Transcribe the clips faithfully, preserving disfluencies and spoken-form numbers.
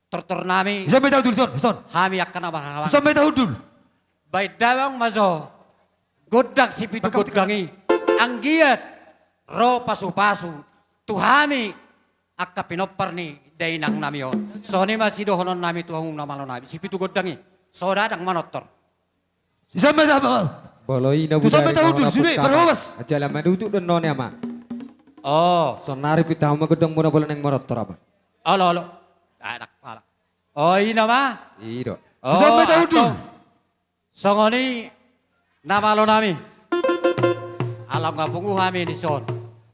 Tortor nami. Dison ma hita hundul, dison, dison. Hami angka na marhahamaranggi. Dison ma hita hundul. Baen damang ma jo gondang sipitu gondang i. Anggiat ro pasupasu tu hami angka pinompar ni dainang nami on. Songon i ma sidohonon nami tu hamu na malo nami. Sipitu gondang i. So dadang manortor. Dison ma hita, Ama. Molo i na budari, Ama, na pun kata. Jala manutup do none, Ama. Oh. Sonari pinta hamu ma gondang muna molo naeng manortor, Ama. Olo, olo. Dadang pala. Oh, i nama? I do. Oh, dison ma hita hundul. Antong. Songon i na malo nami. Ala nga pungu hami dison.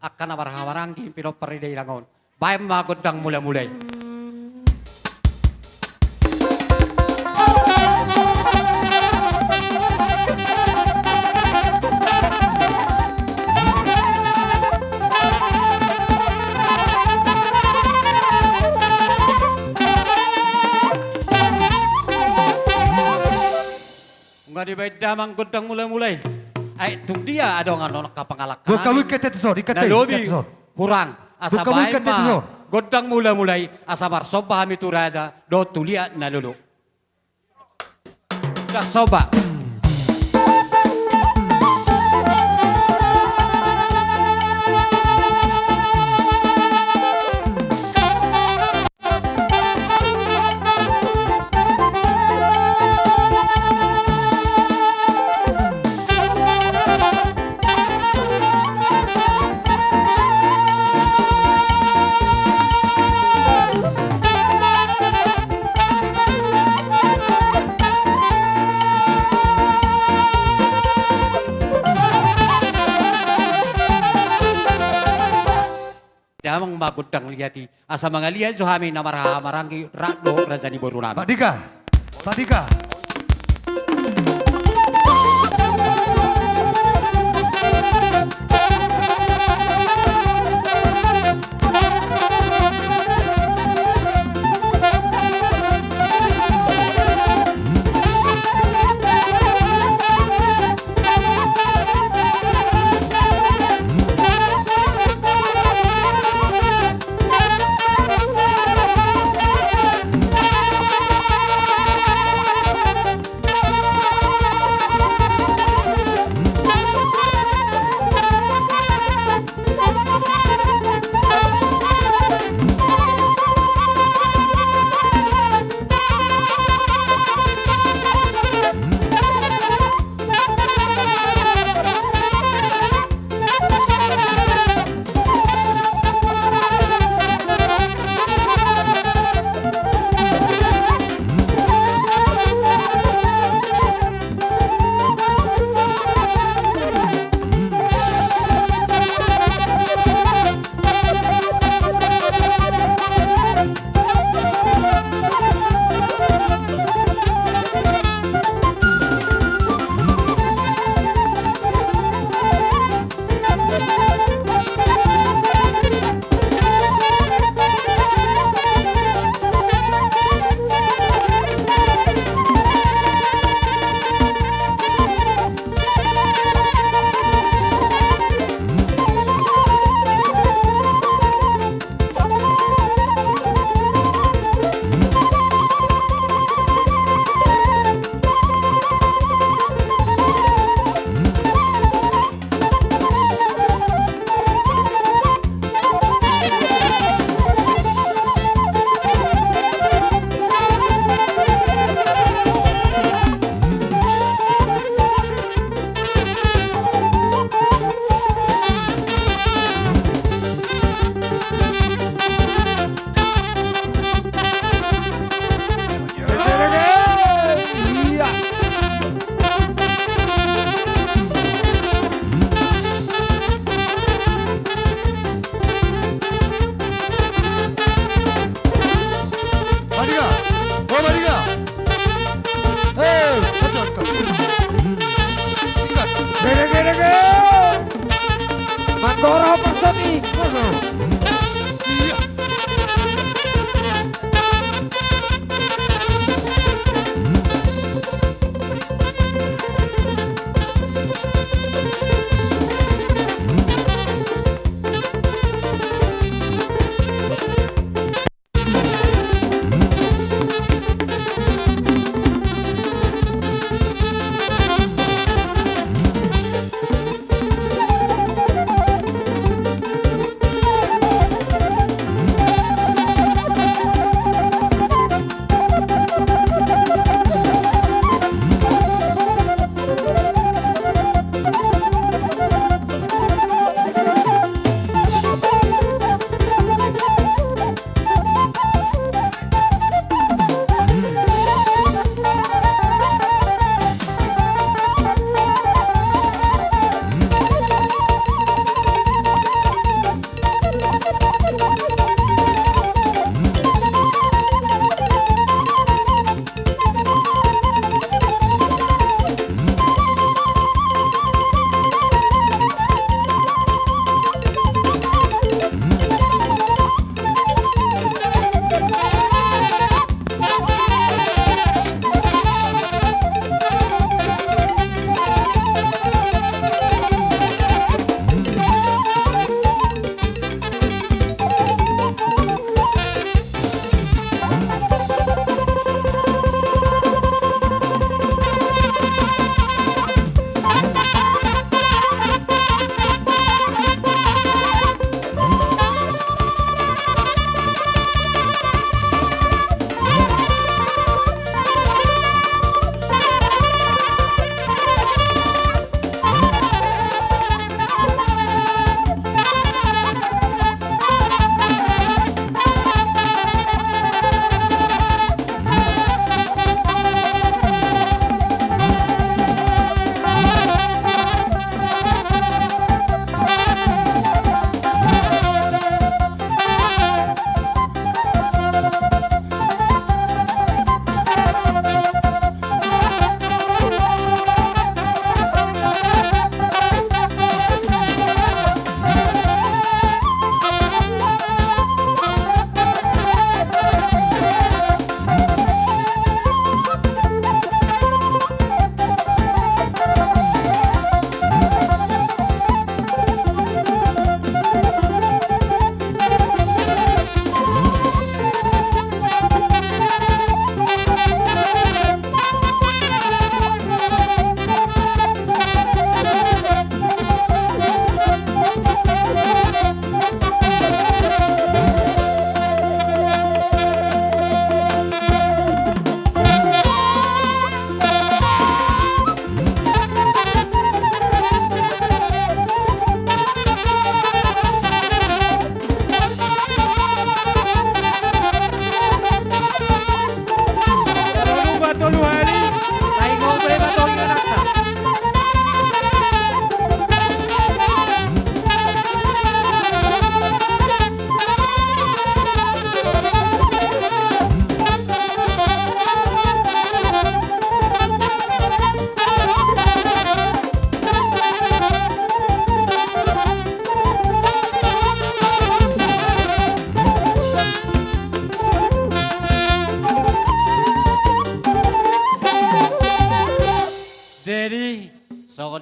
Angka na marhahamaranggi pinompar ni dainang on. Baen ma gondang mulamula i. Nunga dibaen damang gondang mulamula i. Ai tung dia adong annon angka pangalangka nami. Buka buka teteson, ikat na lobi, ikat teteson. Hurang. Asa buka buka baen ma teteson. Gondang mulamula i asa marsomba hami tu raja dohot tu liat na lolo. Dah somba. Amang ma gondang liat i, asa mangaliat jo hami na marhaha maranggi rap dohot raja ni boru nami. Pak Dika, Pak Dika.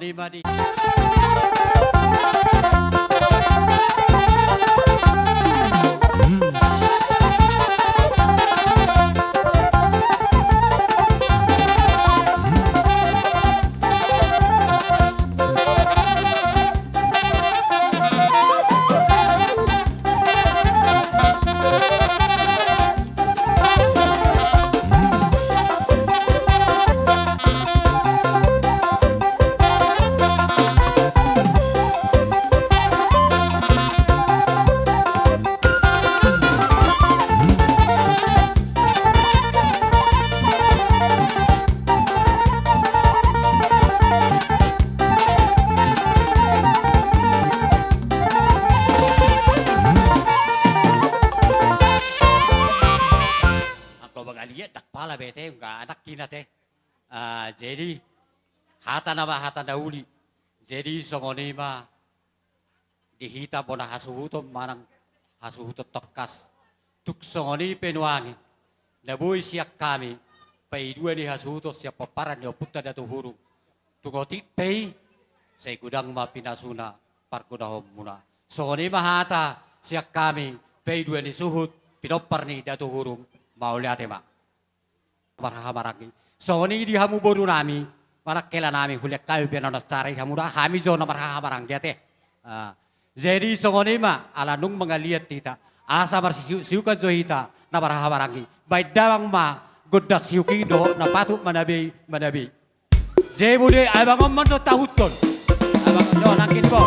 Lima di. Anggo mangaliat ndang pala be ate, nunga anak hina ate. Ah, jadi hata na ma hata na uli. Jadi songon i ma di hita bona hasuhuton manang hasuhuton tongkas. Tung songon i pe nuaeng na boi sian hami paidua ni hasuhuton sian pomparan ni ompunta Datu Hurung. Tung otik pe i, sai godang ma pinasuna pargunaonmuna. Songon i ma hata sian hami paidua ni suhut pinompar ni Datu Hurung, mauliate ma. Marhahamaranggi. Songon i di hamu boru nami, manang hela nami, hulian hami pe na naeng sara i hamu da, hami jo na marhahamaranggi ate. Ah. Jadi songon i ma, ala nunga mangaliat hita. Asa marsisiuksiukan jo hita, na marhahamaranggi. Baen damang ma, gondang siuk i dohot na patut manabei, manabei. Jadi mauliate, abang on ma tahuthon. Abang on, yo, nangkin bo.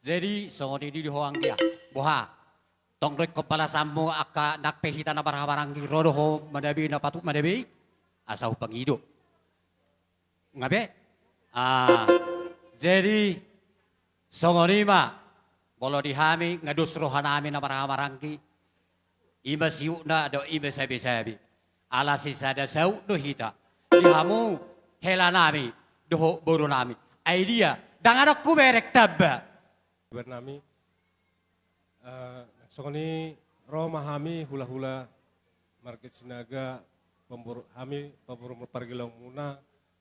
Jadi songon i di ho anggia. Boha? Tong do ingkon balasanmu angka nang pe hita na marhahamaranggi ro do ho manabei na patut manabei? asa hupangido. Nga be? Ah, jadi songon i ma, molo di hami nga dos rohanami na marhahamaranggi, i ma siukna dohot i ma sabesabe. Ala sisada saut do hita di hamu helanami dohot borunami. Ai dia, ndang adong hubereng tamba. Bernami, eh, songon i ro ma hami hulahula marga Sinaga, pemboru-, hami pemboru pargelongmuna,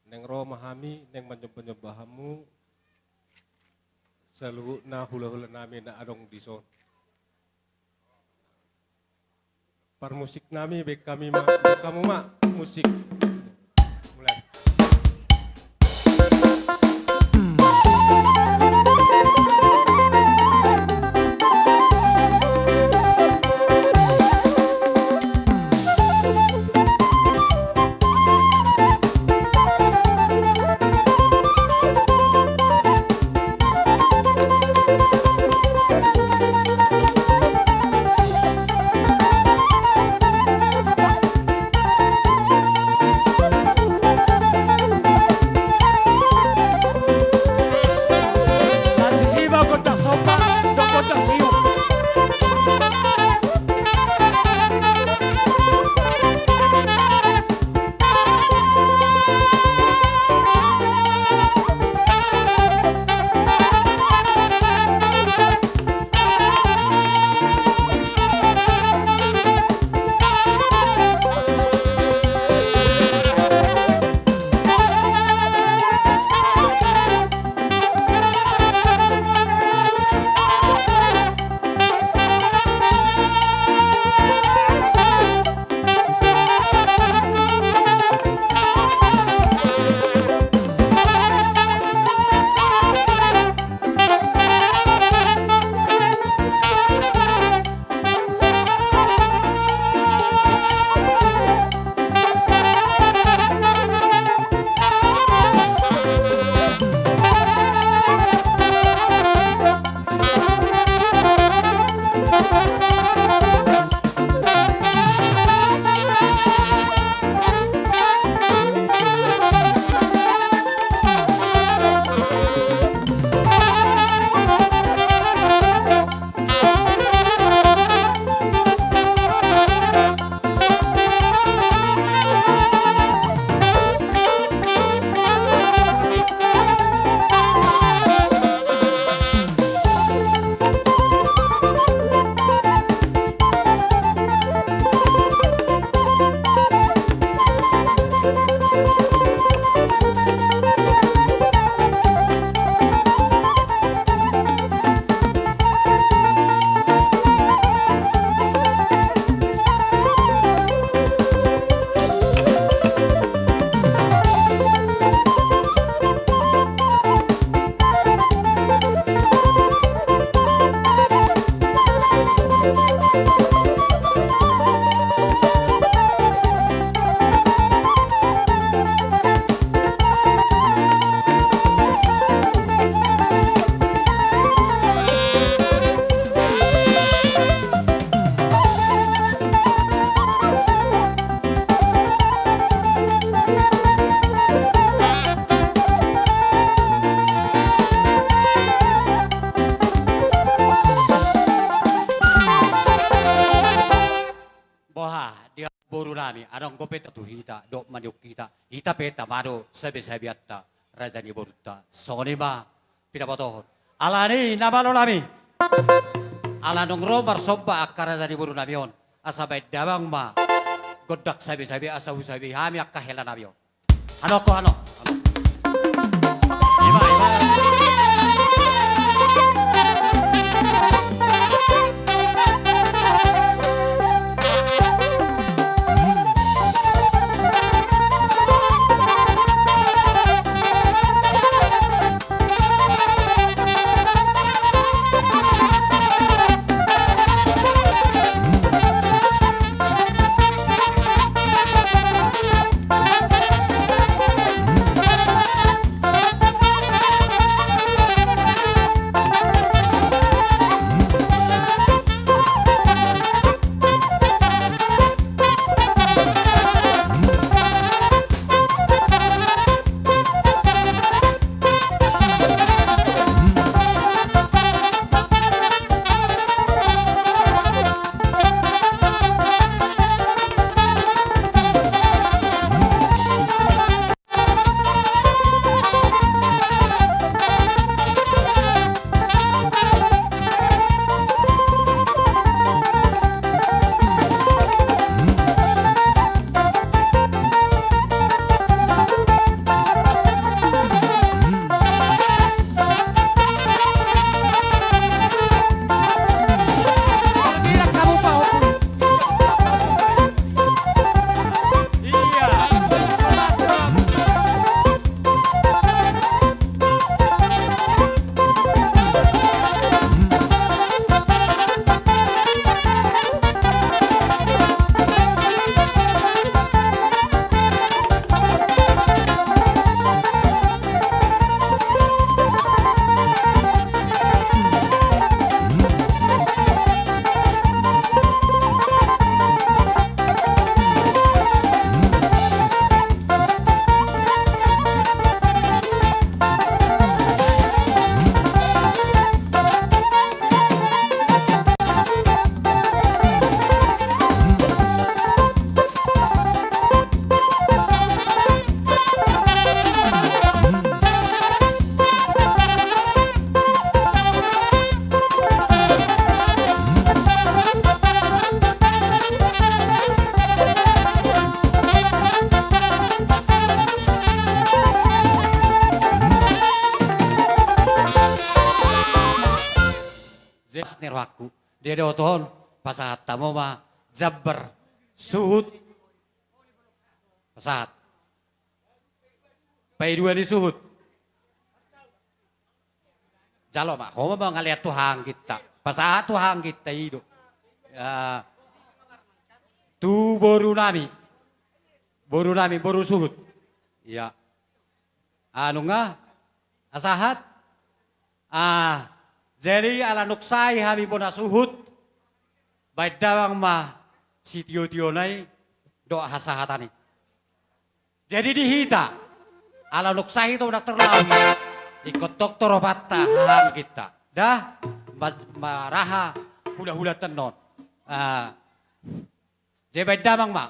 naeng ro ma hami naeng manyomba-nyomba hamu saluhutna hulahulanami na adong dison. Parmusiknami, baen hami ma, baen hamu ma musik. Mulai. Boha, dia boru nami, adong dope tu hita, dohot maniuk hita, hita pe tama do sabe-sabeanta raja ni borunta. Songon i ma pinabotohon. Alani na malo nami. Ala naung ro marsomba angka raja ni boru nami on. Asa baen damang ma gondang sabe-sabe asa husabe hami angka hela nami on. Anokko, anok. Las ni rohangku. Dia dohot on, pasahat hamu ma jambar suhut. Pasahat. Paidua ni suhut. Jalo ma, ho ma mangalean tu hangginta. Pasahat tu hangginta i do. Ya. Tu boru nami. Boru nami, boru suhut. Ya. Anu nga, pasahat. Ah, jadi ala nunga sae hami bona suhut, baen damang ma sitio-tiona i dohot hasahatan i. Jadi di hita, ala nunga sae hita unang tarlalu, ingkon tong toropanta hahangginta. Da, ma-, maraha hula-hula tennon. Ah, Jadi baen damang ma.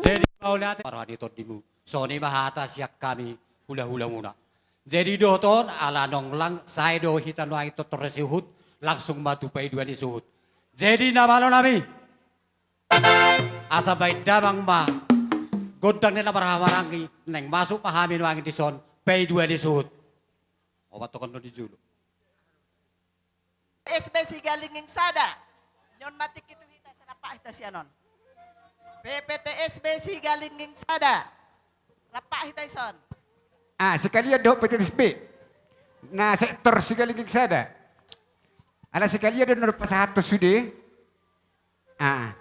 Jadi mauliate ma roha ni tondimu. Songon i ma hata sian hami hula-hulamuna. Jadi dohot on ala nunga sae do hita nuaeng tortor ni suhut, langsung ma tu paidua ni suhut. Jadi na malo nami. Asa baen damang ma gondang ni na marhahamaranggi, naeng masuk ma hami nuaeng dison paidua ni suhut. Obat tokon do di julu. S B Sigalingging sada. Nion ma tingki tu hita, asa rap hita sian on. P P T S B Sigalingging sada. Rap hita dison. Ah, sekalian dohot P T S B. Na sektor Sigalingging sada. Ala sekalian do na dohot pasahathon sude. Ah.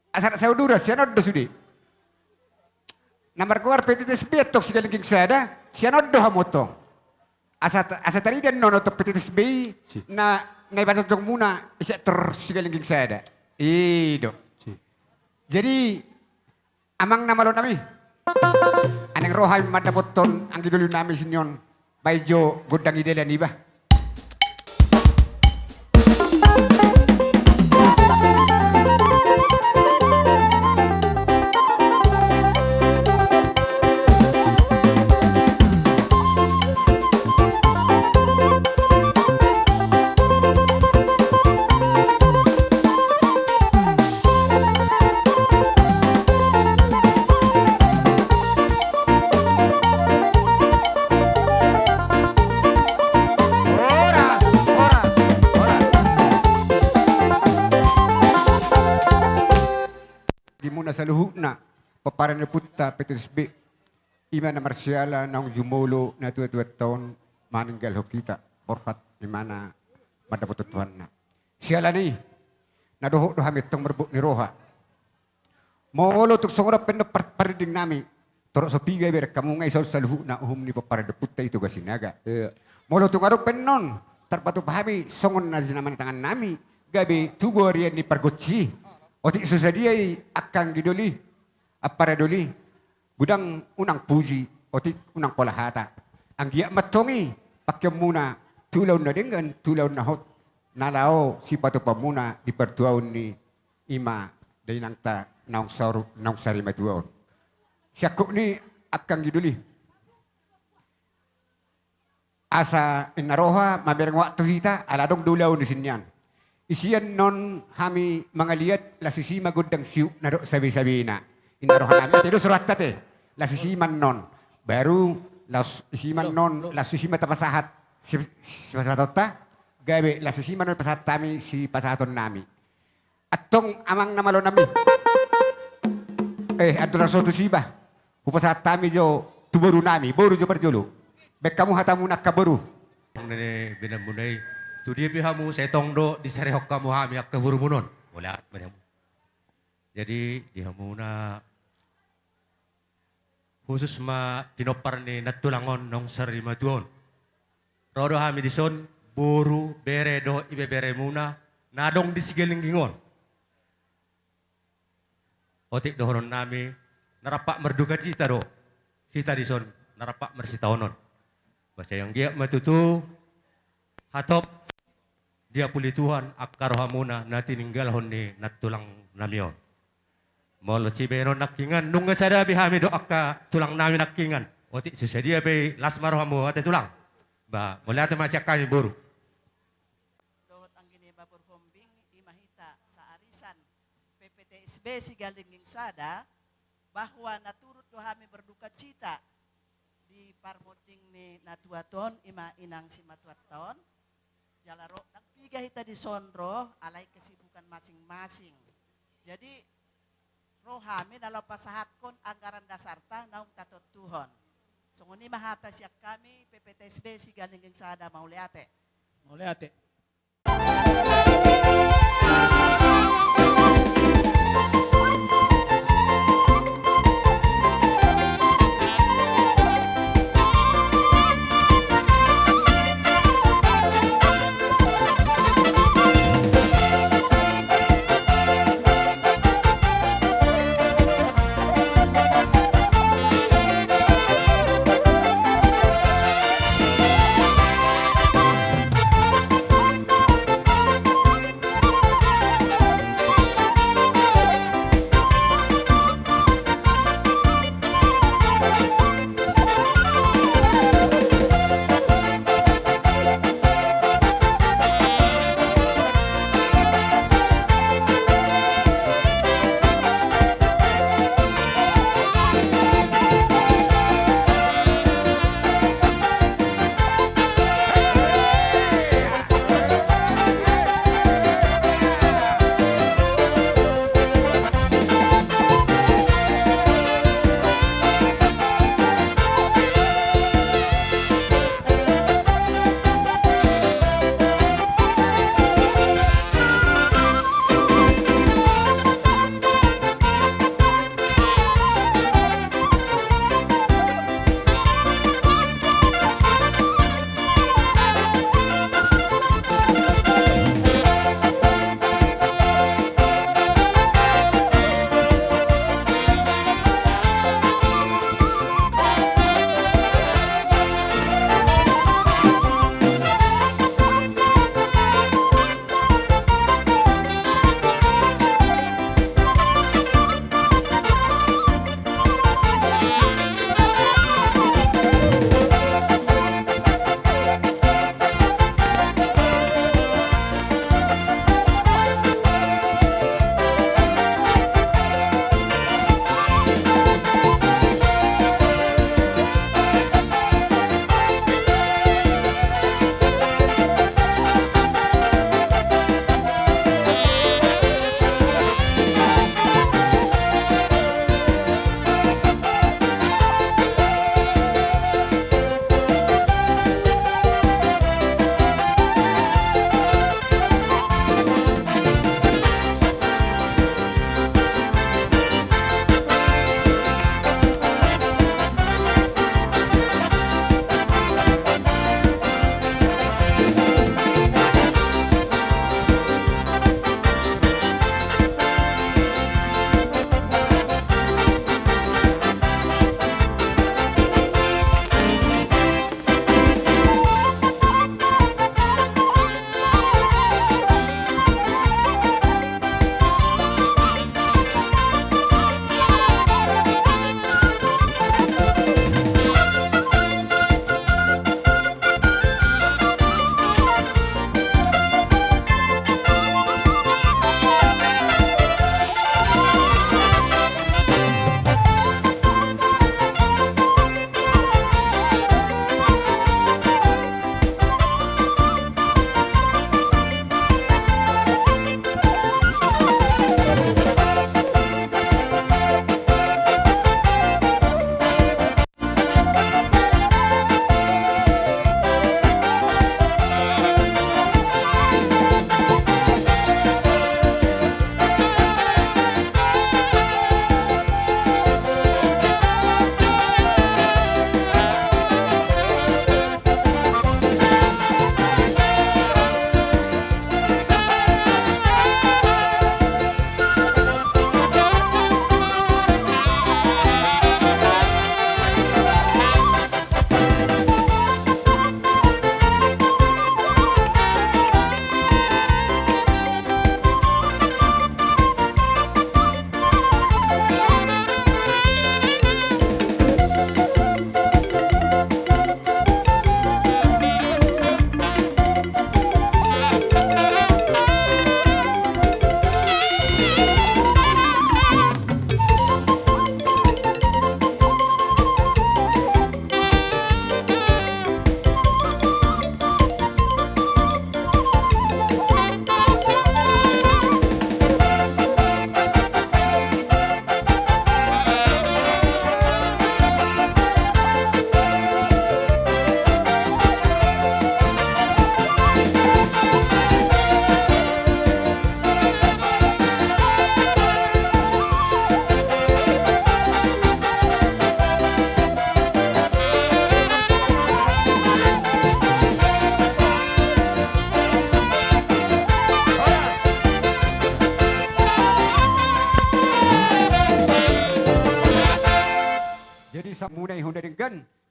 Asa rap sauduran, sian on do sude. Na margoar P T S B antong Sigalingging sada, sian on do hamu antong. Asa, asa tarida annon antong P T S B i, si, na, na ipajongjongmuna i sektor Sigalingging sada. I do. Si. Jadi, Amang na malo nami. Naeng ro hami mandapothon anggi doli nami sian on. Baen jo gondang ni dalan i ba. Horas, horas, horas. Di hamuna saluhutna, pomparan ni ompunta P T S B. Ima na marsiala naung jumolo natuatuanta on maninggalhon hita, borhat imana mandapothon Tuhanna. Siala ni i, na dohot do hami antong marbot ni roha. Molo tung songon on pe annon par-, pardenggan nami, torop so piga ibereng hamu nga i, songon saluhutna uhum ni pomparan ni ompunta Itoga Sinaga. Iya. Molo tung adong pe annon tarpatupa hami songon na jinama ni tangan nami, gabe tugu arian ni pargonsi i. Otik so sadia i angka anggi doli, ampara doli, godang unang puji, otik unang pola hata. Anggiat ma antong i pangkeonmuna tu ulaon na denggan, tu ulaon na hot, na laho sipatupaonmuna di partuaon ni ima dainangta naung saur-, naung sarimatua on. Siangkup ni angka anggi doli. Asa inna roha mamereng waktu hita, ala adong do ulaon di sian on. Isi annon hami mangaliat, las isi ma gondang siuk na dohot sabesabena. Inna roha nami, ate do so rohanta ate. Las isi ma annon. Baru las isi ma annon, las isi ma tapasahat si-, sipasahatonta. Gabe las isi ma annon pasahat hami sipasahaton nami. Antong amang na malo nami. Eh, andorang so tusi ba, hupasahat hami jo tu boru nami, boru jo parjolo. Baen hamu hatamuna angka boru. Nene benamuna i, tu dia pe hamu sai tong do disarihon hamu hami angka borumuna on. Mauliate ma di hamu. Jadi di hamuna khusus ma pinompar ni nantulang on naung sarimatua on. Ro do hami dison, boru, bere dohot ibeberemuna na adong di Sigalingging on. Otik dohonon nami, na rap mardukacita do hita dison, na rap marsitaonon. Ba sai anggiat ma tutu hatop diapuli Tuhan angka rohamuna na tininggalhon ni nantulang nami on. Molo sibahenon nangkiningan, nunga sada be hami dohot angka tulang nami nangkiningan. Otik so sadia pe i, las ma rohamu ate tulang. Ba, mauliate ma sian hami boru. be sigalenggeng sada, bahwa na turut do hami berdukacita di parmonding ni natuatta on, ima inang simatuatta on. Jala ro, ndang piga hita dison ro, alai kesibukan masing-masing. Jadi, ro hami na laho pasahathon anggaran dasarta naung tatontuhon. Songon i ma hata sian hami, P P T S B sigalenggeng sada, mauliate. Mauliate.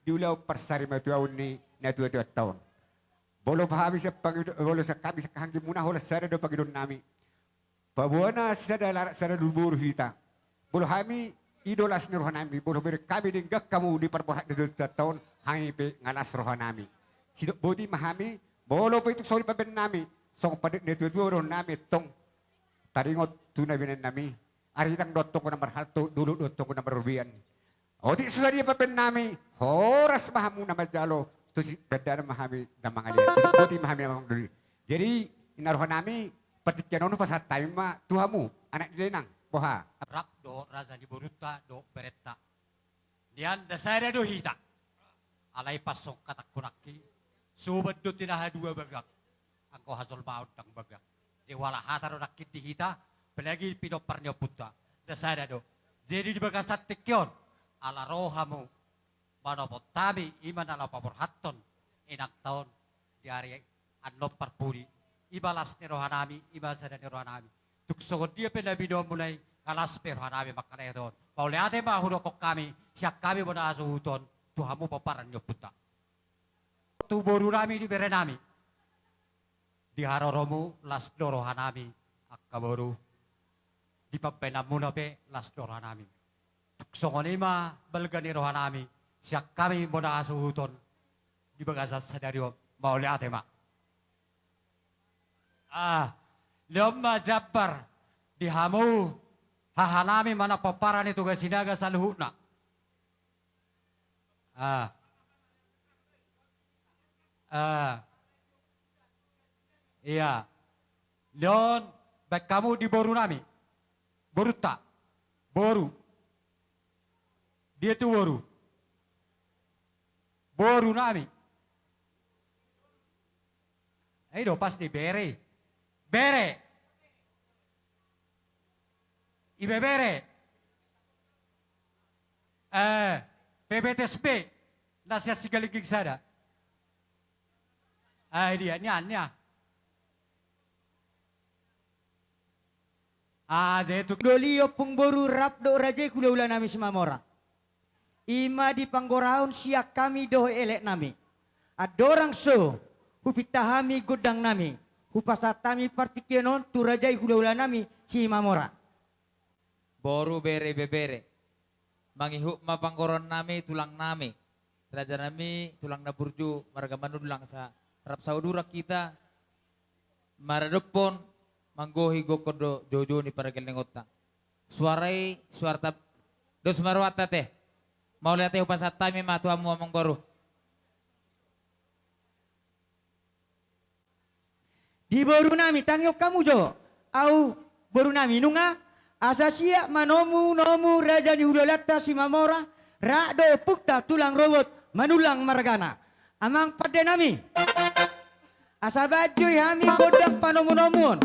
di ulaon parsarimatua ni natuatuanta on. Molo hami sian pangido-, molo sian hami sian hanggi muna holan sada do pangidoannami. Paboa na sada larak sada luluboru hita. Molo hami i do las ni rohanami, molo bereng hami denggan hamu di parborhat ni natuatuanta on, hami pe nga las rohanami. Sidok boti ma hami, molo pe tung songon i pambahenannami, songon pandok ni natuatua do rohanami, tong taringot tu na binahenannami. Arirang do antong na marhalto, dolok do antong na marrobean. Otik so sadia pambahenannami, horas ma hamu na manjalo, tu si-, dandanan ma hami na mangalean. Sidok boti ma hami na mangalean. Jadi, ninna rohanami, partingkian on hupasahat hami ma tu hamu, anak ni dainang, boha. Rap dohot raja ni borunta, dohot berenta. Nian ndang sada do hita. Alai pas songon hatangku nangkin, soban do tinaha dua bagas. Anggo hajolmaon ndang bagas. Jadi huala hata do nangkin di hita, apalagi pinompar ni ompunta. Ndang sada do. Jadi di bagasan tingki on, ala ro hamu manopot hami, i ma na laho paborhathon inangta on di ari annon parpudi. I ma las ni rohanami, i ma sada ni rohanami. Tung songon dia pe na binoanmuna i, nga las pe rohanami manghalehon. Mauliate ma hudokhon hami, sian hami bona hasuhuton, tu hamu pomparan ni ompunta. Tu borunami di berenami. Di haroromu las do rohanami, angka boru. Di pambahenanmuna pe las do rohanami. Tung songon i ma balga ni rohanami, sian hami bona hasuhuton, di bagasan sadari on, mauliate ma. Ah, lehon ma jambar, di hamu, hahanami manang pomparan ni Toga Sinaga saluhutna. Ah. Ah. Ia. Lehon, baen hamu di borunami. Borunta. Boru. Dia tu boru. Borunami. Eh, i do pas ni bere. Bere. Ibebere. Eh, P B T S B. Na sian Sigalingging sada. Eh, dia, nia, nia. Ah, jadi tu doli ompung boru rap dohot raja i hulahulanami Simamora. I ma di panggoraon sian hami dohot eleknami. Andorang so hupinta hami gondangnami, hupasahat hami partingkian on tu raja i hulahulanami Simamora. Boru, bere, ibebere. Mangihut ma panggoraonnami tulangnami. Rajanami tulang na burju marga Manullang, asa rap saudara hita maradophon manggohi gokhon dohot joujou ni pargellengonta. Suara i, suarata dos ma rohanta ate. Mauliate hupasahat hami ma tu hamu amang boru. Di borunami, tangihon hamu jo, au borunami nunga, asa siap manomunomu raja ni hulahulanta Simamora, rap dohot ompunta tulang rorobot Manullang margana. Amang pandenami. Asa bahen jo i hami gondang panomunomuon.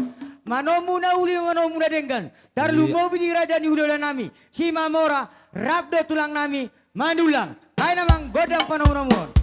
Manomu na uli, manomu na denggan. Tarlumobi di raja ni hulahulanami Simamora, rap dohot tulangnami Manullang. Bahen amang gondang panomunomuon.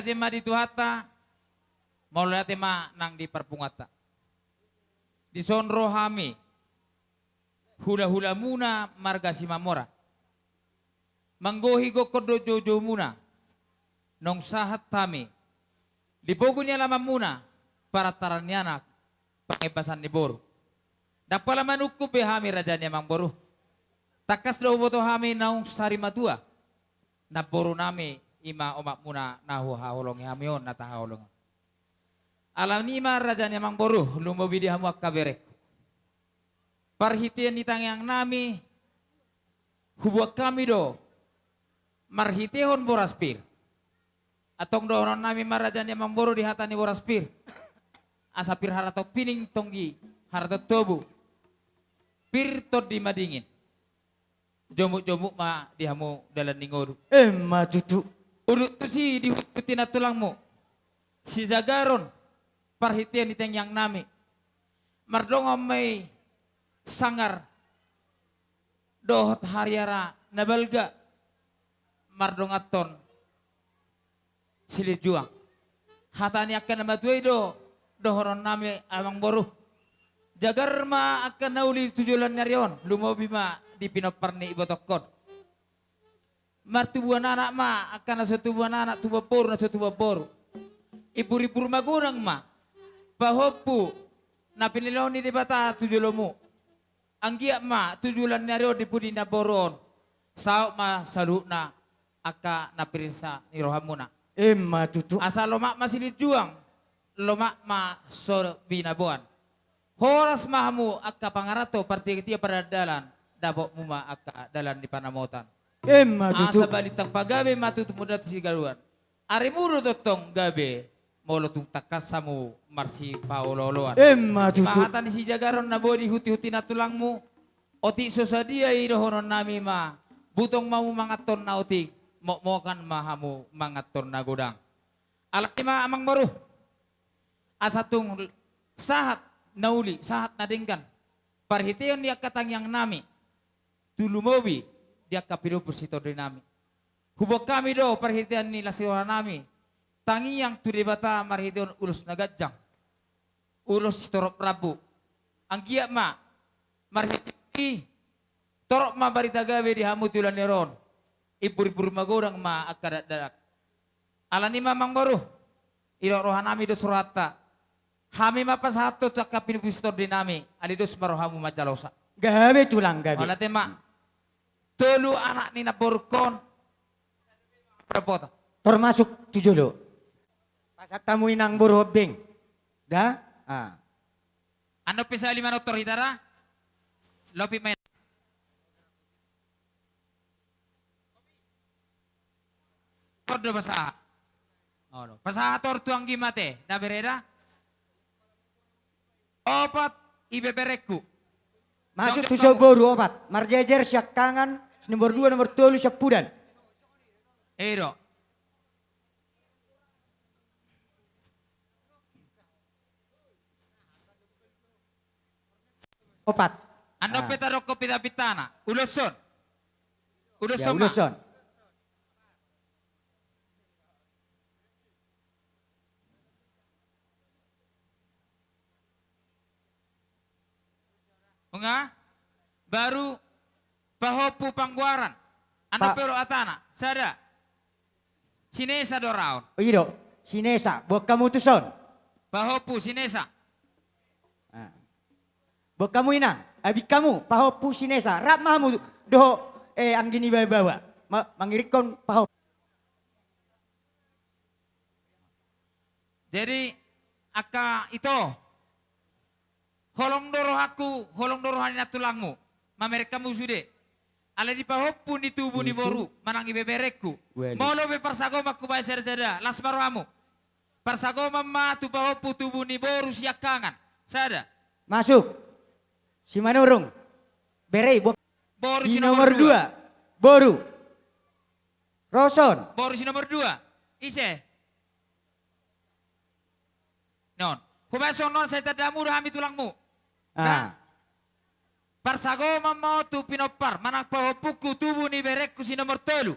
Ate ma di Tuhanta, mauliate ma nang di parpunguanta. Dison ro hami, hulahulamuna marga Simamora. Manggohi gokhon dohot joujoumuna, naung sahat hami di pogu ni alamanmuna, parantaran ni anak, pangembasan ni boru. Ndang pola manungkun be hami raja ni amangboru. Tangkas do huboto hami naung sarimatua namborunami, i ma omakmuna na huhaholongi hami on, na tahaholongi on. Alani i ma raja ni amangboru, lumobi di hamu angka berengku. Parhitean ni tangiangnami, huboan hami do marhitehon boras pir. Antong dohononnami ma raja ni amangboru di hata ni boras pir. Asa pir haraton pining tonggi, haraton tobu. Pir tondi madingin. Jomukjomuk ma di hamu dalan ni ngolu. Emma tutu. Udut tusi di huti na tulangmu. Sijagaron parhitean ni tangiangnami. Mardongan ma i sanggar dohot hariara na balga mardonganhon silinjuang. Hata ni angka na matua i do dohononnami amangboru. Jagar ma angka na uli tu joloan ni ari on, lumobi ma di pinompar ni ibotongkon. Martubuan anak ma angka na so tubuan anak, tubuan boru na so tubuan boru. Imburimbur magodang ma pahompu na pinilehon ni Debata tu jolomu. Anggiat ma tu joloan ni ari on di pudi na boru on, saut ma saluhutna angka na pirinsa ni rohamuna. Emma tutu. Asa lomak ma silinjuang, lomak ma so binaboan. Horas ma hamu angka pangaranto, partigatiga, pardalandalan, dapotmu ma angka dalan ni panamotan. Emma tutu. Asa balintang pagabe ma tutu muna tu sigaduan. Arimu do tongtong gabe, molo tung tangkas hamu marsipaolooloan. Emma tutu. Ima hata ni sijagaron na boi di hutihutihon na tulangmu. Otik so sadia i dohononnami ma, butong ma hamu manganhon na otik, mokmokan ma hamu manganhon na godang. Alai ma amangboru, asa tung sahat na uli, sahat na denggan parhitean ni angka tangiangnami, tu lumobi di angka pinompar sitondinami. Huboan hami do parhitean ni las ni rohanami, tangiang tu Debata marhitean ulos na ganjang, ulos sitorop rambu. Anggiat ma marhite i torop ma barita gabe di hamu tu joloan ni ari on. Imburimbur magodang ma angka dakdanak. Alani ma amangboru, didok rohanami do surat ta. Hami ma pasahathon tu angka pinompar sitondinami, asa dos ma rohamu manjalosa. Gabe tulang, gabe. Mauliate ma. Tolu anak ni namborungkon. Berapa ta? Termasuk tu jolo. Pasahat hamu inang boru hombeng. Da? Ah. Annon pe sahali manortor hita da. Lopi ma. Tor do pasahat. Olo. Pasahat tor tu anggi ma ate, da bere da. Opat ibeberengku. Masuk tu sian boru opat. Marjejer siangkangan, nomor dua, nomor tolu siampudan. I do. Opat. Annon pe tadokkon pitapitana. Uloshon. Uloshon ma. Uloshon. Nunga? Baru pahompu Panggoaran. Annon pe ro hatana. Sada. Sinesa do ra on. I do. Sinesa. Boan hamu tuson. Pahompu Sinesa. Ah. Boan hamu inang. Abing hamu. Pahompu Sinesa. Rap ma hamu dohot, eh, anggi ni baoa. Ma-, mangiringhon pahompu. Jadi, angka ito, holong do rohangku, holong do roha ni nantulangmu, mamereng hamu sude. Alai di pahompu ni tubu ni boru, manang ibeberengku. Molo be parsagoman hubaen sada sada, las ma rohamu. Parsagoman ma tu pahompu tubu ni boru siangkangan. Sada. Masuk. Simanurung. Bere i, boru si nomor dua. Boru. Roson. Boru si nomor dua. Ise? Non. Hubaen songon on sai tanda muna hami tulangmu. Ah. Parsagoman ma on tu pinompar, manang pahompungku tubu ni berengku si nomor tolu.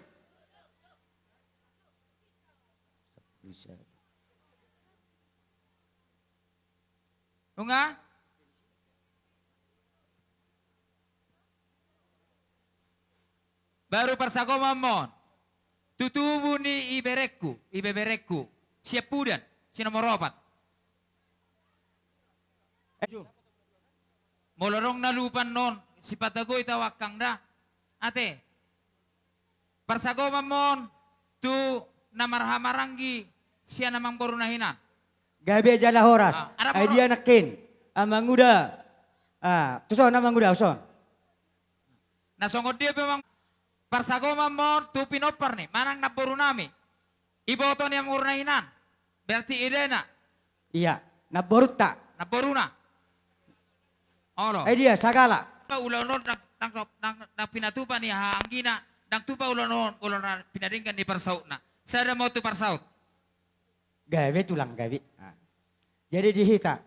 Nunga? Baru parsagoman ma on tu tubu ni iberengku, ibeberengku, Siampudan, si nomor opat. Molo adong na lupa on, sipatagoi tu angkang da. Ate. Parsagoman ma on tu na marhahamaranggi sian amangboruna hinan. Gabe jala horas. Ah, ai dia nangkin. Amanguda. Ah, tuson amanguda, tuson. Na songon dia pe mang parsagoman ma on tu pinompar ni manang namborunami. Iboto ni amangboruna hinan. Berarti idena. Iya, namborunta. Namboruna. Olo. Eh, dia sagala. Ulaon on ndang, ndang, ndang, ndang pinatupa ni haha anggina, ndang tupa ulaon on, ulaon na pinadenggan ni parsautna. Sada ma on tu parsaut. Gabe tulang gabe. Ah. Jadi di hita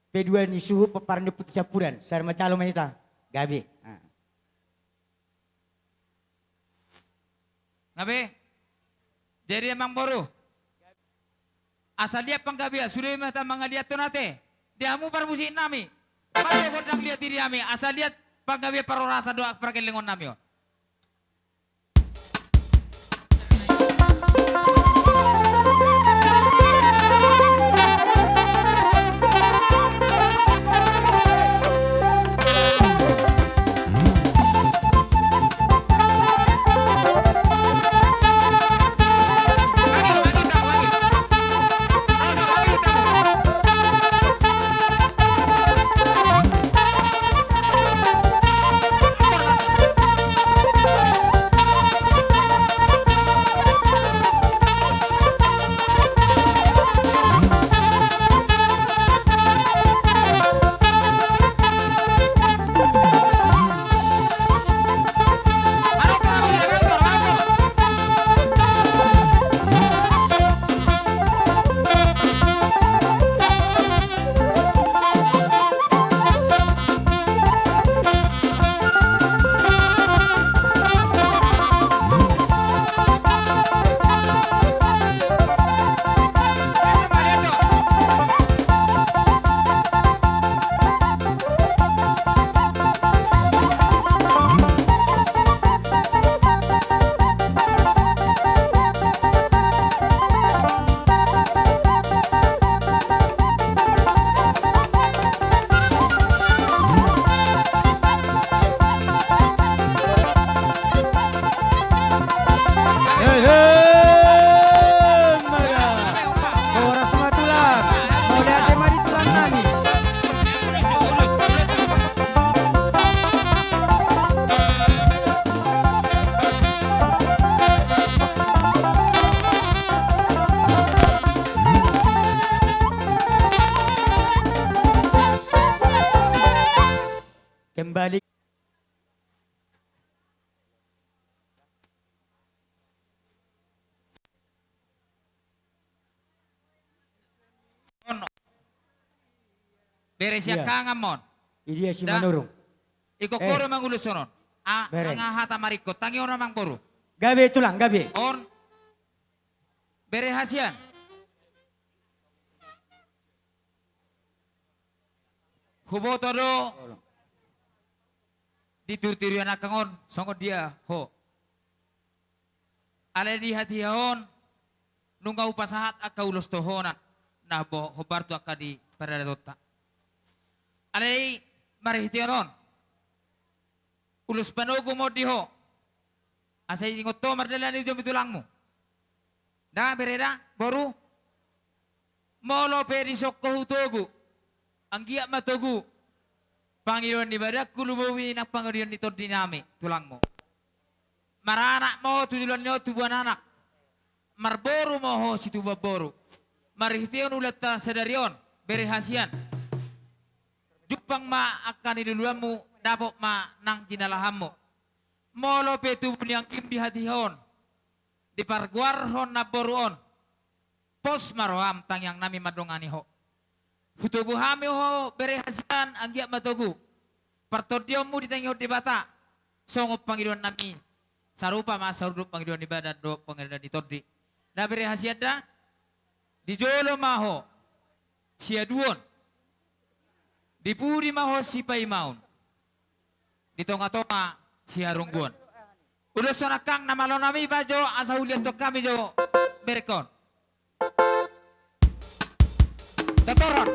P dua ni suhut pomparan ni Ompu Siampudan, sada ma jalo ma hita. Gabe. Ah. Gabe. Jadi amangboru, asa liat panggabean, sude ma hita mangaliathon ate. Di hamu parmusiknami, molo gondang liat diriami, asa liat panggabean parhorasan dohot pargellengonnami on. Horas ma tulang. Mauliate ma di tulang nami. Kembali. Bere siangkangan ma on. Idia si Manurung. Iko koro mangulus on. Anga hata maringkot tangi on amangboru. Gabe tulang gabe. On. Bere hasian. Huboto do di turturion angka on songon dia ho. Alai di hatiha on nunga hupasahat angka ulos tohonan na hombar tu angka di paradatonta. Alai marhite on ulos panogu ma on di ho. Asa ingot ho mardalani tu jambi tulangmu. Da bere da boru. Molo pe dison ho hutogu, anggiat ma togu pangidoan ni badanku lumobi nang pangidoan ni tondi nami tulangmu. Maranak ma ho tu joloan ni on tubuan anak. Marboru ma ho situbuan boru. Marhite on ulanta sadari on bere hasian. Jumpang ma angka niluluanmu, dapot ma nang jinalahanmu. Molo pe tubu ni anggim di hatiha on dipargoarhon namboru on, pos ma roham tangiang nami mandongani ho. Hutogu hami ho bere hasian anggiat ma togu partondionmu ditangihon Debata. Songon pangidoan nami sarupa ma saurdup pangidoan ni badan dohot pangidoan ni tondi. Da bere hasian da. Di jolo ma ho siaduon Di pudi ma ho sipaimaon, di tongatonga siharungguon. Ulos on angkang na malo nami, bahen jo asa huliathon hami jo berengkon. Totoron.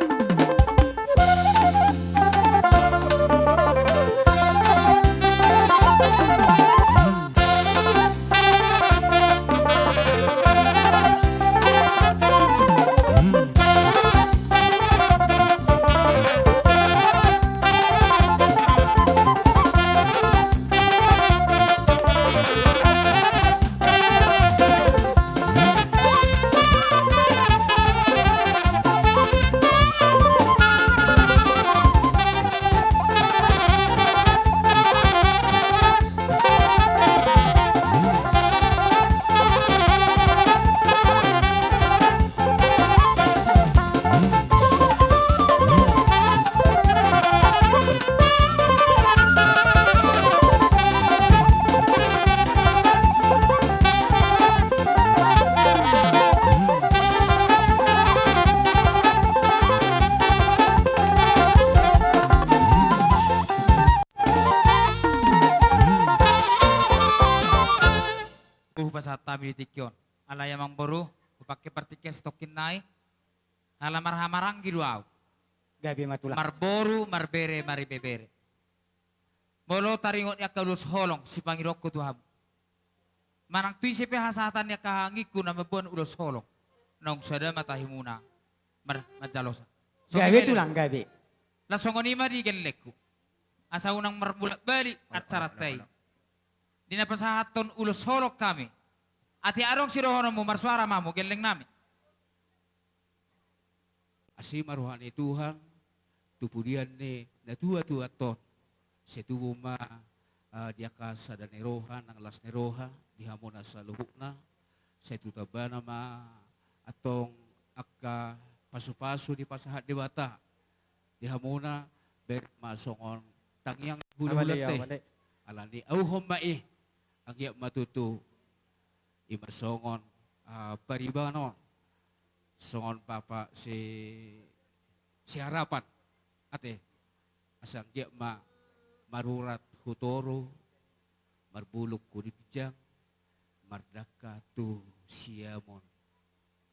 Hupasahat hami di tingki on. Alai amangboru, hupangke partingkian sitongkin nai. Ala marhahamaranggi do ahu. Gabe ma tulang. Marboru, marbere, maribebere. Molo taringot ni angka ulos holong sipangidoonku tu hamu, manang tu ise pe hasahatan ni angka angingku na mamboan ulos holong, naung sada ma tahimuna mar-, manjalosa. Songon i ma, gabe tulang, gabe. Laos songon i ma di gellengku. Asa unang marbolak-balik acaranta i. Di na pasahathon ulos holong hami. Atik adong sidohononmu, marsuara ma hamu, gelleng nami. Asi ma roha ni Tuhan tu pudian ni natuatuanta on. Sai tubu ma, eh, di angka sada ni roha nang las ni roha di hamuna saluhutna. Sai tu tambana ma antong angka pasupasu dipasahat Debata di hamuna, bereng ma songon tangiang hulahulanta i. Alani auhon ma i, anggiat ma tutu i ma songon, ah, paribanon, songon papa si, siharapan, ate, asa anggiat ma marurat hu toru, marbulung hu ginjang, mardangka tu siamun,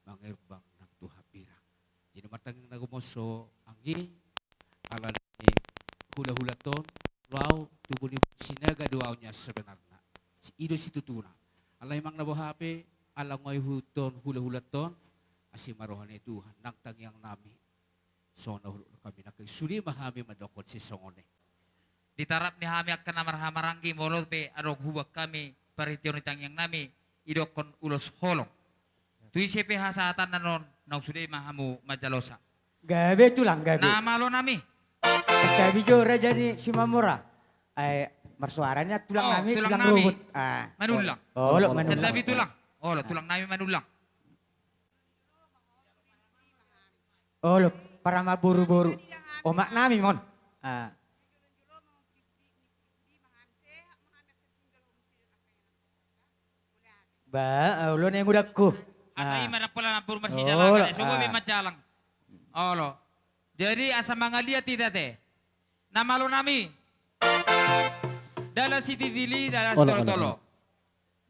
mangerbang nang tu hambirang. Jadi martangiang na gomos ho anggi, alani hulahulanta on, laho tubu ni Sinaga do au nian sebenarna. I do situtuna. Alai manang na boha pe, ala nga ihuthon hulahulanta on, asi ma roha ni Tuhan, nang tangiang nami. Songon na hudok hami nangkin, sude ma hami mandokkon sisongon i. Di tarap ni hami angka na marhahamaranggi, molo pe adong huboan hami parhiteon ni tangiang nami, idokkon ulos holong. Tu ise pe hasahatanna on, naung sude ma hamu manjalosa. Gabe tulang, gabe. Na malo nami. Gabe jo raja ni Simamora. Ai, marsuara nian tulang nami, tulang nami. Ruhut. Ah. Manullang. Olo, manullang. Santabi tulang. Olo, tulang nami manullang. Olo, parama boruboru. Omak nami mon. Ah. Ba, olo na ingudangku. Ata i ma na pola na boru marsijalangan, olo, so boi manjalang. Olo. Jadi asa mangaliat hita te. Na malo nami. Dalan sititili, dalan sitolotolo.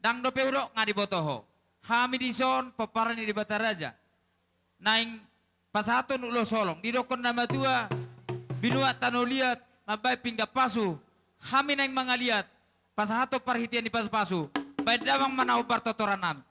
Ndang dope hudok nga diboto ho. Hami dison pomparan ni Debata Raja. Naeng pasahathon ulos holong, didokkon na matua, binuat tano liat, mambahen pinggan pasu, hami naeng mangaliat, pasahathon parhitean ni pasupasu, bahen damang ma na hombar tortoran nami.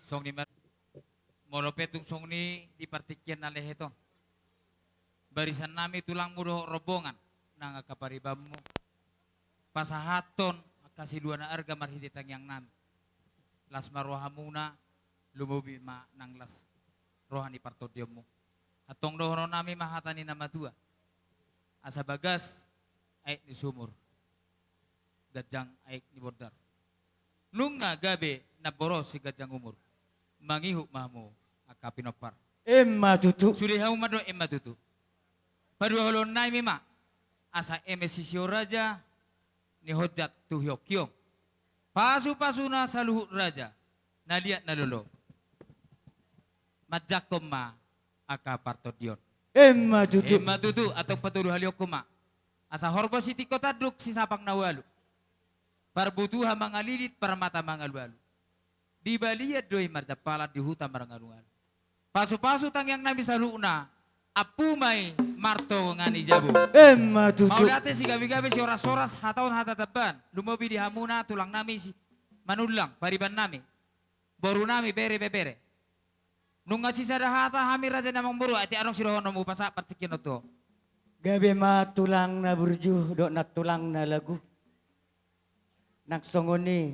Songon i ma, molo pe tung songon i di partingkian na lehet on, barisan nami tulangmu dohot rombongan nang angka paribanmu, pasahathon angka silua na arga marhite tangiang nami. Las ma rohamuna, lumobi ma nang las roha ni partondionmu. Antong dohonon nami ma hata ni na matua: Asa bagas aek ni sumur, ganjang aek ni bondar. Nunga gabe namboru si ganjang umur, mangihut ma hamu angka pinompar. Emma tutu. Sude hamu mandok emma tutu. Paduahalon nami ma, asa eme sisio raja ni hojat tu hiongkiong, pasupasuna saluhut raja na liat na lolo, manjangkon ma angka partondion. Emma tutu. Emma tutu. Antong patoluhalionku ma, asa horbo sitingko tanduk, sisapang na ualu, parbutuha mangalidit, parmata mangalualu, di balian do i marjampalan, di huta marngalungalu. Pasupasu tangiang nami saluhutna, ampu ma i martonga ni jabu. Emma tutu. Mauliate sigabegabe, siorashoras, hata on hata tambaan, lumobi di hamuna tulang nami si Manullang, pariban nami, boru nami, bere, ibebere. Nunga sisada hata hami raja ni amangboru, atik adong sidohononmu pasahat partingkian on tu ho. Gabe ma tulang na burju dohot nantulang na lagu. Nang songon i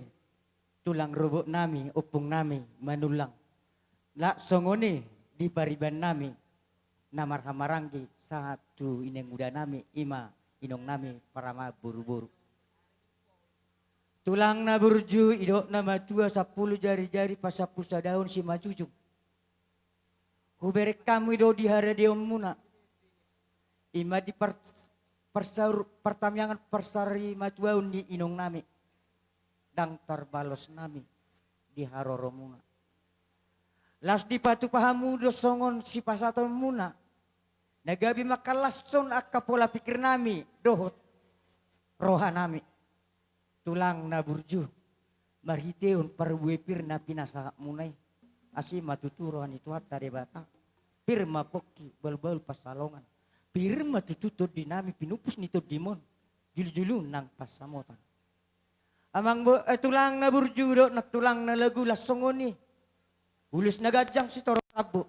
tulang rorobot nami, ompung nami Manullang. Nang songon i di pariban nami na marhahamaranggi sahat tu inanguda nami, i ma inong nami Parama boruboru. Tulang na burju, didok na matua: Sampulu jarijari pasampulu sadahon simanjujung. Hubereng hamu do di haradeonmuna, i ma di par-, parsaur-, partamiangan parsarimatuaon ni inong nami. Ndang tarbalos nami di haroromuna. Laos dipatupa hamu do songon sipasahatonmuna, na gabe mangkalashon angka pola pikir nami dohot roha nami. Tulang na burju, marhitehon parbue pir na pinasahatmuna i, asi ma tutu roha ni Tuhanta Debata. Pir ma pongki, bahulbahul pansalongan. Pir ma tutu tondi nami, pinupus ni tondim on, juljulu nang pansamotan. Amang bo-, eh, tulang na burju dohot nantulang na lagu, laos songon i ulos na ganjang sitorop rambu.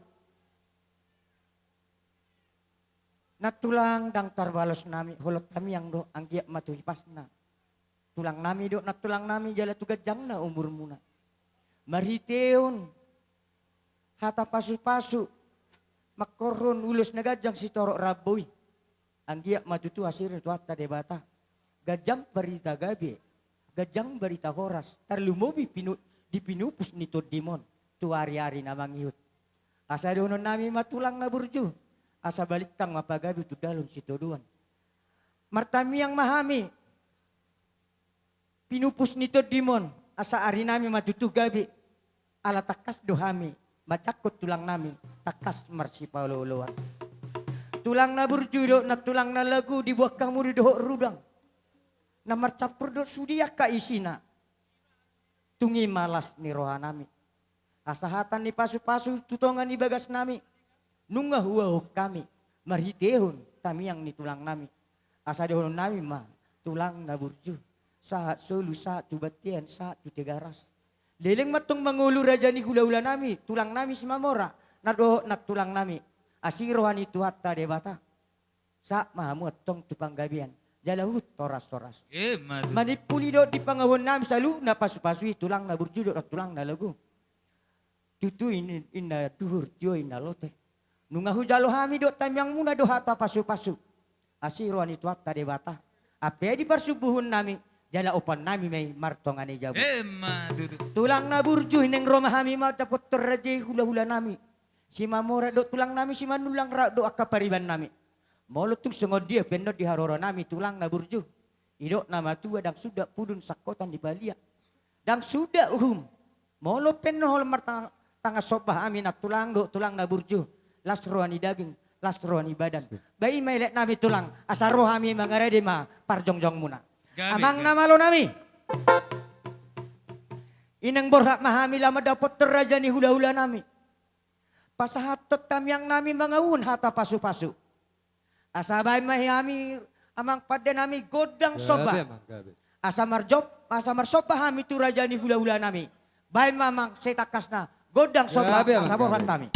Nantulang, ndang tarbalos nami, holong tamiang do, anggiat ma tu hipasna. Tulang nami dohot nantulang nami, jala tu ganjangna umurmuna. Marhitehon hata pasupasu, mangkorhon ulos na ganjang sitorop rambu i, anggiat ma tutu asi roha ni Tuhanta Debata. Ganjang barita gabe, ganjang barita horas, tarlumobi pinu-, di pinupus ni tondim on tu ariari na mangihut. Asa dohonon nami ma tulang na burju, asa balintang ma pagabe tu dalan sitodoan. Martamiang ma hami, pinupus ni tondim on, asa ari nami ma tutu gabe. Ala tangkas do hami manjangkon tulang nami, tangkas marsipaolooloan. Tulang na burju dohot nantulang na lagu, diboan hamu do dohot rudang na marcampur dohot sude angka isina. Tung i ma las ni roha nami. Asa hata ni pasupasu tu tonga ni bagas nami, nunga huuahon hami marhitehon tamiang ni tulang nami. Asa dohonon nami ma tulang na burju, sahat solu, sahat tu bontean, sahat tu Tigaras. Leleng ma antong mangolu raja ni hulahula nami, tulang nami Simamora, na dohot nantulang nami. Asi roha ni Tuhanta Debata, sahat ma hamu antong tu panggabean, jala huhut horashoras. Emma tutu. Manimpuli dohot di pangahuon nami saluhutna pasupasu i, tulang na burju dohot nantulang na lagu. Tutu in-, inna duhur, tio inna lote. Nunga hujalo hami dohot tamiangmuna do hata pasupasu. Asi roha ni Tuhanta Debata, ampe di parsubuhon nami, jala opan nami ma i martonga ni jabu. Emma tutu. Tulang na burju, naeng ro ma hami mandapothon raja i hulahula nami Simamora dohot tulang nami Simanullang rap dohot angka pariban nami. Molo tung songon dia pe annon di haroro nami tulang na burju, didok na matua: Ndang suda pudun sangkotan ni balian, ndang suda uhum. Molo pe annon holan martang-, tangan somba hami nantulang dohot tulang na burju, las roha ni daging, las roha ni badan. Ba i ma elek nami tulang, asa ro hami mangarade ma parjongjongmuna. Gabe, amang gabe. Na malo nami, naeng borhat ma hami laho mandapothon raja ni hulahula nami, pasahathon tamiang nami mangahuhon hata pasupasu. Asa baen ma hami, amang pande nami, gondang somba. Gabe, amang, gabe. Asa marjom-, asa marsomba hami tu raja ni hulahula nami. Baen ma amang sai tangkasna. Gondang somba, gabe, amang, asa gabe. Borhat hami.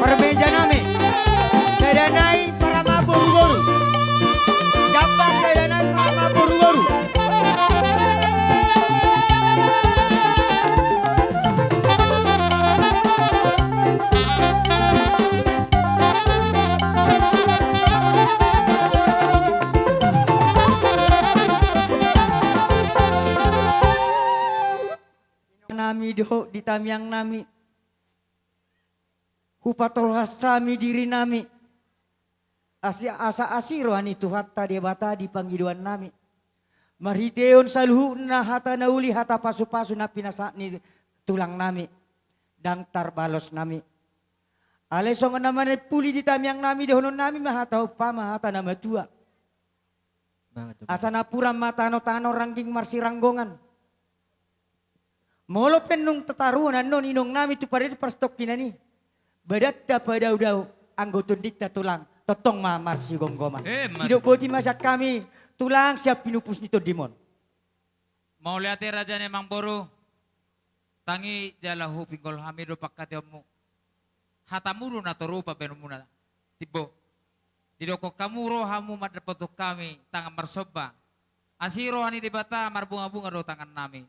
Parmeja nami, sada nai parama boru-boru. Jambar sada nai parama boru-boru. Nami dohot di tamiang nami. Hupatolhas hami diri nami. Asi-, asa asi roha ni Tuhanta Debata di pangidoan nami. Marhitehon saluhutna hata na uli, hata pasu-pasu na pinasahat ni tulang nami. Ndang tarbalos nami. Alai songon na manimpuli di tamiang nami, dohonon nami ma hata umpama, hata na matua. Asa napuran ma tano-tano, rangging marsiranggongan. Molo pe nunga tataruhon annon inong nami tu parade parstongkinan i, badanta padao-dao, anggo tondinta tulang, tongtong ma marsigomgoman. Eh, sidok boti ma sian hami, tulang, sian pinupus ni tondim on. Mauliate raja ni amangboru, tangi jala hupinggol hami do pangkataionmu. Hatamu do na toru pabaenonmuna, Timbo. Didokkon hamu ro hamu mandapothon hami tangan marsomba. Asi roha ni Debata marbungabunga do tangannami.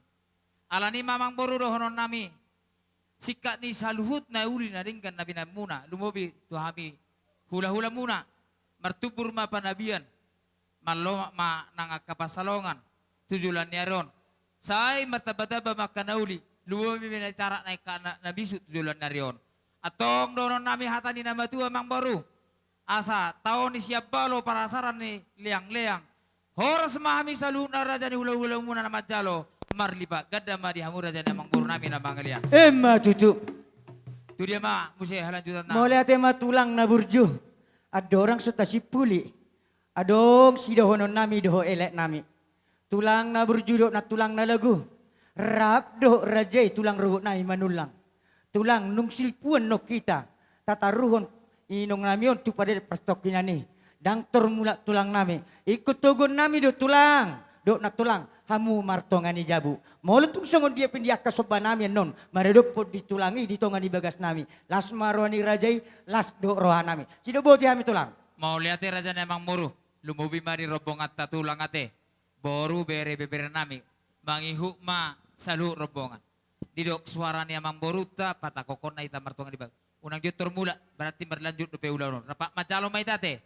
Alani i ma amangboru dohononnami, singkat ni saluhut na uli na denggan na binahenmuna, lumobi tu hami hulahulamuna, martumbur ma panabian, marlomak ma nang angka pansalongan tu joloan ni ari on. Sai martambatamba ma angka na uli, lumobi ma na i tarak na angka na, na bisuk tu joloan ni ari on. Antong dohononnami hata ni na matua amangboru, asa tao ni sian balo parasaran ni leangleang. Horas ma hami saluhutna raja ni hulahulamuna na manjalo, marlipat ganda ma di hamu raja ni amangborunami na mangalean. Emma tutu. Tu dia ma muse halanjutanna? Mauliate ma tulang na burju. Andorang so tasimpuli, adong sidohononnami dohot eleknami. Tulang na burju dohot nantulang na lagu. Rap dohot raja i tulang rorobotnami Manullang. Tulang, nung silpuon non hita tataruhon inongnami on tu padedet partongkinan i. Ndang tormulak tulangnami. Ingkon toguonnami do tulang dohot nantulang, hamu martonga ni jabu. Molo tung songon dia pe di angka sombanami annon maradophon di tulang i di tonga ni bagasnami, las ma roha ni raja i, las dohot rohanami. Sidok boti hami tulang. Mauliate raja ni amangboru, lumobi ma di rombonganta tulang ate. Boru, bere, beberenami, mangihut ma saluhut rombongan. Didok suara ni amangborunta, patakokhon na hita martonga ni bagas. Unang jotjot mulak, berarti marlanjut dope ulaon on. Rap manjalo ma hita ate.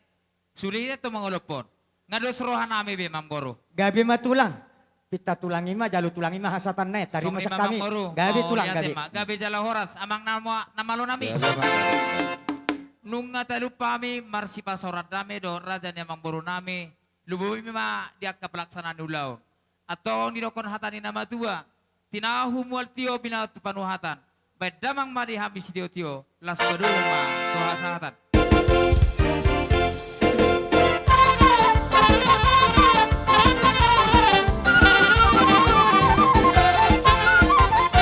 Sude hita tu mangolophon. Nga dos rohanami be amangboru. Gabe ma tulang. Pinta tulang i ma, jalo tulang i ma hasatanna i, tarima. Songon i ma sian hami amangboru. Gabe tulang, gabe. Mauliate ma, gabe jala horas amang na malonami. Gabe ma. Nunga talup hami marsipasaoran dame dohot raja ni amangborunami. Lumobi ma di angka pelaksanaan ni ulaon. Antong didokkon hata ni na matua, tinahu mual tio binahen tu panuhatan. Baen damang ma di hami sitiotio, laos padomu ma tu hasahatan.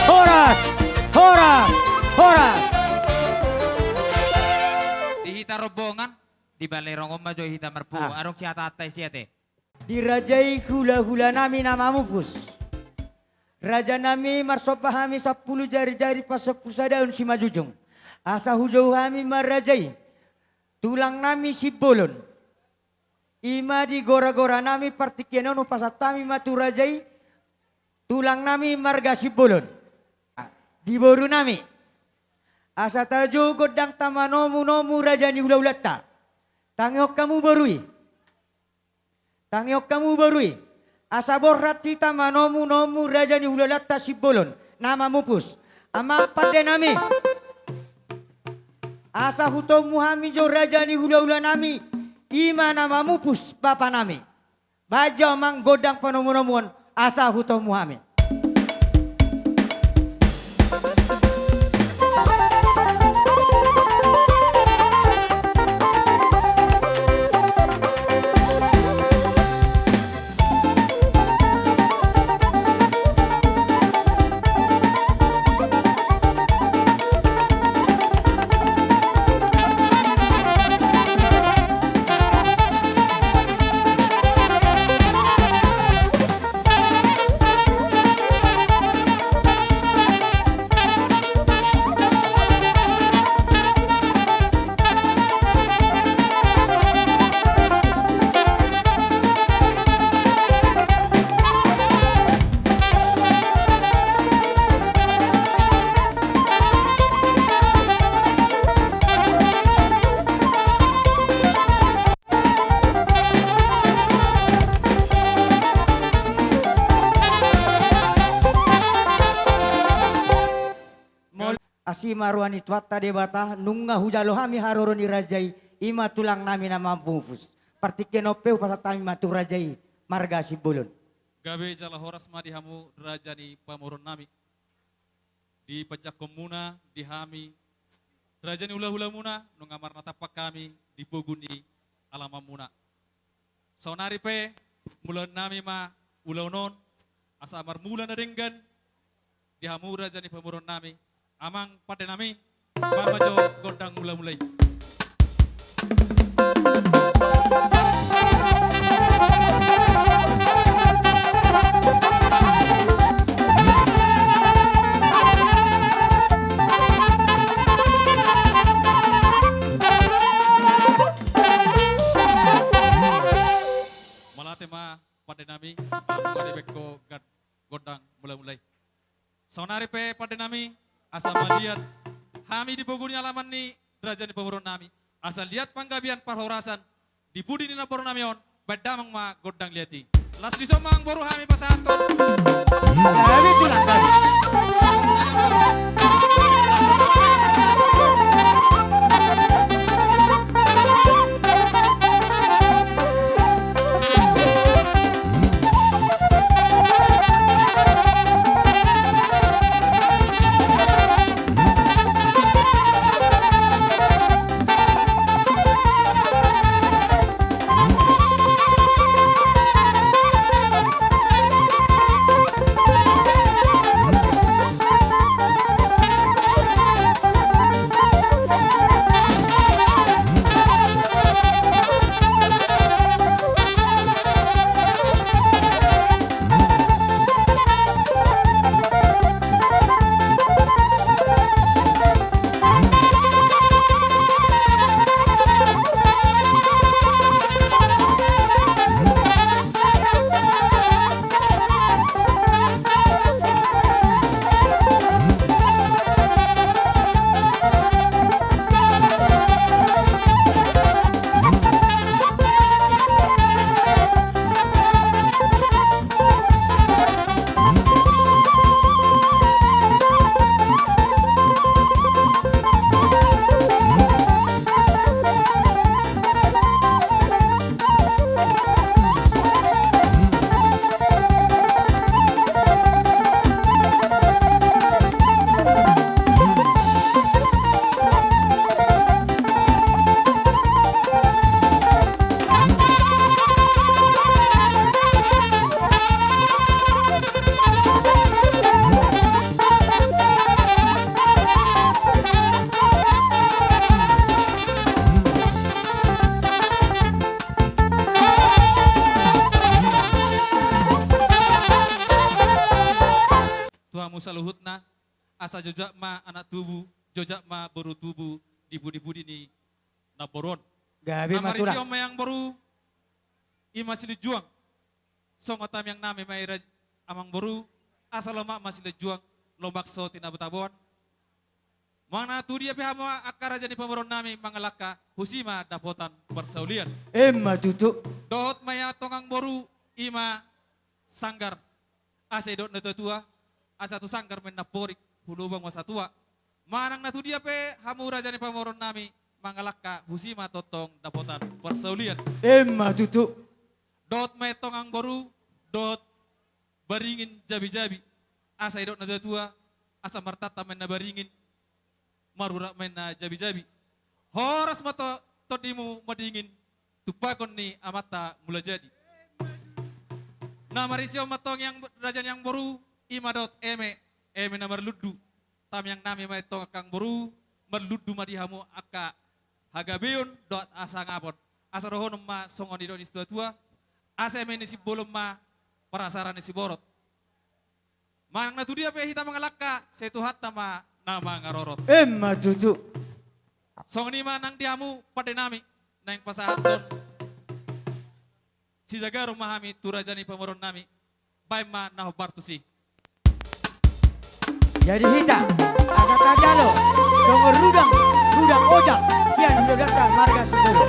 Horas! Horas! Horas! Di hita rombongan, di Balai Rongon ma jo hita marpungu. Ah. Adong sihatahata i siate. Di raja i hulahulanami na mamupus. Rajanami, marsomba hami sampulu jarijari pasombu sada on simanjujung. Asa hujou hami ma raja i tulangnami Simbolon. I ma di goragoranami partingkian on hupasahat hami ma tu raja i tulangnami marga Simbolon. Di borunami. Asa tajou gondangta manomunomu raja ni hulahulanta. Tangihon hamu boru i. Tangihon hamu boru i. Asa borhat hita manomunomu raja ni hulahulanta Simbolon na mamupus. Amang pandenami. Asa hutomu hami jo raja ni hulahulanami. I ma na mamupus bapanami. Baen jo amang gondang panomunomuon asa hutomu hami. Mauliate. Asi ma roha ni Tuhanta Debata, nunga hujalo hami haroro ni raja i, i ma tulangnami na mamupus. Partingkian on pe hupasahat hami ma tu raja i marga Simbolon. Gabe jala horas ma di hamu raja ni pamoruonnami. Dipanjangkonmuna di hami raja ni hulahulamuna, nunga marnatampak hami di pogu ni alamanmuna. Saonari pe mulaonnami ma ulaon on, asa marmula na denggan di hamu raja ni pamoruonnami. Amang pandenami, baen ma jo gondang mulamula i. Mauliate ma pandenami, pengko gan-, gondang mula-mula i. Saonari pe pande nami, asa maliat hami di pogu ni alaman ni raja ni pamoruon nami, asa liat panggabean parhorasan di pudi ni namboru nami on, baen damang ma gondang liat i. Laos dison ma amang boru hami pasahathon. Hami tulang kami. Tu hamu saluhutna, asa jojak ma anak tubu, jojak ma boru tubu di pudi-pudi ni namboru on. Gabe ma tulang. Na marisi on ma amang boru, i ma silinjuang. Songon tamiang nami ma i raj-, amang boru, asa lomak ma silinjuang, lomak so tinabo-taboan. Manang na tudia pe hamu angka raja ni pamoruon nami mangalangka, husi ma dapotan parsaulian. Emma tutu. Dohot ma i antong amang boru, i ma sanggar. Asa didok natua-tua, asa tu sanggar ma inna amporik, hu lubang ma satua. Manang na tudia pe hamu raja ni pamoruon nami mangalangka, husi ma tongtong dapotan parsaulian. Emma tutu. Dohot ma i antong amang boru, dohot baringin jabi-jabi. Asa didok natua-tua, asa martanta ma inna baringin, marurat ma inna jabi-jabi. Horas ma to-, tondimu madingin, tumpahon ni Amanta Mulajadi. Na marisi on ma antong amang raja ni amang boru, i ma dohot eme, eme na marlundu. Tamiang nami ma i antong angka amang boru, marlundu ma di hamu angka hagabeon dohot hasangapon. Asa dohonon ma songon nidok ni situa-tua, asa eme ni simbolon ma parasara ni siborot. Manang na tudia pe hita mangalangka, sai Tuhanta ma na mangarorot. Emma tutu. Songon i ma nang di hamu pande nami, naeng pasahathon sijagaron ma hami tu raja ni pamoruon nami. Baen ma na hombar tusi. Jadi hita, asa tajalo songon rudang, rudang ojang sian hulahulanta marga Sipolo.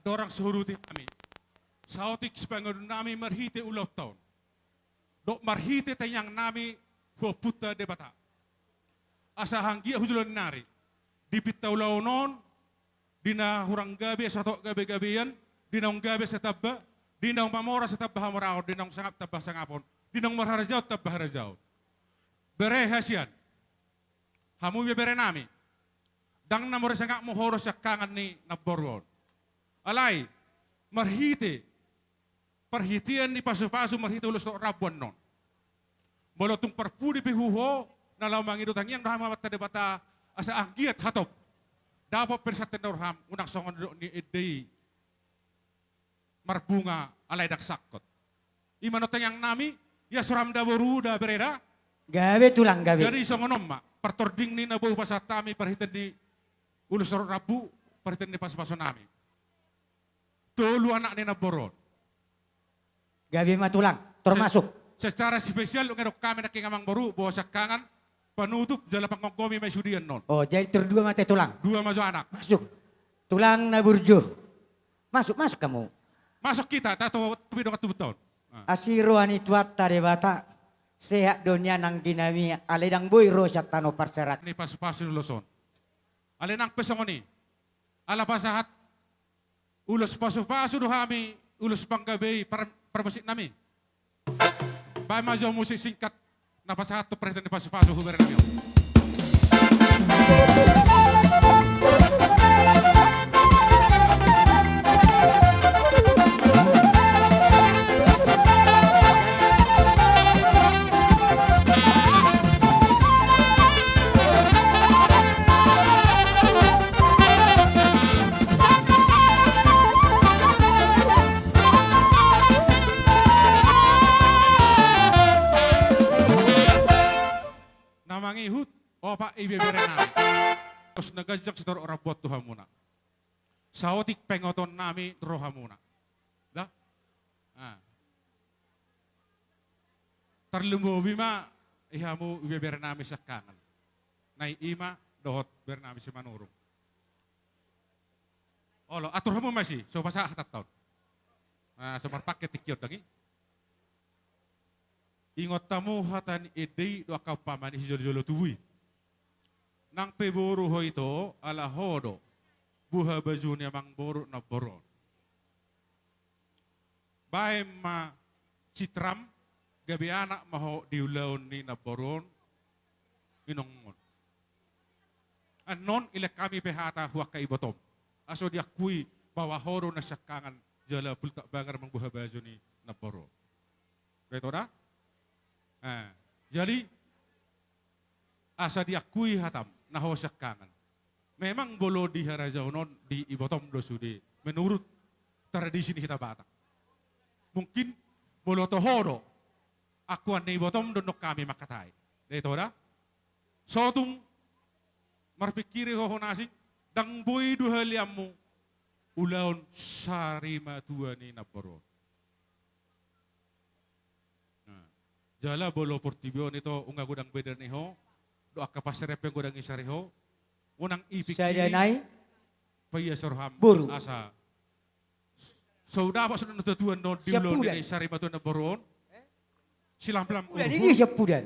Andorang so huruti hami saotik sipangidoan nami marhite ulaonta on dohot marhite tangiang nami hu Ompunta Debata, asa anggiat hu joloan ni ari di pinta ulaon on, di na hurang gabe asa tongtong gabegabean, di naung gabe asa tamba, di naung mamora asa tamba hamoraon, di naung sangap tamba sangapon, di naung marharajaon tamba harajaon. Bere hasian, hamu ibebere nami, ndang na mora sangapmu ho do siangkangan ni namboru on. Alai marhite parhitean ni pasupasu marhite ulos dohot rambu annon, molo tung parpudi pe hu ho, na laho mangido tangiang do hami tu Amanta Debata, asa anggiat hatop dapot pe santabi ni roham, unang songon nidok ni ende i, marbunga alai ndang sangkot. I ma annon tangiang nami. Ia so ro hamu da boru, da bere, da? Gabe tulang, gabe. Jadi songon on ma partording ni na boi hupasahat hami parhitean ni ulos dohot rambu, parhitean ni pasupasu nami. Tolu anak ni namboru on. Gabe ma tulang, tor masuk. Se-, secara spesial nunga didok hami nangkin amang boru, boha siangkangan panutup jala panggomgomi ma i sude annon. Oh, jadi tor dua ma ate tulang. Dua ma jo anak. Masuk. Tulang na burju. Masuk, masuk hamu. Masuk hita, tato, tu bidong tubunta on. Ah. Asi roha ni Tuhanta Debata, sehat do nian anggi nami, alai ndang boi ro sian tano parserahan. Ni pasupasu ni ulos on. Alai nang pe songon i. Ala pasahat ulos pasupasu do hami, ulos panggabe i, par-, parmusik nami. Baen ma jo musik singkat na pasahat tu parhitean ni pasupasu hu bere nami on. Na mangihut opat ibebere nami. Ulos na ganjang sitorop rambu on tu hamuna. Saotik pangidoan nami tu rohamuna. Da? Ah. Tarlumobi ma i hamu ibebere nami siangkangan. Nai Ima dohot bere nami Simanurung. Olo, atur hamu ma i, so pasahat hatanta on. Ah, so marpangke tingki on dang i. Ingot hamu hata ni ende i dohot angka umpama ni sijolojolo tubu i. Nang pe boru ho ito, ala ho do buhabaju ni amangboru namboru on. Baen ma citram, gabe anak ma ho di ulaon ni namboru on, inongmon. Annon ilehon hami pe hata hu angka ibotom, asa diakui bahwa ho do na siangkangan jala bultak bagar mambuha baju ni namboru on. Betul da? Eh, jadi asa diakui hatam na ho siangkangan. Memang molo di harajaon on di ibotom do sude menurut tradisi ni hita Batak. Mungkin molo toho do angkuan ni ibotom do annon hami mangkatai. Betul da? Sotung marpingkiri ho, ho na asing, ndang boi do haleanmu ulaon sarimatua ni namboru on. Nah, jala molo portibi on ito nunga godang beda ni ho dohot angka pansarian pe godang isari ho. Unang ipingkiri. Sada nai. Paia so roham boru. Asa so dapot sude natuatua annon di ulaon ni sarimatua ni namboru on. Silamlam. Siampudan.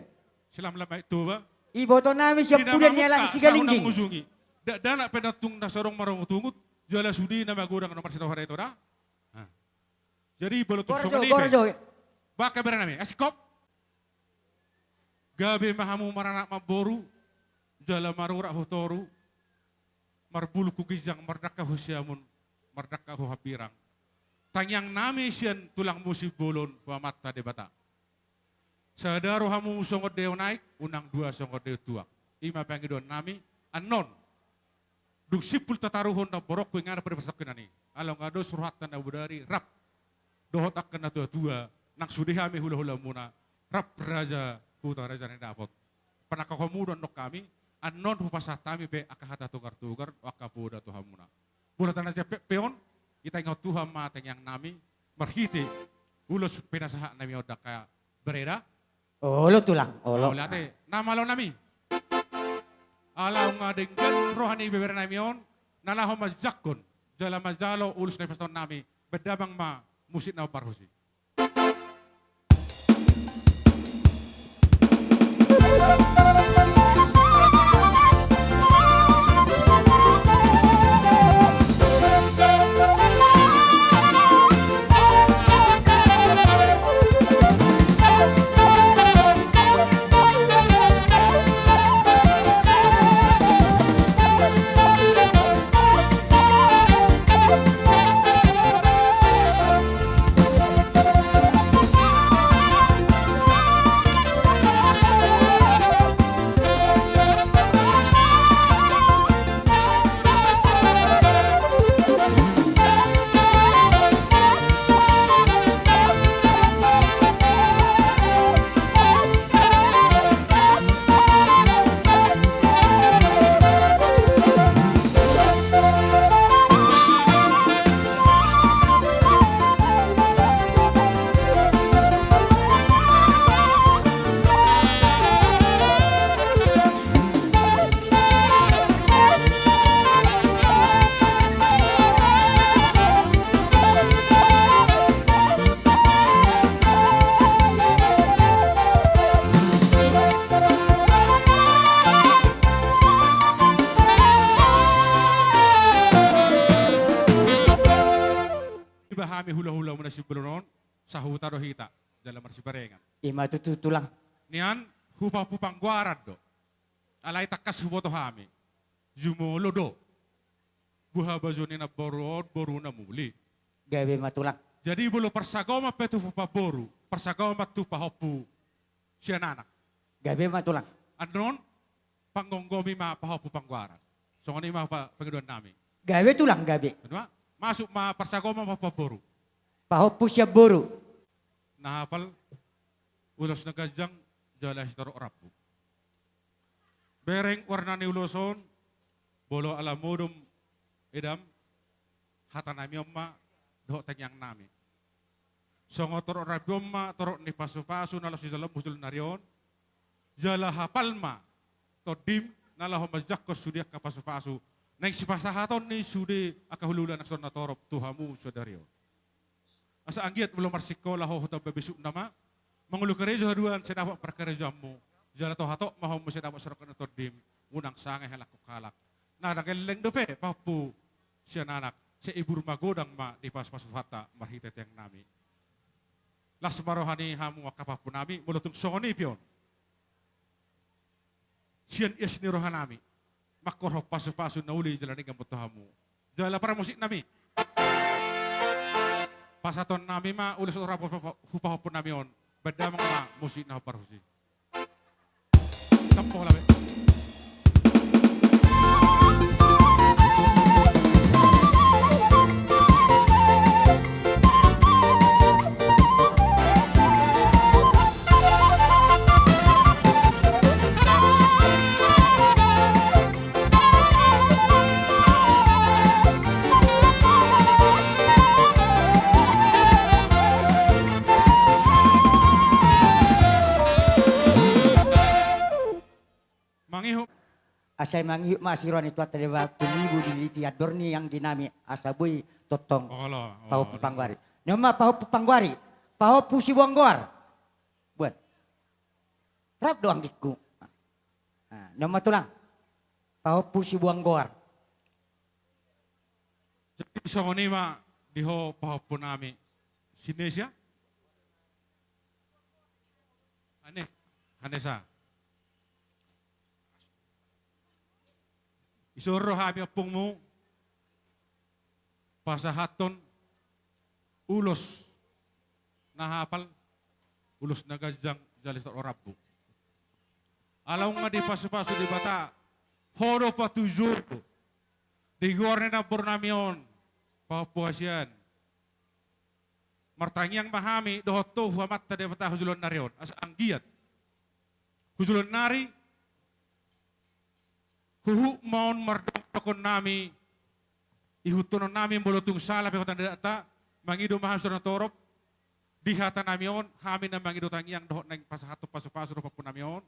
Silamlam ma i tuba. Iboto nami siampudan ni alang Sigalingging. Dakdanak pe na tung na so adong marungutungut jala sude na magodang na marsidohot hata ito da. Nah. Jadi molo tung songon i pe, bahen bere nami, asing hop. Gabe ma hamu maranak mamboru jala marurat hu toru, marbulung hu ginjang, mardangka hu siamun, mardangka hu hambirang. Tangiang nami sian tulangmu Simbolon tu Amanta Debata, sada rohamu songon daion aek, unang dua songon daion tuak. I ma pangidoan nami. Annon dung simpul tataruhon namboru on, huinganan pe di parsatongkinan i, ala nunga dos rohanta na bodari rap dohot angka natuatua nang sude hami hulahulamuna, rap raja huta raja ni dapot. Panangkok hamu do annon hami. Annon hupasahat hami pe angka hata togartogar, angka poda tu hamuna. Molo tana jempek pe on, ita ingot Tuhan ma tangiang nami marhite ulos pinasahat nami on, da angka bere da. Olo tulang, olo. Mauliate. Na malo nami, ala nunga denggan roha ni bebere nami on, na laho manjangkon jala manjalo ulos na dipasahaton nami, baen damang ma musik na hombar husi. Iba hami hulahulamuna Simbolon on, sahuta do hita, jala marsibarengan. Ima tutu, Tulang. Nian, hupahompu panggoaran do. Alai tangkas huboto hami, jumolo do boha bajo ni namboru on, boru na muli. Gabe ma, Tulang. Jadi molo parsagoman pe tu pamboru, parsagoman tu pahompu sian anak. Gabe ma, Tulang. Annon, panggomgomi ma pahompu panggoaran. Songon i ma pa-, pangidoan nami. Gabe, Tulang, gabe. Masuk ma parsagoman pahompu pamboru. Pahompu sian boru. Na hapal, ulos na ganjang, jala sitorop rambu. Bereng warna ni ulos on, molo ala modom edam, hata nami on ma dohot tangiang nami. Songon torop rambu on ma torop ni pasupasu na laho sijaloonmu tu joloan ni ari on, jala hapal ma tondim na laho manjangkon sude angka pasupasu naeng sipasahaton ni sude angka hulahula na sude na torop tu hamu sadari on. Asa anggiat molo marsikola ho, hutamba besukna ma, mangolu karejo haduan sai dapot parkarejoanmu, jala tohatop ma ho muse dapot sirongkap ni tondim, unang sanga halak halak. Na dang elleng dope pahompu sian anak, sai ibur magodang ma dipasupasu Tuhanta marhite tangiang nami. Las ma roha ni hamu angka pahompu nami, molo tung songon i pe on. Sian ias ni roha nami, mangkorhon pasupasu na uli jala denggan ma tu hamu. Jala parmusik nami, pasahaton nami ma ulos na ro hu pahompu nami on. Baen damang ma musik na hombar husi. Sampo labe. Mangihut. Asa mangihut ma asi roha ni Tuhanta Debata, tumibu diliti andor ni anggi nami, asa boi tongtong. Olo, olo. Pahompu panggoari. Ni on ma pahompu panggoari. Pahompu sibuang goar. Buat. Rap do anggingku. Nah, ni on ma, Tulang. Pahompu sibuang goar. Jadi songon i ma di ho pahompu nami. Sinesia? Ane, Hanesa. Dison ro hami ompungmu pasahathon ulos na hapal, ulos na ganjang jala sitorop rambu. Ala nunga dipasupasu Debata ho do patuju di goar ni namboru nami on, pahompu hasian. Martangiang ma hami dohot ho tu Amanta Debata hu joloan ni ari on, asa anggiat hu joloan ni ari huhut ma on mardongan nami, ihuthonon nami molo tung sala pe hata ni data, mangido ma hami sude na torop di hata nami on, hami na mangido tangiang dohot naeng pasahathon pasupasu dohot pahompu nami on.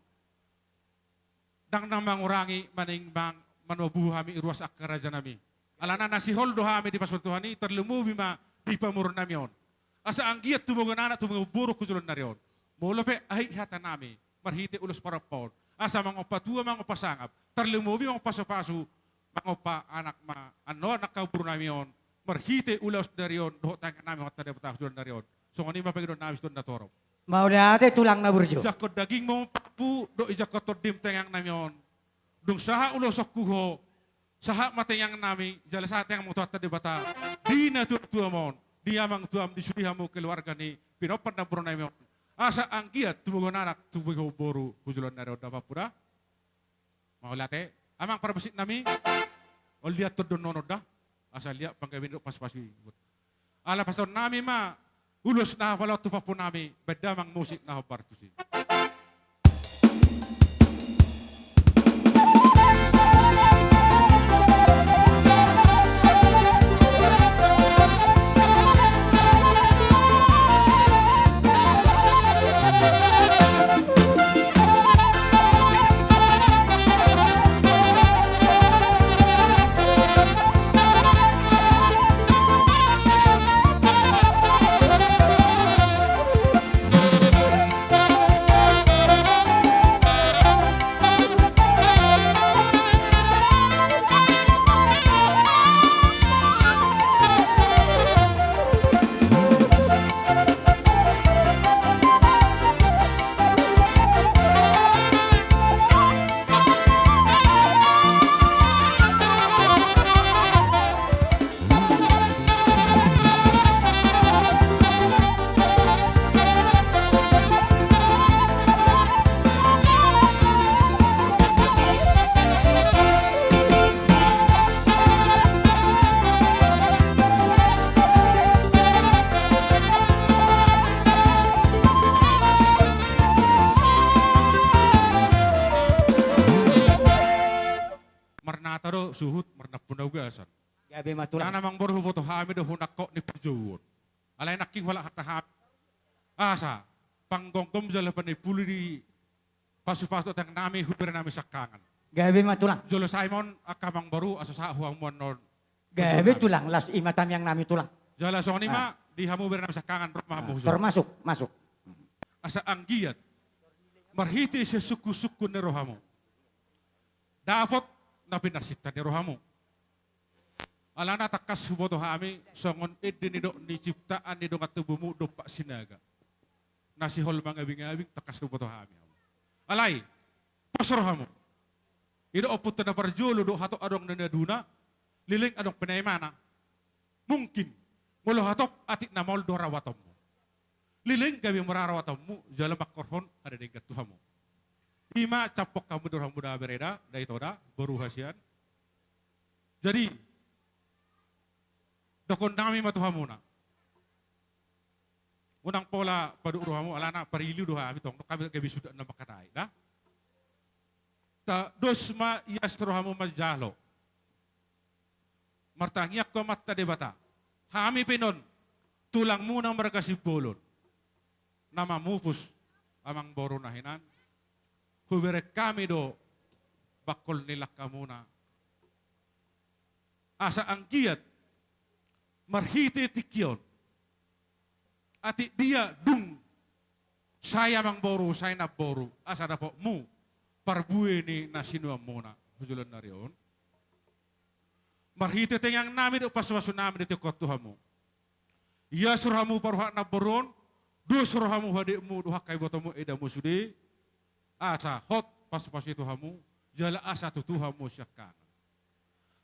Ndang na mangurangi manang mang-, manobu hami ruas angka raja nami. Alana na sihol do hami dipasupasu Tuhan i, tarlumobi ma di pamoruon nami on. Asa anggiat tumangihon anak, tumangihon boru tu joloan ni ari on. Molo pe ahit hata nami marhite ulos parompa on, asa mangompa tua, mangompa sangap, tarlumobi mangompa pasupasu, mangompa anak ma annon angka boru nami on, marhite ulos ni ari on dohot tangiang nami tu Amanta Debata tu joloan ni ari on. Songon i ma pangidoan nami sian Amanta Debata. Mauliate tulang na burju. Ijangkon dagingmu pahompu, dohot ijangkon tondim tangiang nami on. Dung sahat ulos on tu ho, sahat ma tangiang nami, jala sahat tangiangmu tu Amanta Debata, di natuatuam on, di amangtuam, di sude hamu keluarga ni pinomparna boru nami on. Asa anggiat tumangihon anak, tumangihon boru tu joloan ni ari on da pahompu da. Mauliate, amang parmusik nami, olo liat tondon nonon da, asa liat panggabean dohot pasupasu i. Ala pasahaton nami ma ulos na hapaloan tu pahompu nami, baen damang musik na hombar tusi. Marnata do suhut, marnampuna ugasan. Gabe ma tulang. Nang amang boru, huboto hami do hu nangkok ni parjouon. Alai nangkin hualap hata hami. Asa panggomgom jala panipuli di pasupasu tangiang nami, hubere nami siangkangan. Gabe ma tulang. Jolo sai ma on angka amang boru, asa sahat hu hamu annon. Gabe tulang, laos i ma tangiang nami tulang. Jala songon i ma di hamu bere nami siangkangan, ro ma hamu. Tor masuk, masuk. Asa anggiat marhite sian sungkunsungkun ni rohamu, dapot na pinarsinta ni rohamu. Alana tangkas huboto hami songon ende ni dok ni ciptaan ni dongan tubumu Dompak Sinaga, na sihol mangabingabing, tangkas huboto hami. Alai pos rohamu. Didok ompunta na parjolo, dohot hatop adong na niaduna, leleng adong pe na imana. Mungkin molo hatop atik na maol do rawatonmu. Leleng gabe mura rawatonmu jala mangkorhon hadenggan tu hamu. I ma campok hamu di rohamu da, bere da, da ito da, boru hasian. Jadi dohonon nami ma tu hamuna. Unang pola paduk rohamu, alana pariliu do hami tong, hami gabe suda na mangkatai da. Dos ma ias rohamu manjalo, martangiang tu Amanta Debata. Hami pe annon tulangmuna marga Simbolon na mamupus amang boru na hinan, hubereng hami do bangkol ni langkamuna. Asa anggiat marhite tingki on, atik dia dung sai amang boru, sai namboru, asa dapotmu parbue ni na sinuanmuna tu joloan ni ari on. Marhite tangiang nami dohot pasupasu nami di tingki on tu hamu. Ias rohamu paruhak namboru on, dos rohamu hadekmu dohot angka ibotomu, edamu sude, asa hot pasupasu i tu hamu, jala asa tutu hamu siangkangan.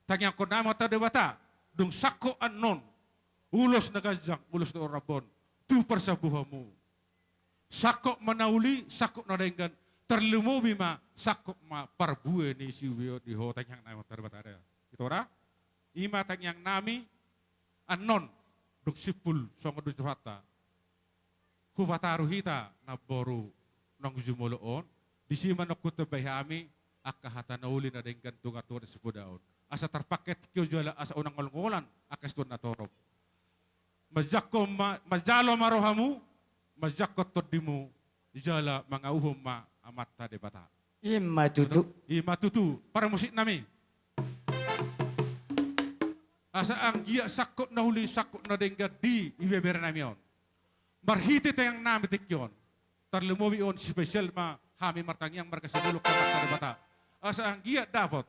Tangiangkon nami Amanta Debata, dung sangkop annon ulos na ganjang, ulos na rambu on tu parsabut hamu, sangkop ma na uli, sangkop na denggan, tarlumobi ma sangkop ma parbue ni siubeon di ho, tangiang nami Amanta Debata da. Ito da? I ma tangiang nami. Annon dung simpul songon dok ni Tuhanta, hupataru hita namboru naung jumolo on, disi ma naung hutambai hami angka hata na uli na denggan tu tongatonga ni sopoda on, asa tarpangke tingki on jala asa unang ngolngolan angka situan na torop. Manjangkon ma, manjalo ma rohamu, manjangkon tondimu, jala mangauhon ma Amanta Debata. I ma tutu. I ma tutu. Parmusik nami. Asa anggiat sangkot na uli, sangkot na denggan di ibebere nami on. Marhite tangiang nami tingki on. Tarlumobi on spesial ma hami martangiang marga Sibolon Karna Debata. Asa anggiat dapot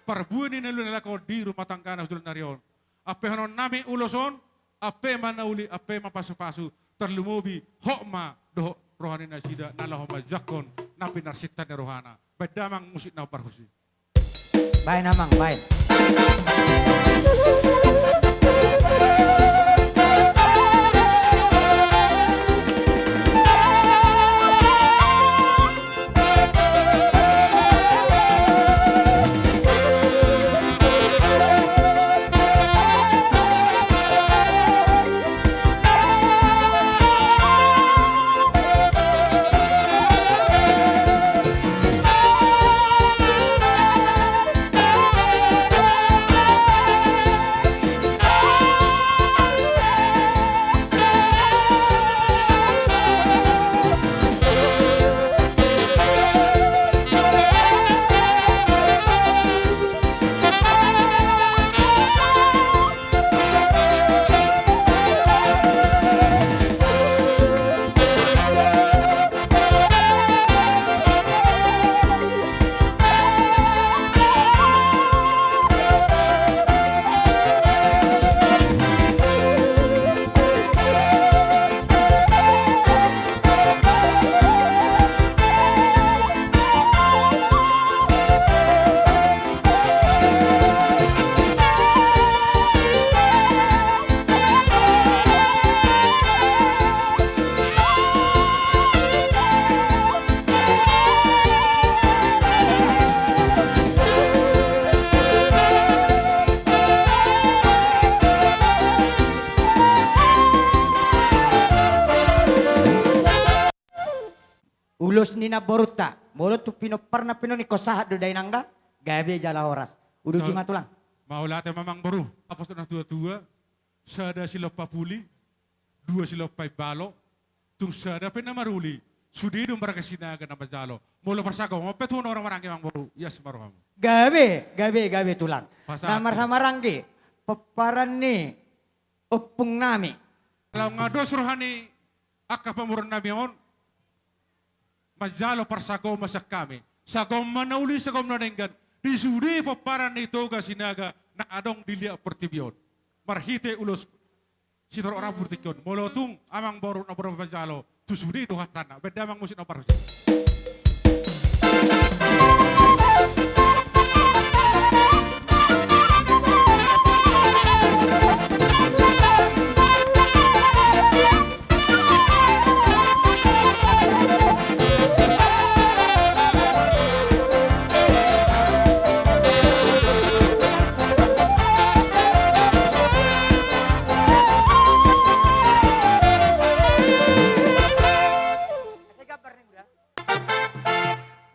parbue ni na uli na laho di rumah tanggana joloan ni ari on. Ampehonon nami ulos on, ampe ma na uli, ampe ma pasu-pasu, tarlumobi hot ma dohot roha ni nasida na laho manjangkon na pinarsinta ni rohana. Baen damang musik na parhus i. Baen amang, baen. Ulos ni namborunta, molo tung pinomparna pe on ingkon sahat do dainang da, gabe jala horas. Uduti ma tulang. Mauliate ma amang boru, apos na tua-tua, sada silompa puli, dua silompa imbalo, tung sada pe na maruli, sude do marga Sinaga na manjalo. Molo parsagomon pe tu na marhahamaranggi amang boru, ias ma rohamu. Gabe, gabe, gabe tulang. Na marhahamaranggi, pomparan ni ompung nami. Laho nga dos roha ni angka pamoruon nami on manjalo parsagomon sian hami. Sagomon na uli, sagomon na denggan di sude pomparan ni Toga Sinaga na adong di liat portibi on. Marhite ulos sitorop rambu tingki on. Molo tung amang boru na boru manjalo, tu sude do hatana. Baen damang musik na parhus i.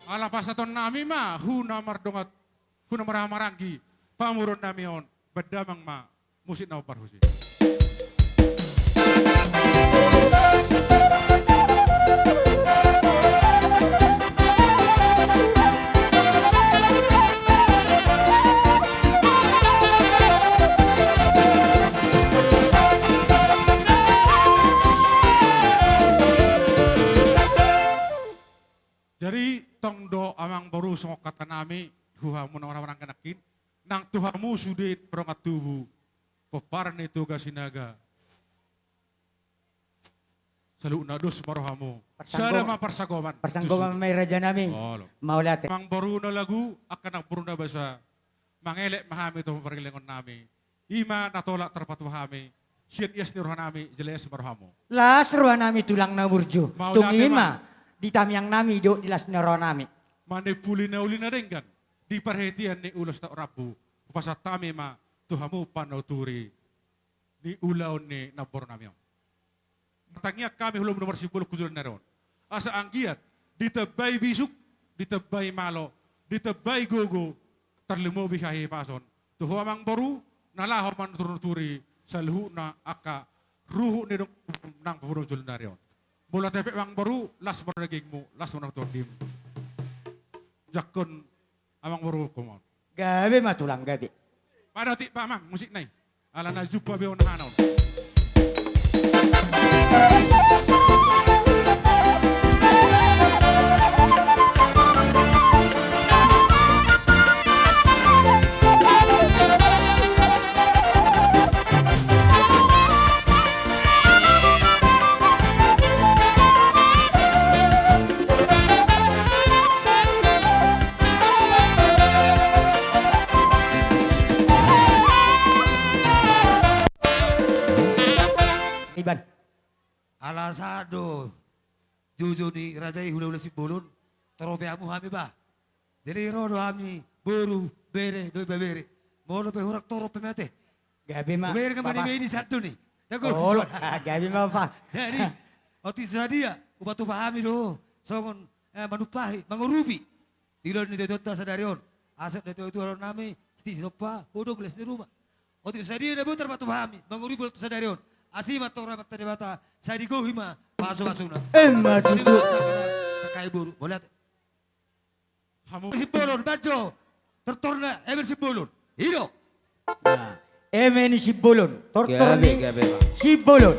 Ala pasahaton nami ma hu na mardongan, hu na marhahamaranggi pamoruon nami on, baen damang ma musik na parhus i. Jadi tong do amang boru songon hata nami tu hamu na marhahamaranggi nangkin, nang tu hamu sude dongan tubu pomparan ni Toga Sinaga. Saluhutna dos ma rohamu. Sada ma parsagomon. Parsagomon ma i raja nami. Mauliate. Amang boru na lagu, angka namboru na basa, mangelek ma hami tu pargellengon nami. I ma na tolap tarpatupa hami sian ias ni roha nami, jala ias ma rohamu. Las roha nami tulang na burju. Tung i ma di tangiang nami dohot di las ni roha nami. Manimpuli na uli na denggan di parhitean ni ulos na rambu, hupasahat hami ma tu hamu panuturi ni ulaon ni namboru nami on. Martangiang hami ulaonmu na marsimbolon tu joloan ni ari on, asa anggiat ditambai bisuk, ditambai malo, ditambai gogo, tarlumobi hahipason tu ho amang boru na laho manuturi-nuturi saluhutna angka ruhut ni dongan nang pamoruonmu tu joloan ni ari on. Molo ate pe amang boru, las ma dagingmu, las ma tondimu. Jangkon amang boru, come on. Gabe ma tulang, gabe. Padotik ma amang musikna i. Ala na jumpa be on hana on. Iban. Ala sahat do joujou ni raja i hulahula Simbolon, toro pe hamu hami ba. Jadi ro do hami boru, bere, dohot ibebere. Molo pe hurang toro pe mate. Gabe ma. Bere kan mani bedi satu ni. Jago. Oh, gabe ma, Pak. Jadi otik sadia, hupatupa hami do songon, eh, manumpahi, mangurupi. Dilehon ni tuatua sadari on. Asa tu tuatua nami, siti sompa, hodong las ni ruma. Otik sadia na boi tarpatupa hami mangurupi tu sadari on. Asi ma tong Amanta Debata, sai digohi ma pasupasuna. Emma tutu. Sakai boru, boleh. Hamu Simbolon, banjo. Tortorna, eme ni Simbolon. I do. Nah, eme ni Simbolon. Tortor ni Simbolon.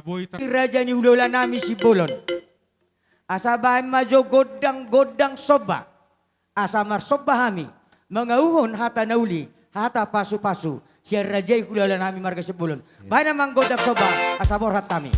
Boi ta- Raja ni hulahula nami Simbolon. Asa baen ma jo gondang-gondang somba. Asa marsomba hami, mangauhon hata na uli, hata pasu-pasu, sian raja i hulahula nami marga Simbolon. Baen amang gondang somba, asa borhat hami.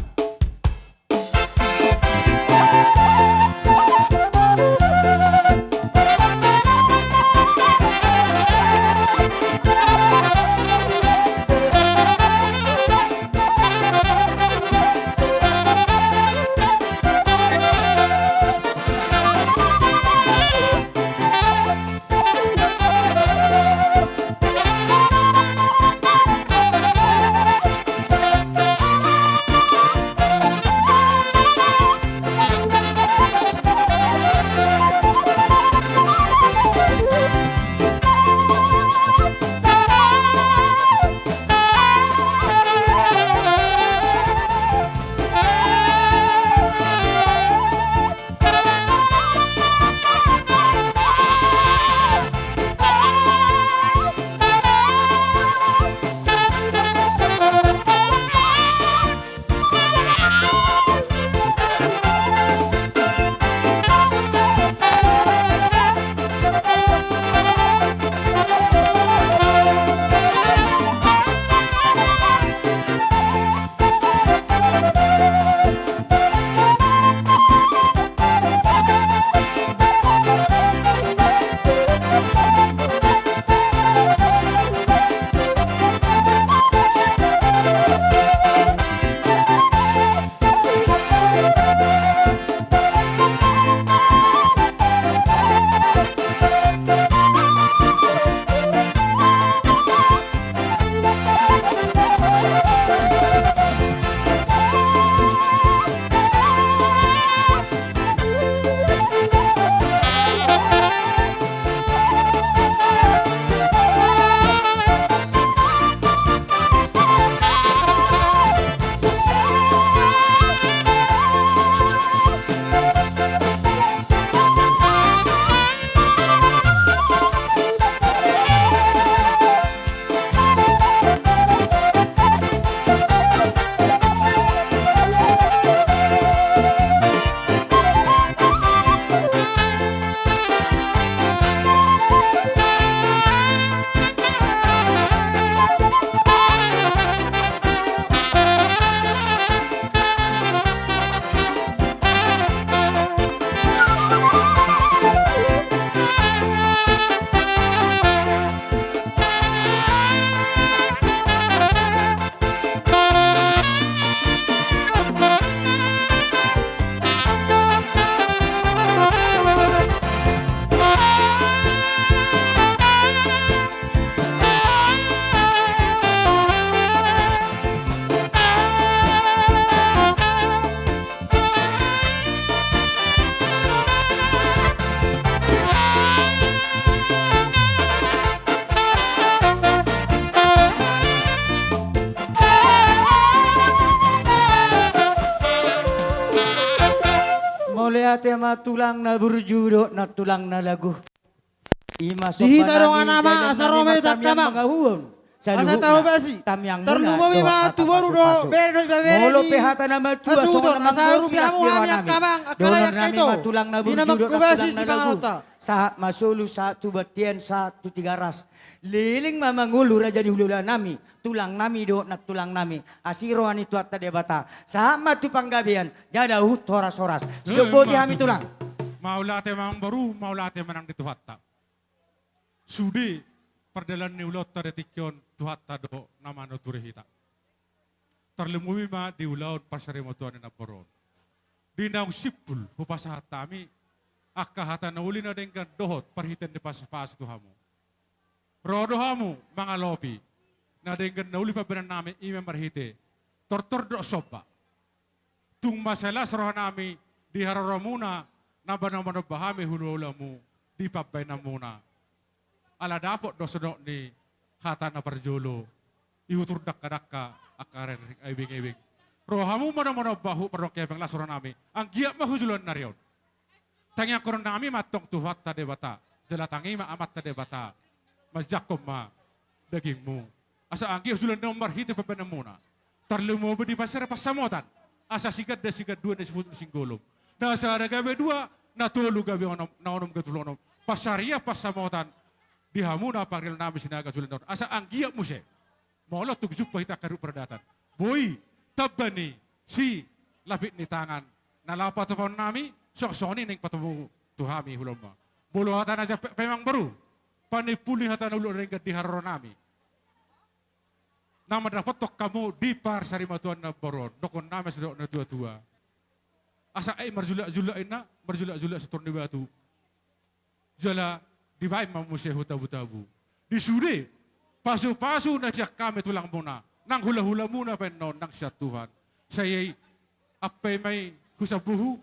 Mauliate ma tulang na burju dohot nantulang na lagu. Ima di hita songon dongan i, ama, asa ro ma hami hita angka amang, mangauhon saluhutna tamiangmuna. Tarlumobi ma tu boru dohot bere dohot ibebere. Molo pe hata na matua songon na manggohi, asa urupi hamu hami angka amang, angka lae, angka ito. Dongan nami ma tulang na burju dohot nantulang na lagu. Sahat ma solu, sahat tu bontean, sahat tu Tigaras. Leleng ma mangolu raja ni hulahula nami, tulang nami dohot nantulang nami. Asi roha ni Tuhanta Debata, sahat ma tu panggabean, jala huhut horas-horas. Sidok boti hami tulang. Mauliate ma amangboru, mauliate ma nang di Tuhanta. Sude pardalan ni ulaonta di tingki on Tuhanta do na manature hita. Tarlumobi ma di ulaon parsarimatua ni namboru on. Di naung simpul hupasahat hami angka hata na uli na denggan dohot parhitean ni pasu-pasu tu hamu. Ro do hamu mangalopi na denggan na uli pambahenan nami, ima marhite tortor dohot somba. Tung mansai las roha nami di haroromuna na manomba-nomba hami hulahulamu di pambahenanmuna. Ala dapot do songon ni hata na parjolo, ihutur dangka-dangka angka rengring, aibing-ibing. Ro hamu manomba-nomba huhut mardongan hepeng, las roha nami. Anggiat ma hujoloan ni ari on tangiangkon nami ma antong Tuhanta Debata, jala tangi ma Amanta Debata, manjangkon ma dagingmu. Asa anggiat hujoloan ni ari on marhite pambahenanmuna. Tarlumobi di pansarian pansamotan. Asa siganda sigandua na sipulut singgolom. Na sada gabe dua, na tolu gabe onom, na onom gabe tolu onom. Pansarian pansamotan di hamu na pangarion nami Sinaga Tulandon. Asa anggiat muse. Molo tung jumpa hita angka duduk pardatan. Boi, tamba ni silapit ni tangan. Na laho patupaon nami, songon i naeng patupaonmu tu hami hulahula. Molo hata na jampe pe amangboru. Panimpuli hata na uli na denggan di haroro nami. Na mandapothon hamu di parsarimatuaon na baru on, dohonon nami songon na didok na tuatua. Asa aek marjulakjulak inna, marjulakjulak sator ni batu. Jala dibaen ma muse tu tabutabu. Di sude pasupasu na sian hami tulangmuna, nang hulahulamuna pe annon nang sian Tuhan. Sai ampe ma i husombu,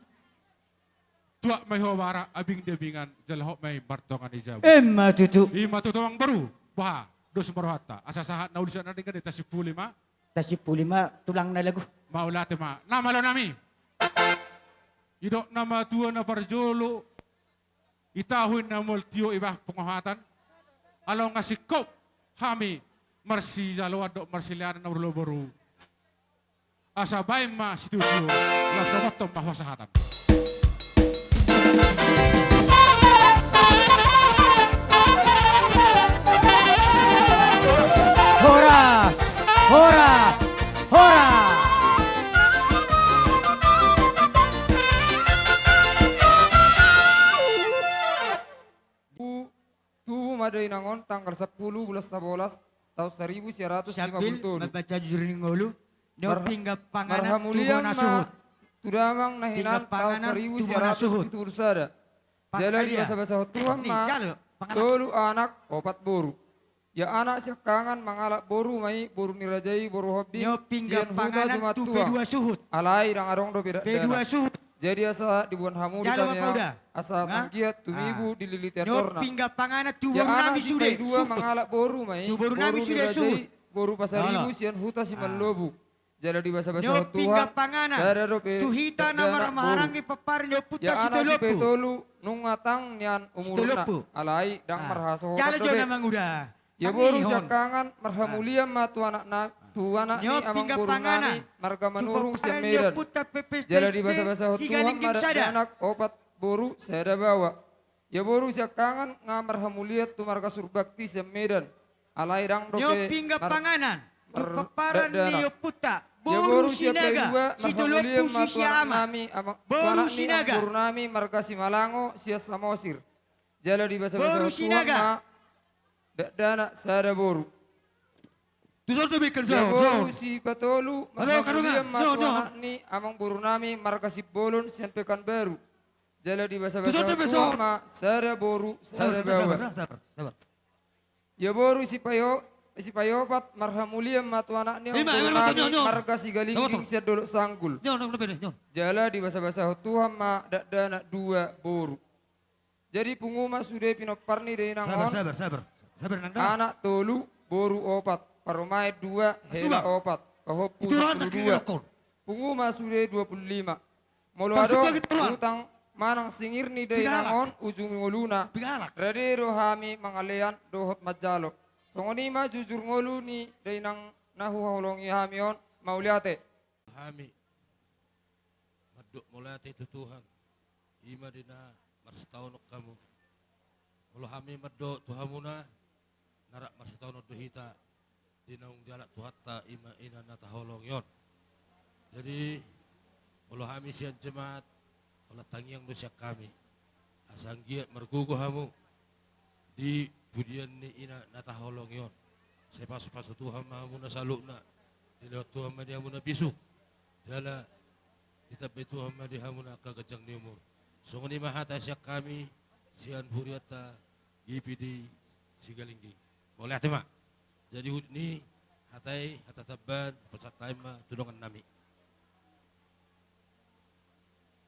tuat ma i ho bara abing di abingan, jala hot ma i martonga ni jabu. Ima tutu. Ima tutu amangboru. Bah, dos ma rohanta. Asa sahat na uli sahat na denggan i, tasimpuli ma. Tasimpuli ma tulang na lagu. Mauliate ma. Na malo nami. Didok na matua na parjolo, i tahu inna mual tio, i bah punguhatan. Alongan singkop hami marsijaloan dohot marsileanan na marulaboru. Asa baen ma sitiotio, laos dohononhon ma hasahatan. Horas! Horas! Horas! Tu-, tubu ma dainang on tanggal sampulu bulan sabolas taon saribu sia ratus lima pulu tolu. Sambil mambaca jujur ni ngolu. Mar-, pinggan panganan, marhamulian ma tu bona suhut. Tu damang na hinan taon saribu sia ratus pitu pulu sada. Jala dibasabasahon Tuhan ma tolu anak, opat boru. Ia anak siangkangan mangalap boru ma i, boru ni raja i boru Hombing, sian huta Jumattuang. Alai ndang adong dope dakdanak. Jadi asa diboan hamu di tangiang, asa anggiat tumibu dililiti andorna. Ia anak sipaidua mangalap boru ma i, boru ni raja i boru Pasaribu, sian huta Simallobu. Jala dibasabasahon Tuhan, sada dope dakdanak boru. Ia anak sipaitolu nunga tang nian umurna, alai ndang marhasohotan dope. Ia boru siangkangan marhamulian ma tu anak na, tu anak ni amangboru nami marga Manurung sian Medan. Jala dibasabasahon Tuhan ma dakdanak, opat boru sada baoa. Ia boru siangkangan nga marhamulian tu marga Surbakti sian Medan. Alai ndang dope pinggan panganan tu pomparan ni ompunta. Ia boru sipaidua marhamulian ma tu anak nami, boru Sinaga, amangboru nami marga Simalango sian Samosir. Jala dibasabasahon Tuhan ma dakdanak sada boru. Ia boru sipatolu marhamulian ma tu anak ni amangboru nami marga Simbolon sian Pekanbaru. Jala dibasabasahon Tuhan ma sada boru sada baoa. Ia boru sipaio-, sipaiopat marhamulian ma tu anak ni amangboru nami marga Sigalingging sian Dolok Sanggul. Jala dibasabasahon Tuhan ma dakdanak dua boru. Jadi pungu ma sude pinompar ni dainang on. Anak tolu, boru opat, parumaen dua, hela opat, pahompu sampulu dua. Pungu ma sude dua pulu lima. Molo adong utang manang singir ni dainang on ujung ngoluna, rade do hami mangalean dohot manjalo. Songon i ma jujur ngolu ni dainang na huhaholongi hami on. Mauliate. Hami mandok mauliate tu Tuhan, i ma di na marsitaonon hamu. Molo hami mandok tu hamuna, na rap marsitaonon do hita di naung dialap Tuhanta, i ma ina na taholongi on. Jadi molo hami sian jemaat, holan tangiang do sian hami, asa anggiat margogo hamu di pudian ni ina na taholongi on. Sai pasupasu Tuhan ma hamuna saluhutna, dilehon Tuhan ma di hamuna bisuk, jala ditambai Tuhan ma di hamuna angka ganjang ni umur. Songon i ma hata sian hami sian hurianta G P D Sigalingging. Mauliate ma. Jadi huhut ni hata i, hata tambahan, pasahat hami ma tu dongan nami.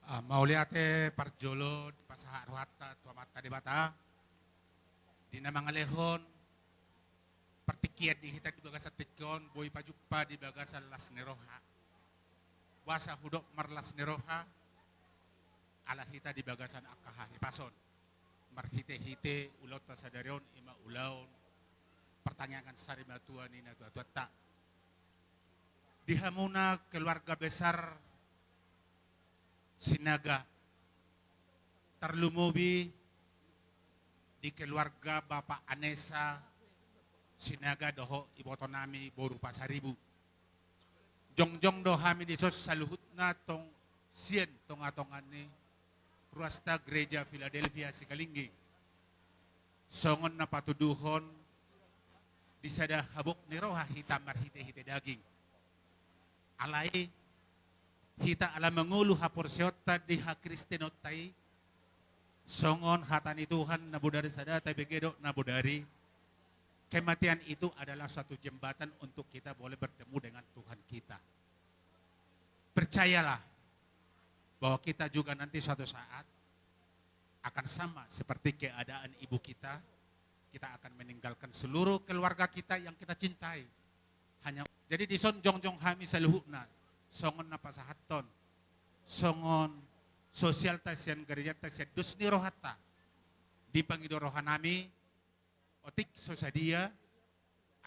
Ah, mauliate parjolo dipasahat rohanta tu Amanta Debata, di na mangalehon partingkian di hita di bagasan tingki on, boi pajumpa di bagasan las ni roha. Boasa hudok marlas ni roha? Ala hita di bagasan angka hahipason. Marhitehite ulaonta sadari on, i ma ulaon partangiangan sarimatua ni natuatuanta. Di hamuna keluarga besar Sinaga, tarlumobi di keluarga Bapak Anesa Sinaga dohot ibotonami boru Pasaribu. Jongjong do hami dison saluhutna tong sian tongatonga ni ruasta Gereja Philadelphia Sigalingging. Songon na patuduhon di sada habot ni roha hita marhitehite daging. Alai hita ala mangolu haporseaonta di hakristenonta i, songon hata ni Tuhan, na bodari sada tabege do na bodari. Kematian itu adalah suatu jembatan untuk kita boleh bertemu dengan Tuhan kita. Percayalah bahwa kita juga nanti suatu saat akan sama seperti keadaan ibu kita. Kita akan meninggalkan seluruh keluarga kita yang kita cintai. Hanya, jadi dison jongjong hami saluhutna, songon na pasahathon, songon sosialta sian gerejanta, sian dos ni rohanta. Dipangido rohanami, otik so sadia,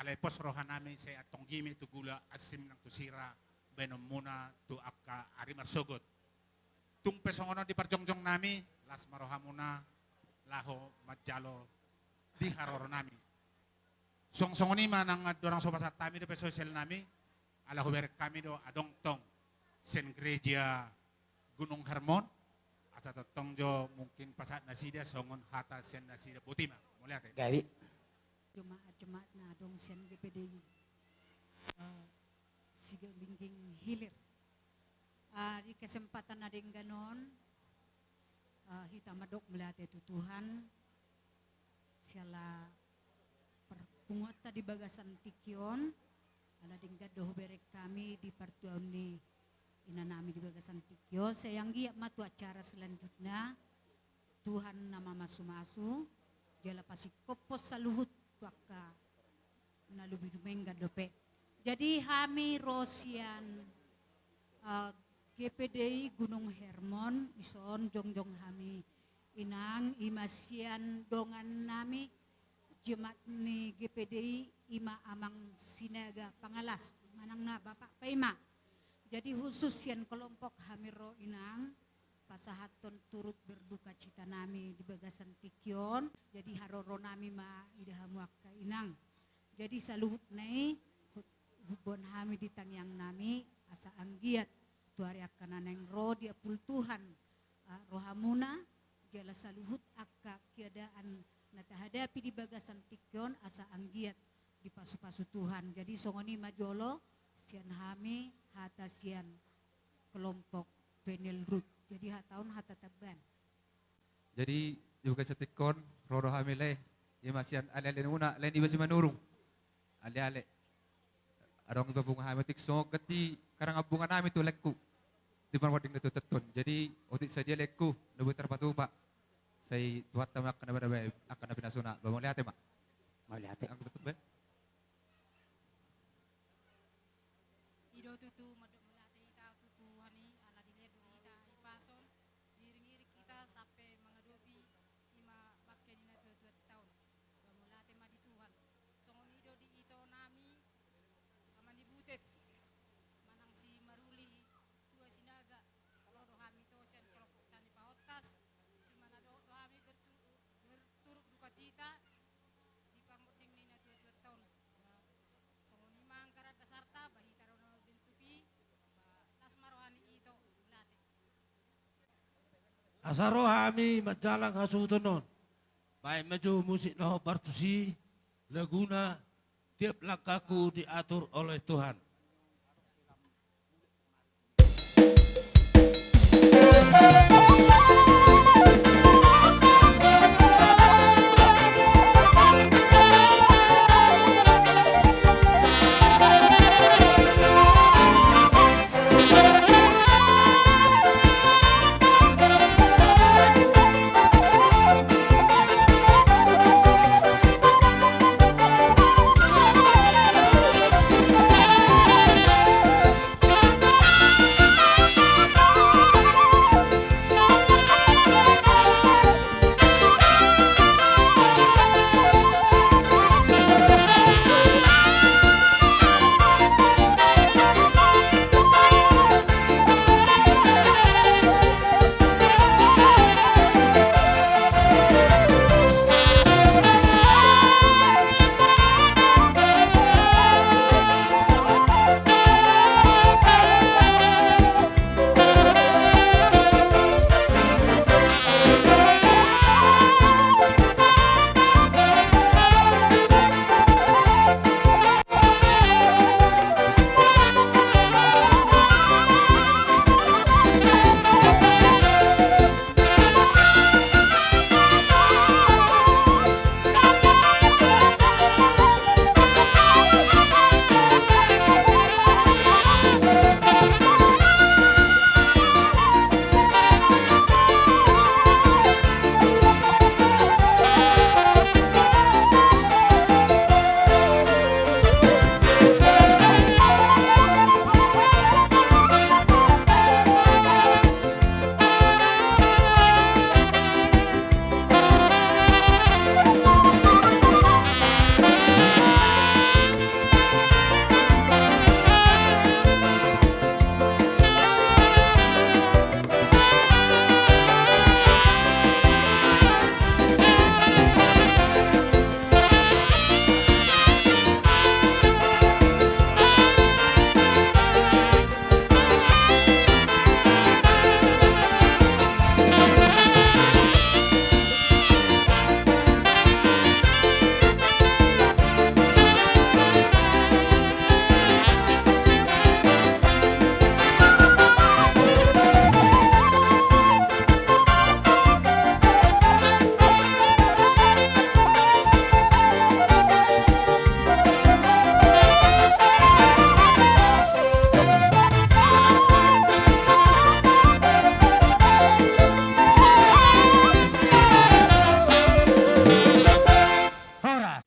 alai pos rohanami sai antong hami tu gula, asim nang tu sira, baenonmuna tu angka ari marsogot. Tung pe songon on di parjongjongnami, las ma rohamuna laho manjalo di haroronami. Songon i ma nang andorang so pasahat hami dope sosialnami, ala hubereng hami do adong tong sian gereja Gunung Hermon, asa tongtong jo mungkin pasahat nasida songon hata sian nasida. Boti ma, mauliate. Gabe. Jemaat-jemaat na adong sian G P D I, eh, Sigalingging Hilir. Ah, di kesempatan na denggan on, ah, hita mandok mauliate tu Tuhan, siala parpunguanta di bagasan tingki on, ala denggan do hubereng hami di partuaon ni inanami di bagasan tingki on, sai anggiat ma tu acara selanjutna, Tuhan na mamasumasu, jala pasingkophon saluhut tu angka na lobi dumenggan dope. Jadi hami ro sian, eh, G P D I Gunung Hermon, dison jongjong hami inang, i ma sian dongannami, jemaat ni G P D I, i ma Amang Sinaga Pangalas, manang na Bapak Paima. Jadi khusus sian kelompok hami ro inang, pasahathon turut berduka cita nami di bagasan tingki on. Jadi haroronami ma ida hamu angka inang. Jadi saluhutna i hut-, huboan hami di tangiangnami, asa anggiat tu ari angka na naeng ro diapul Tuhan, ah, rohamuna, jala saluhut angka keadaan na tahadapi di bagasan tingki on asa anggiat dipasupasu Tuhan. Jadi songon i ma jolo sian hami hata sian kelompok Penelrut. Jadi hata on hata tamban. Jadi di bagasan tingki on ro do hami lae, i ma sian aleale ni muna, lae niba Simanurung. Aleale. Adong iba pungu hami otik songon ganti karangabunganami tu laengku. Di parmanding na tuatua on. Jadi otik sadia laengku, na boi tarpatupa. Sai Tuhanta ma angka na bada bae, angka na pinasuna. Ba mauliate ma. Mauliate. Anggo betul be. I do tutu mandok mauliate hita tu Tuhan i, ala dilehon do hita hahipason, diiringiring hita sampe mangadopi i ma bangke ni na tuatua on. Ba mauliate ma di Tuhan. Songon i do di itonami, ama ni Butet, manang si Maruli, tua Sinaga, ro do hami ito sian kelompok Tani Pahontas, di mana dohot do hami bertu-, berturut duka cita di parmanding ni na tuatua on. Ba songon i ma anggaran dasarta, ba hita do na mambentuk i, ba las ma roha ni ito, mauliate. Asa ro hami manjalang hasuhuton on. Baen ma jo musik na hombar tusi, laguna Tiap Langkahku Diatur Oleh Tuhan.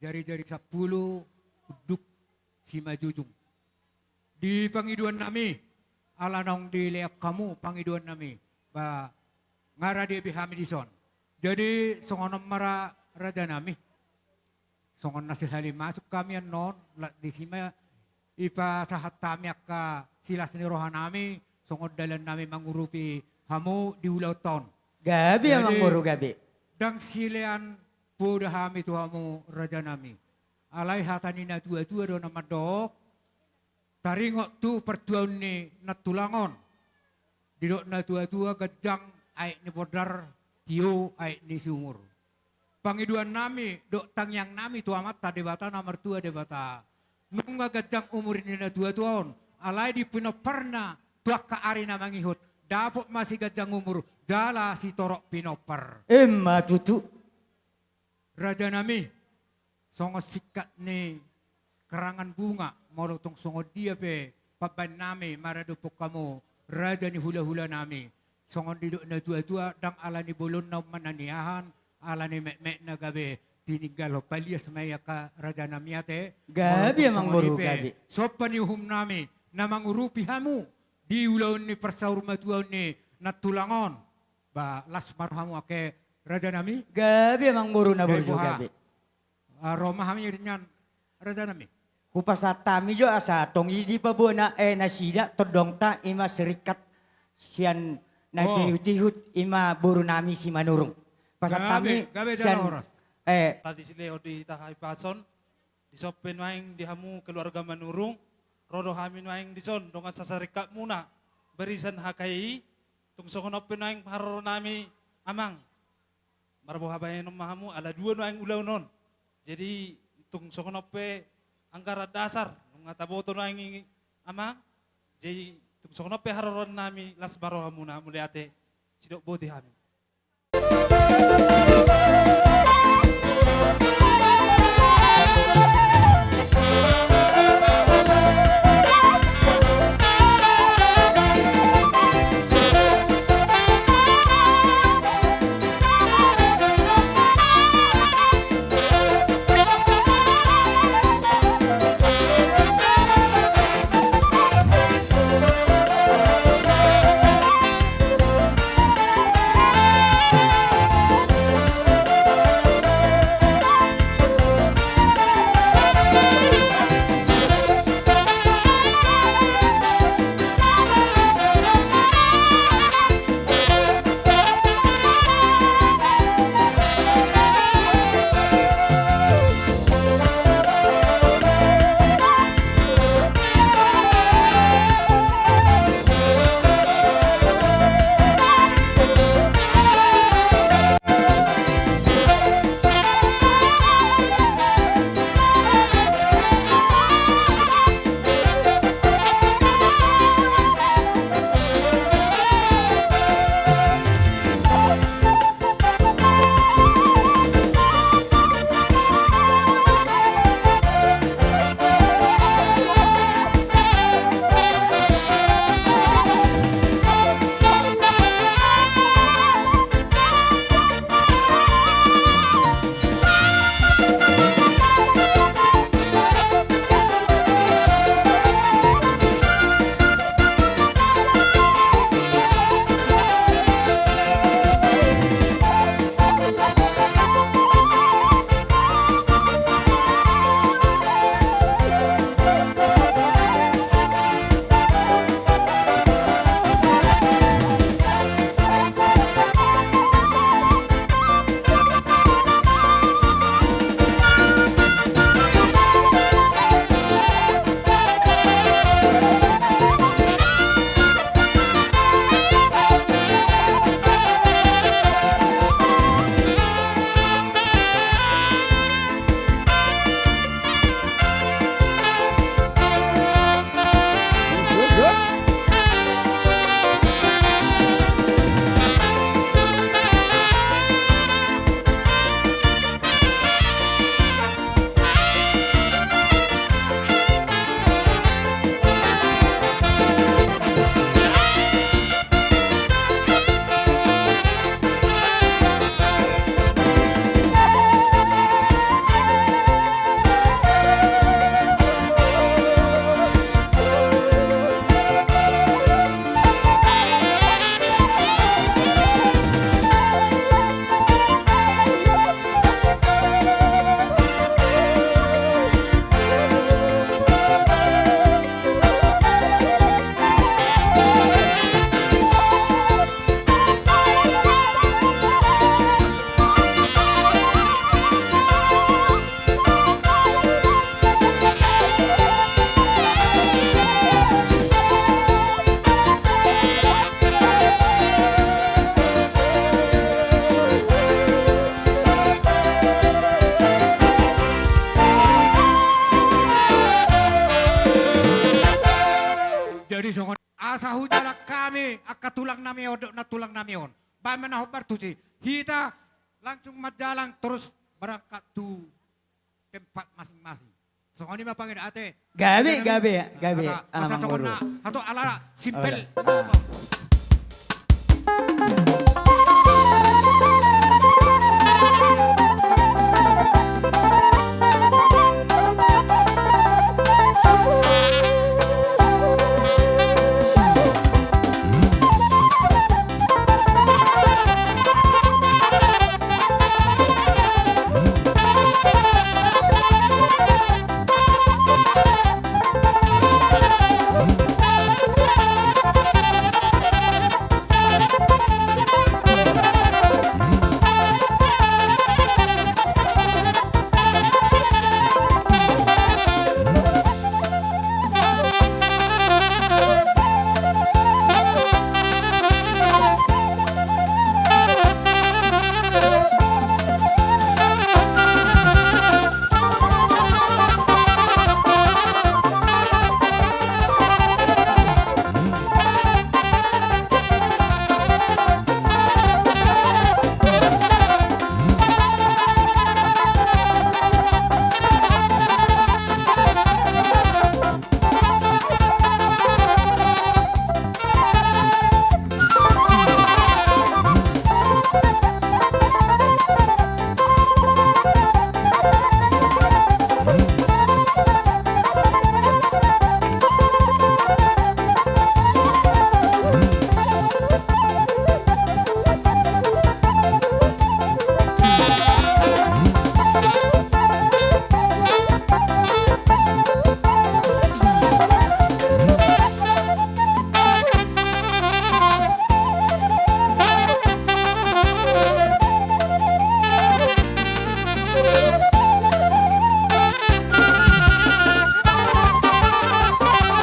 jari-jari sampulu unduk simanjujung. Di pangidoan nami, ala naung dilean hamu pangidoan nami, ba nga rade be hami dison. Jadi songon on ma ra, raja nami. Songon na sahali masuk hami annon, la-, disi ma ipasahat hami angka silas ni roha nami, songon dalan nami mangurupi hamu di ulaonta on. Gabe, jadi, amangboru, gabe. Ndang silean poda hami tu hamu raja nami. Alai hata ni natua-tua do na mandok, taringot tu partuaon ni nantulang on. Didok natua-tua, ganjang aek ni bondar, tio aek ni sumur. Pangidoan nami dohot tangiang nami tu Amanta Debata na martua Debata, nunga ganjang umur ni natua-tua on, alai di pinomparna tu angka ari na mangihut, dapot ma siganjang umur jala sitorop pinompar. Emma tutu. Raja nami, songon singkat ni karangan bunga, molo tung songon dia pe pambaen nami maradophon hamu raja ni hula-hula nami. Songon didok natua-tua, ndang ala ni bolonna umma na niahan, ala ni metmetna gabe tininggalhon, palias ma i angka raja nami ate. Gabe, molo tung songon i pe, amangboru, gabe. Somba ni uhum nami na mangurupi hamu di ulaon ni parsaurmatuaon ni nantulang on. Ba las ma rohamu angke raja nami. Gabe, amangboru na burju, gabe. Ah, ro ma hami ringan raja nami. Hupasahat hami jo asa tong i dipaboa na, eh, nasida tondongta, i ma sirikkat sian na, oh, pihut-ihut, i ma boru nami si Manurung. Pasahat hami, gabe, gabe, sian jala horas. Eh, tadi silehon di hita hahipason, dison pe nuaeng di hamu keluarga Manurung, ro do hami nuaeng dison dongan sasarikkat muna, barisan H K I, tung songon on pe nuaeng haroro nami, amang. Marboha bahenon ma hamu, ala dua nuaeng ulaon on. Jadi, tung songon on pe anggaran dasar, nunga taboto nuaeng i, amang. Jadi, tung songon on pe haroroan nami, las ma rohamuna, mauliate, sidok boti hami. angka tulang nami on dohot nantulang nami on. Baen ma na hombar tusi. Hita langsung manjalang torus berangkat tu tempat masing-masing. Songon i ma pangido ate. Gabe, gabe, gabe. Masa songon na, atau ala simpel.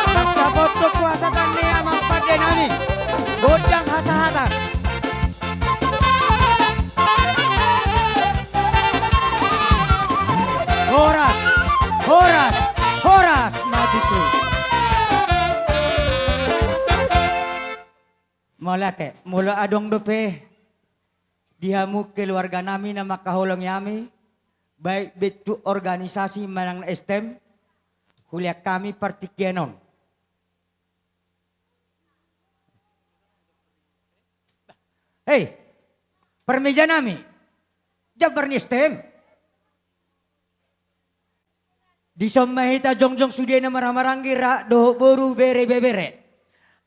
Mangkapothon puasa tani amang pande nami. Gondang hasahatan. Horas, horas, horas ma tutu. Mauliate, molo adong dope di hamu keluarga nami na mangkaholongi hami, baik bentuk organisasi manang S T M, hulean hami partingkian on. Hei, parmeja nami, jambar ni S T M. Dison ma hita jongjong sude na marhahamaranggi, raja dohot boru, bere ibebere.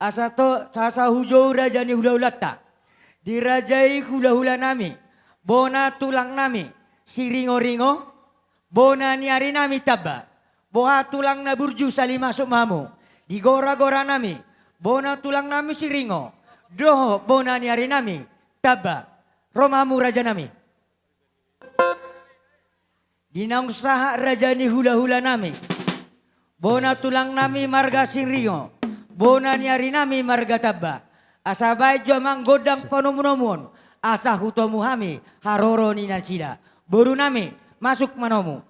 Asa to, asa hujou raja ni hulahulanta. Dirajai hulahula nami, bona tulang nami, Siringoringo, bona ni ari nami Tamba. Boha tulang na burju, sali masuk ma hamu. Di goragora nami, bona tulang nami Siringo, dohot bona ni ari nami Tamba. Ro ma hamu raja nami. Di naung sahat raja ni hulahula nami, bona tulang nami marga Siringo, bona ni ari nami marga Tamba. Asa baen jo amang gondang panomunomuon, asa hutomu hami haroro ni nasida. Boru nami, masuk ma nomu.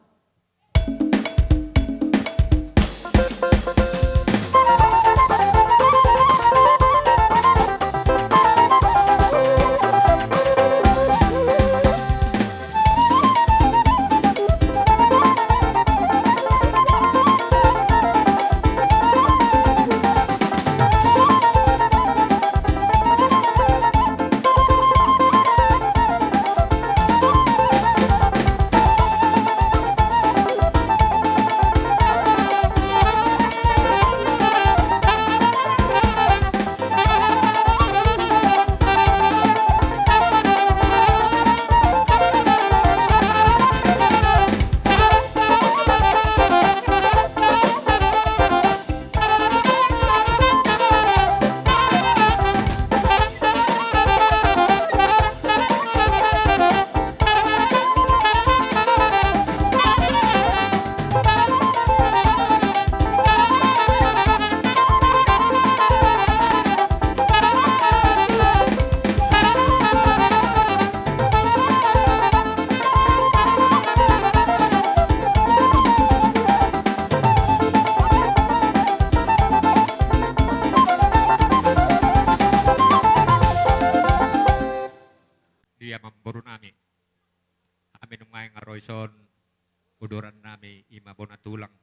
parperan nami ima bona tulang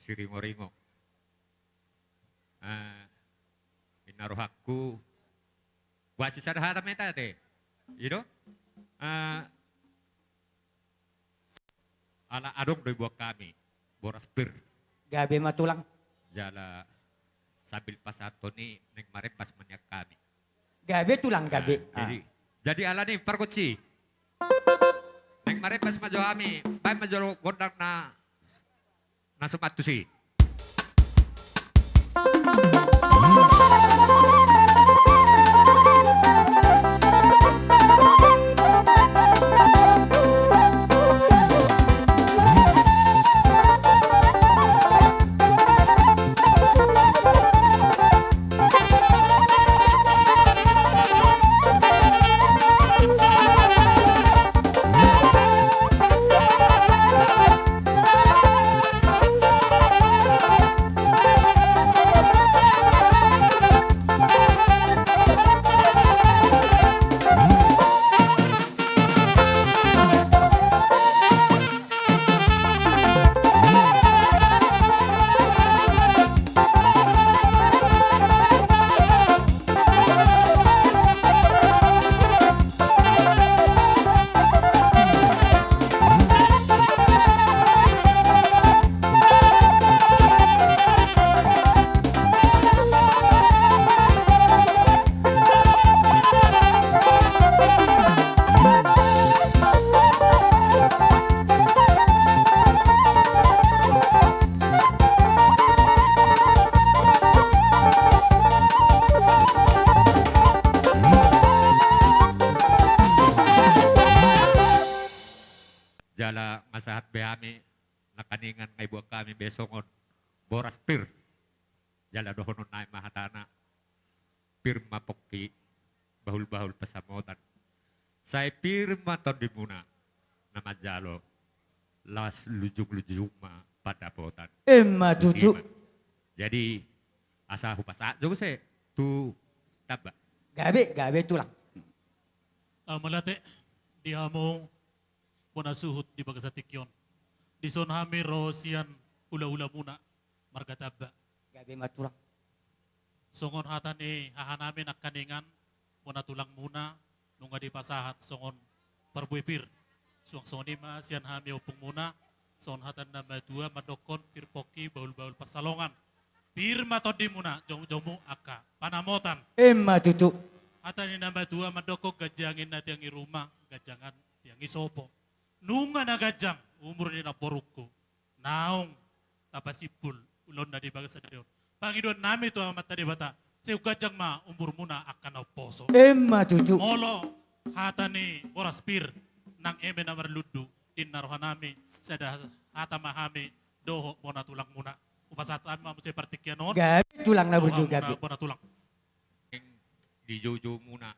Siringoringo. Eh, inna rohangku. Boasa sada hata ma hita ate. I do? Eh, ala adong do diboan hami boras pir. Gabe ma tulang. Jala sambil pasahathon i naeng marembas ma nian hami. Gabe tulang, gabe. Nah, jadi, jadi alani pargonsi. Naeng marembas ma jo hami, baen ma jo gondang na, na suman tusi. Jala nga sahat be hami nangkiningan, nga diboan hami be songon boras pir. Jala dohonon nami ma hatana, pir ma pongki, bahul-bahul pansamotan. Sai pir ma tondimuna na manjalo, laos lujung-lujung ma pandapotan. Emma tutu. Tusi ma. Jadi asa hupasahat jo muse tu Tamba. Gabe, gabe tulang. Ah, mauliate di hamu bona suhut di bagasan tingki on. Dison hami ro sian hula-hulamuna marga Tamba. Gabe ma tulang. Songon hata ni hahanami nangkiningan, bona tulangmuna, nunga dipasahat songon parbue pir. Suang songon i ma sian hami ompungmuna, songon hata ni na matua mandokkon pir pongki bahul-bahul pansalongan. Pir ma tondimuna, jomu-jomu angka panamotan. Emma tutu. Hata ni na matua mandokkon ganjang i na tiang i ruma, ganjang i tiang i sopo. Nunga na ganjang umur ni namborungku, naung tapasimpul ulaonna di bagasan sadari on. Pangidoan nami tu Amanta Debata, sai umganjang ma umurmuna angka na umposo. Emma tutu. Molo hata ni boras pir, nang eme na marlundu di inna rohanami, sada hata ma hami dohot bona tulangmuna. Hupasahat hami ma muse partingkian on. Gabe tulang na burju, gabe. Bona tulang. Di joujoumuna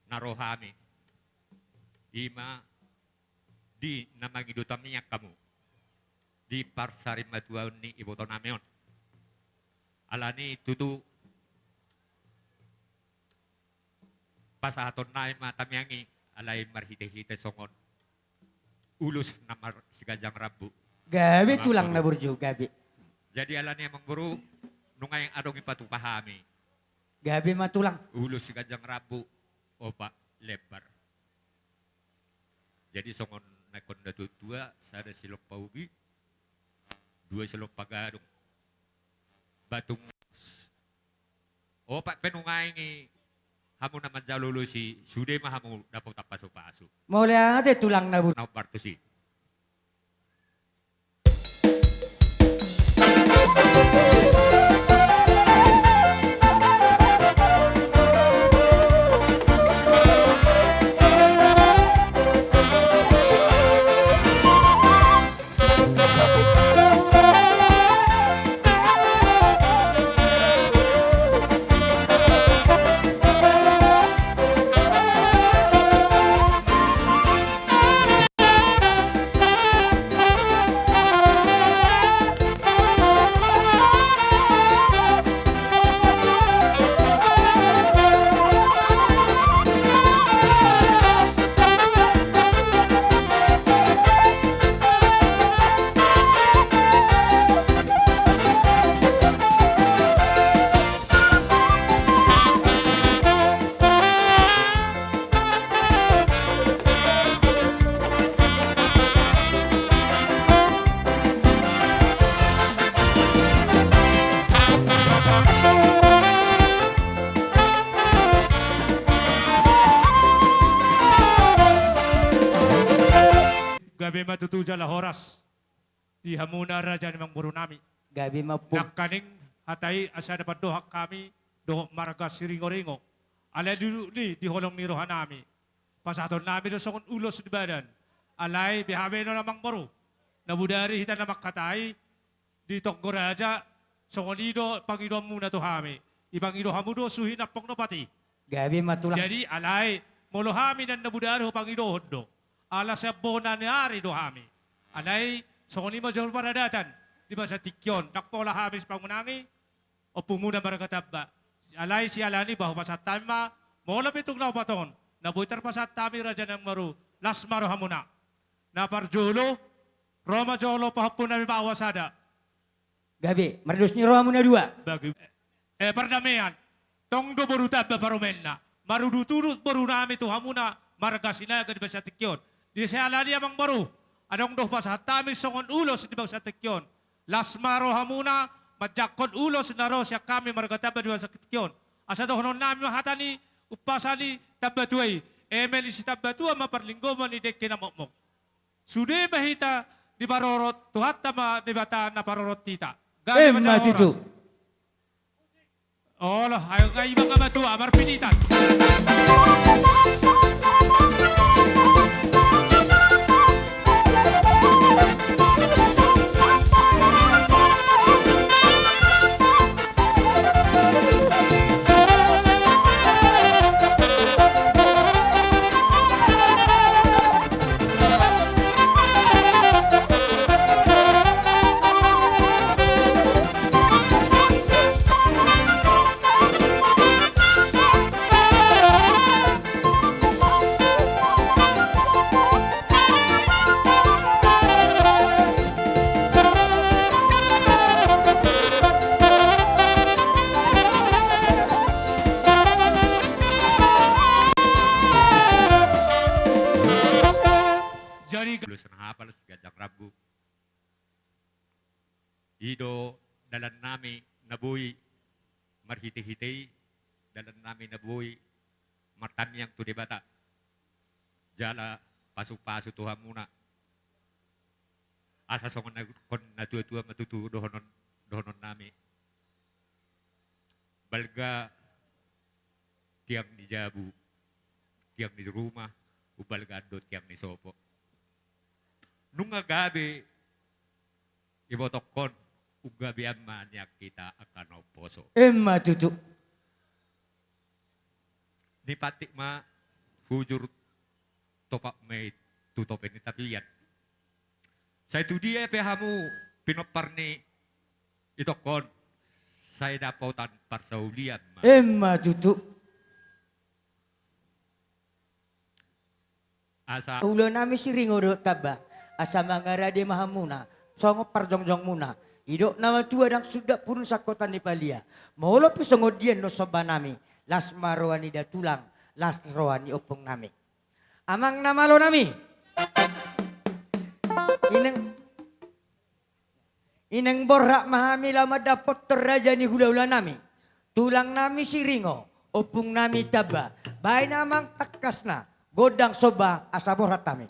na ro hami, ima di na mangido tamiang hamu di parsarimatuaon ni ibotonami on. Alani tutu pasahatonnami ma tamiang i, alai marhite-hite songon ulos na marsiganjang rambu. Gabe tulang na burju, gabe. Jadi alani amangboru, nunga adong i patupa hami. Gabe ma tulang. Ulos siganjang rambu opat lembar. Jadi songon na ingkon natuatua, sada silompa ubi, dua silompa gadung. Batung s-, opat pe nunga i hamu na manjalo ulos i, sude ma hamu dapotan pasupasu. Mauliate tulang na burju. Na umbar tusi. Gabe ma tutu jala horas di hamuna raja ni amangboru nami. Gabe ma, Ompung. Nangkaning hata i asa na pandohan hami dohot marga Siringoringo. Alai duduk ni di holong ni roha nami, pasahaton nami do songon ulos di badan. Alai beha be na amangboru, na bodari hita na mangkatai di tonggo raja, songon i do pangidoanmuna tu hami. Dipangido hamu do suhi nampok na pati. Gabe ma, Tulang. Jadi alai molo hami na bodari hupangidohon do, ala sian bona ni ari do hami. Alai songon i ma jolo paradatan di bagasan tingki on, ndang pola hami sipaunangi ompungmuna marga Tamba. Alai siala ni i hupasahat hami ma, molo pe tung na opat on na boi tarpasahat hami raja ni amangboru, las ma rohamuna. Na parjolo, ro ma jolo pahompu nami baoa sada. Gabe, mardos ni rohamu na dua. Bagi, eh, pardamean. Tong do boru Tamba parumaenna. Marudutudut boru nami tu hamuna marga Sinaga di bagasan tingki on. Di siala ni i amangboru, adong do hupasahat hami songon ulos di bagasan tingki on. Las ma rohamuna manjangkon ulos na ro sian hami marga Tamba di bagasan tingki on. Asa dohonon nami ma hata ni umpasa ni Tambatua i. Eme ni Sitambatua ma parlinggoman ni dengke na mokmok. Sude ma hita diparorot, Tuhanta ma Debata na parorot hita. Gabe ma, Tulang. Emma tutu. Olo, ayo, nga iba nga matua, marpinitan. Jadi, ulos na hapal siganjang rambu. I do dalan nami na boi marhitehite i, dalan nami na boi martangiang tu Debata. Jala pasupasu tu hamuna. Asa songon na, songon natuatua ma tutu dohonon, dohonon nami. Balga tiang ni jabu, tiang ni ruma, umbalga do tiang ni sopo. Nunga gabe ibotongkon, unggabean ma nian hita angka na umposo. Emma tutu. Nipantik ma hujur, topak ma i tu tope ni tapian. Sai tu dia pe hamu pinompar ni itongkon, sai dapotan parsaulian ma. Emma tutu. Asa ulaon nami Siringo dohot Tamba, asa mangarade ma hamuna songon parjongjongmuna. Didok na matua, ndang sundat purun sangkotan ni palia. Molo pe songon dia do somba nami, las ma roha ni da tulang, las roha ni ompung nami. Amang na malo nami. Ineng, ineng borhat ma hami laho mandapothon raja ni hulahula nami, tulang nami Siringo, ompung nami Tamba. Baen amang tangkasna, gondang somba asa borhat hami.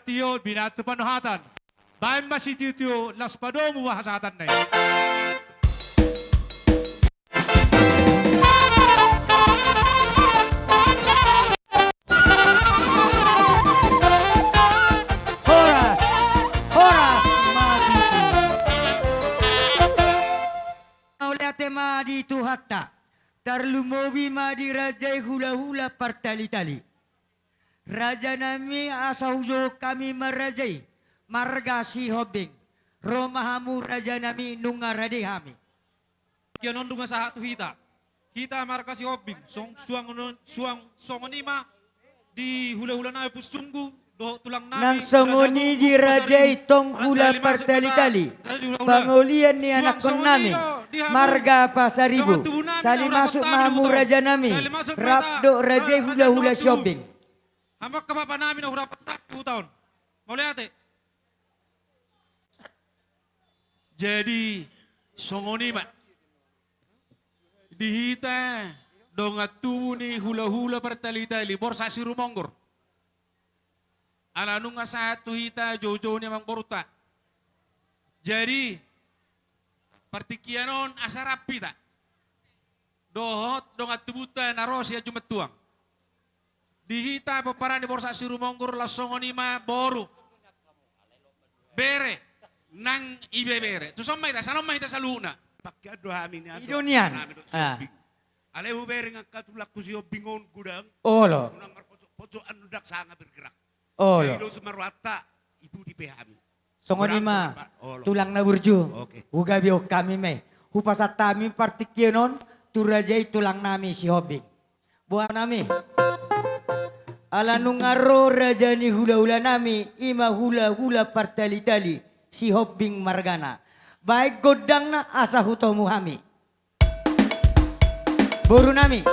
Tio, binatu panuhatan. Baen ma sitiotio, laos padomu hasahatanna i. Horas, horas, ma di Tuhanta. Mauliate ma di Tuhanta. Tarlumobi ma di raja i hulahula partalitali. Rajanami, asa hujou hami ma raja i, marga Sihombing. Ro ma hamu rajanami, nunga rade hami. Ia non nunga sahat tu hita. Hita marga Sihombing, song, suang, suang, songon i ma di hulahulanami Pusunggu, dohot tulangnami, nang songon i di raja i tong hula partalitali. Pangolian ni anakkonnami, marga Pasaribu. Sali masuk ma hamu rajanami, rap dohot raja i hulahula Sihombing. Hamu angka bapanami na hurapatan di huta on. Mauliate. Jadi, songon i ma. Di hita dongan tubu ni hulahula partalitali, Borsak Sirumonggor. Ala nunga sahat tu hita joujou ni amangborunta. Jadi, partingkian on asa rap hita. Dohot dongan tubunta na ro sian Jumantuang. Di hita pomparan ni Borsak Sirumonggor, laos songon i ma boru, bere, nang ibebere. Tuson ma hita, sanon ma hita saluhutna. Pangkean do hami ni i do nian. Alai hubereng angka tulangku Sihombing on godang. Olo. Unang marpojok-pojok, anu ndang sanga bergerak. Olo. Jadi dos ma rohanta, i pudi pe hami. Songon i ma, tulang na burju. Oke. Hugabehon hami ma i. Hupasahat hami partingkian on tu raja i tulangnami Sihombing. Boanami. Ala nunga ro raja ni hulahulanami, i ma hulahula partalitali, Sihombing margana. Baen gondangna asa hutomu hami. Borunami.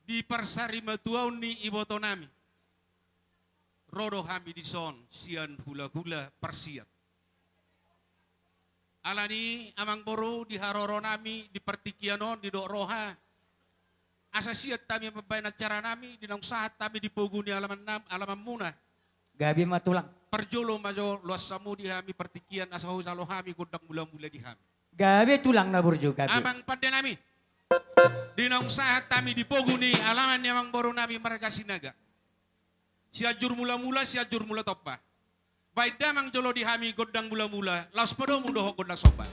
Di parsarimatuaon ni ibotonami, ro do hami dison sian hulahula Parsiat. Alani i, amangboru, di haroronami di partingkian on didok roha, asa siat hami mambaen acaranami di naung sahat hami di pogu ni alaman, alamanmuna. Gabe ma, tulang. Parjolo ma jo loas hamu di hami partingkian, asa hujalo hami gondang mulamula di hami. Gabe, tulang na burju, gabe. Amang pandenami, di naung sahat hami di pogu ni alaman ni amangborunami marga Sinaga, Sianjur Mulamula, Sianjur Mulatompa, baen damang jolo di hami gondang mulamula, laos padomu dohot gondang somba.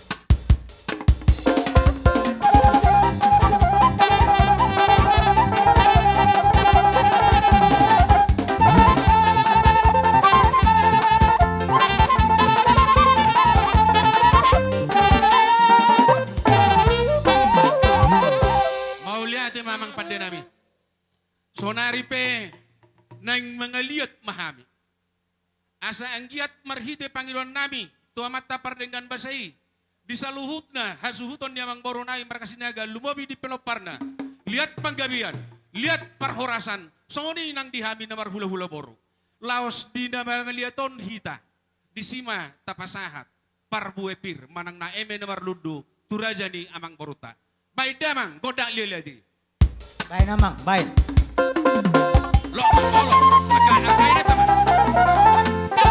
Mauliate ma, amang pandenami. Saonari pe naeng mangaliat ma hami, asa anggiat marhite pangidoannami tu Amanta Pardenggan Basa i, di saluhutna hasuhuton ni amangborunami marga Sinaga, lumobi di pelopparna, liat panggabean, liat parhorasan, songon i nang di hami na marhulahula boru. Laos di na mangaliat on hita, disi ma tapasahat parbue pir manang na eme na marlundu tu raja ni amangborunta. Baen damang gondang liat-liat i. Baen, amang, baen. Lo, lo, lo. Angka, angka i na, teman. Iya.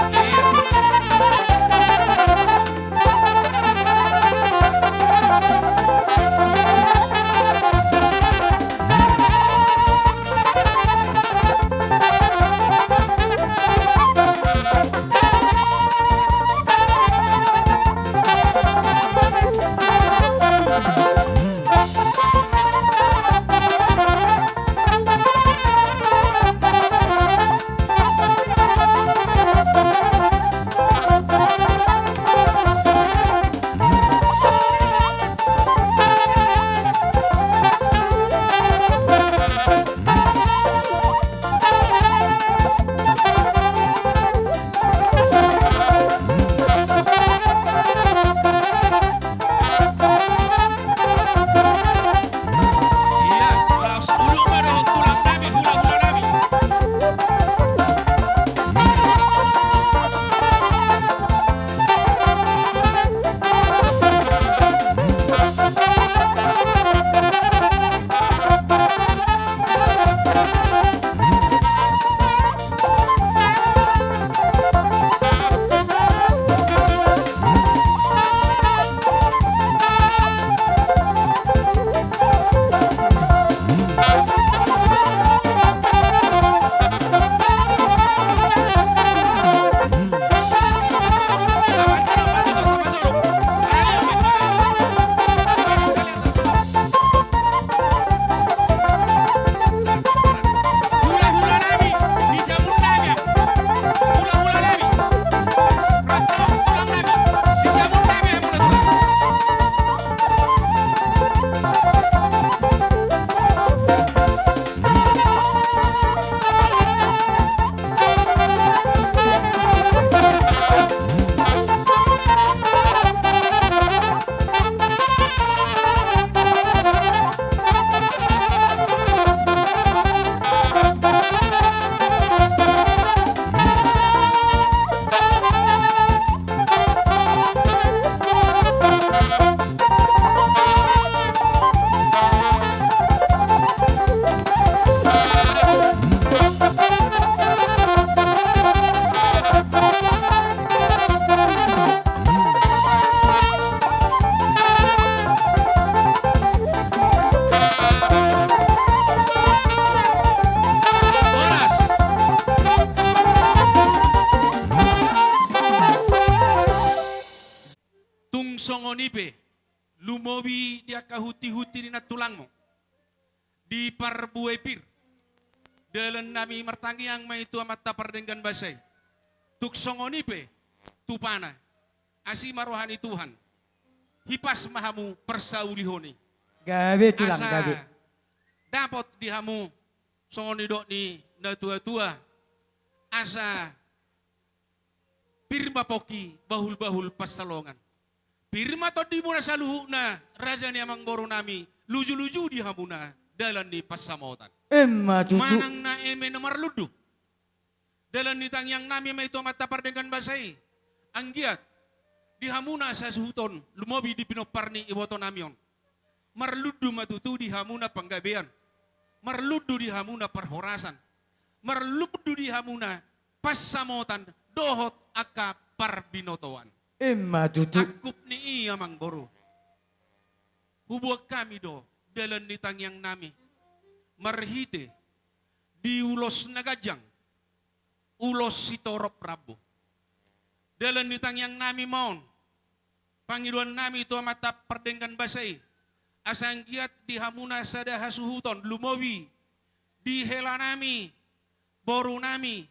i pe, lumobi di angka hunti-hunti ni nantulangmu, di parbue pir, dalan nami martangiang ma i tu Amanta Pardenggan Basa i. Tung songon i pe tupana, asi ma roha ni Tuhan, hipas ma hamu parsaulihon i. Gabe tulang, asa gabe. Dapot di hamu, songon nidok ni natua-tua, asa pir ma pongki, bahul-bahul pansalongan. Pir ma tondimuna saluhutna, raja ni amangboru nami, luju-luju di hamuna dalan ni pansamotan. Emma tutu. Manang na eme na marlundu dalan ni tangiang nami ma i tu Amanta Pardenggan Basa i. Anggiat di hamuna sasuhuton, lumobi di pinompar ni iboto nami on, marlundu ma tutu di hamuna panggabean, marlundu di hamuna parhorasan, marlundu di hamuna pansamotan dohot angka parbinotoan. Emma tutu. Angkup ni i, amangboru, huboan hami do dalan ni tangiang nami marhite di ulos na ganjang, ulos sitorop rambu. Dalan ni tangiang nami ma on, pangidoan nami tu Amanta Pardenggan Basa i, asa anggiat di hamuna sada hasuhuton, lumobi di hela nami, boru nami,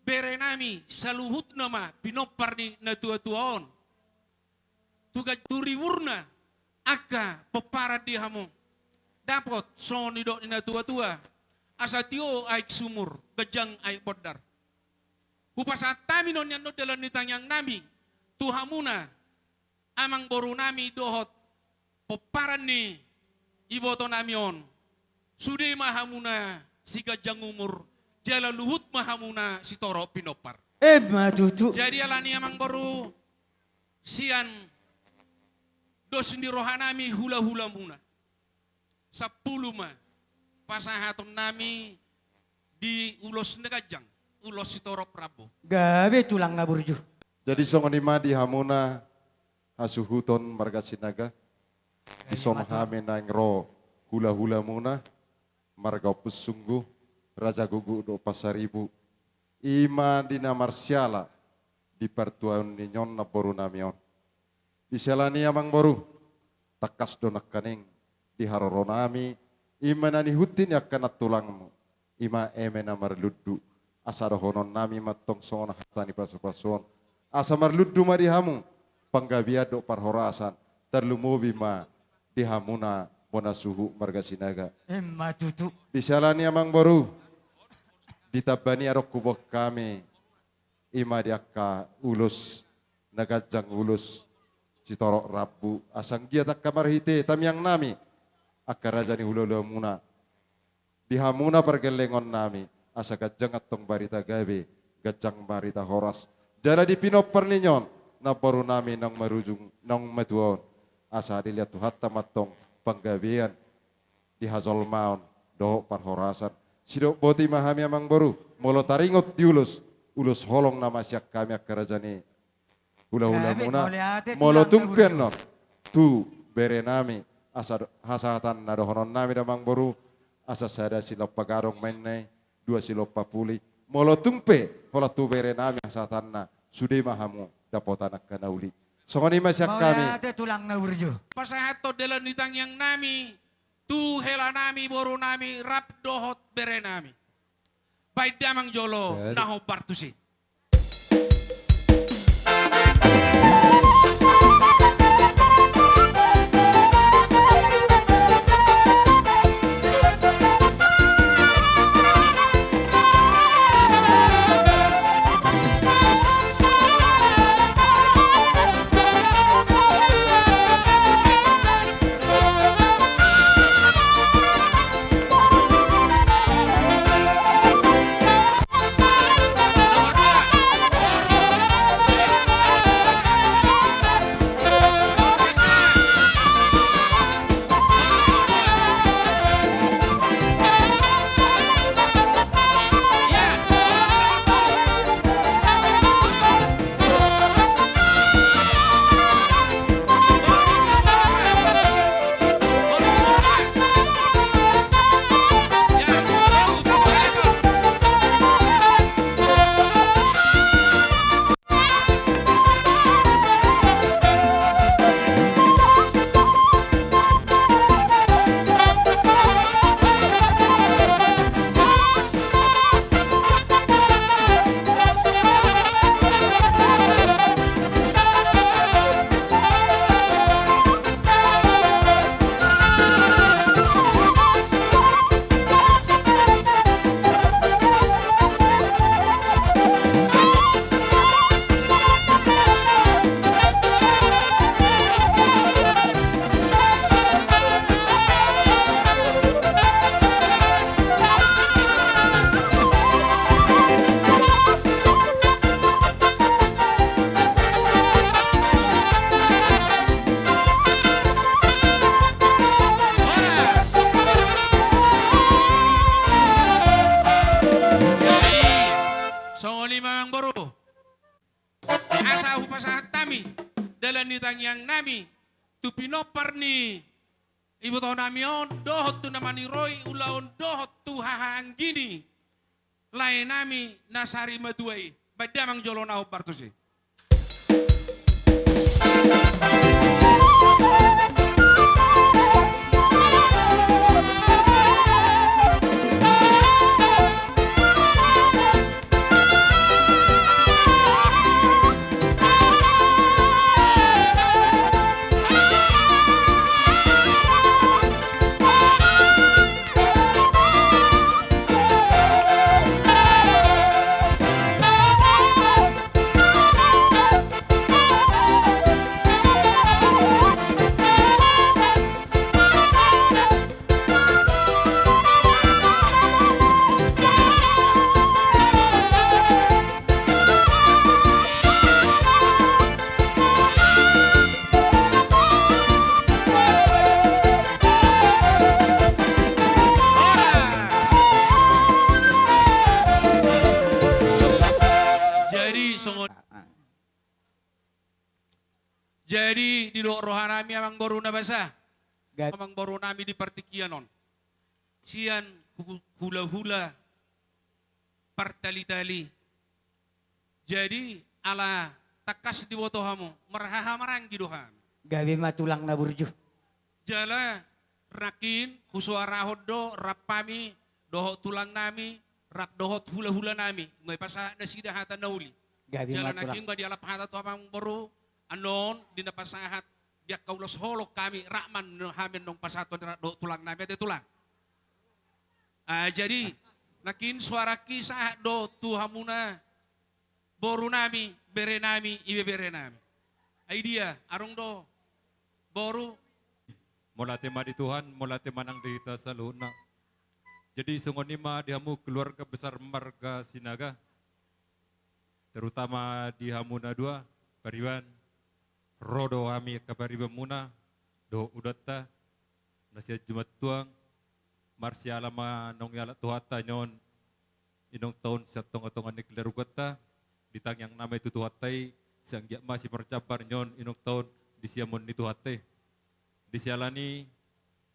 bere nami, saluhutna ma pinompar ni natua-tua on, tu ganjang tu riburna angka pomparan di hamu. Dapot songon nidok ni natua-tua, asa tio aek sumur, ganjang aek bondar. Hupasahat hami non nian on dalan ni tangiang nami tu hamuna, amangboru nami dohot pomparan ni iboto nami on. Sude ma hamuna siganjang umur, jala luhut ma hamuna sitorop pinompar. Emma tutu. Jadi alani, amangboru, sian dos ni roha nami hula-hulamuna, sampulu ma pasahaton nami di ulos na ganjang, ulos sitorop rambu. Gabe tulang na burju. Jadi songon i ma di hamuna hasuhuton marga Sinaga, dison hami naeng ro hula-hulamuna, marga Ompusunggu, Raja Guguk dohot Pasaribu, i ma di na marsiala di partuaon ni on, namboru nami on. Di siala ni i, amangboru, tangkas do nangkaning di haroro nami, i ma na nihunti ni angka nantulangmu, i ma eme na marlundu, asa dohonon nami ma antong songon hata ni pasu-pasu on, asa marlundu ma di hamu panggabean dohot parhorasan, tarlumobi ma di hamuna bona suhut marga Sinaga. Emma tutu. Di siala ni i, amangboru, di tamba ni i adong huboan hami, i ma di angka ulos na ganjang, ulos sitorop rambu, asa anggiat angka marhite tangiang nami, angka raja ni hula-hulamuna, di hamuna pargellengon nami, asa ganjang antong barita gabe, ganjang barita horas, jala di pinompar ni on, namboru nami naung marujung, naung matua on, asa dilehon Tuhanta ma antong panggabean di hajolmaon dohot parhorasan. Sidok boti ma hami, amangboru, molo taringot di ulos, ulos holong nama sian hami angka raja ni hula-hulamuna, molo tung pe annon tu bere nami, asa do-, hasahatanna dohonon nami do, amangboru, asa sada silompa gadong ma inna i, dua silompa puli. Molo tung pe holan tu bere nami hasahatanna, sude ma hamu dapotan angka na uli. Songon i ma sian hami. Pasahathon dalan ni tangiang nami tu hela nami, boru nami, rap dohot bere nami. Baen damang jolo na hombar tusi. Amangboru, asa hupasahat hami dalan ni tangiang nami tu pinompar ni iboto nami on, dohot tu na maniroi ulaon, dohot tu hahaanggi ni lae nami na sarimatua i. Baen damang jolo na hombar tusi. Jadi songon, jadi didok roha nami, amangboru na basa, amangboru nami di partingkian on, sian hu-, hula-hula partali-tali. Jadi ala tangkas diboto hamu, marhaha maranggi do hami. Gabe ma tulang na burju. Jala nangkin husoarahon do rap hami dohot tulang nami rap dohot hula-hula nami, nunga dipasahat nasida hata na uli. Gabe ma tulang. Jala nangkin nunga dialap hata tu amangboru, annon di na pasahat di angka ulos holong hami rap ma hami annon pasahathon rap dohot tulang nami, ate tulang. Ah, jadi nangkin soarangki sahat do tu hamuna boru nami, bere nami, ibebere nami. Ai dia, adong do boru. Mauliate ma di Tuhan, mauliate ma nang di hita saluhutna. Jadi songon i ma di hamu keluarga besar marga Sinaga, terutama di hamu na dua, Pariban, ro do hami angka paribanmuna dohot udanta na sian Jumantuang, marsiala ma naung dialap Tuhanta on inong taon sian tonga-tonga ni keluarganta, di tangiang nami tu Tuhanta i, sai anggiat ma siparjambar on inong taon di siamun ni Tuhanta i. Di siala ni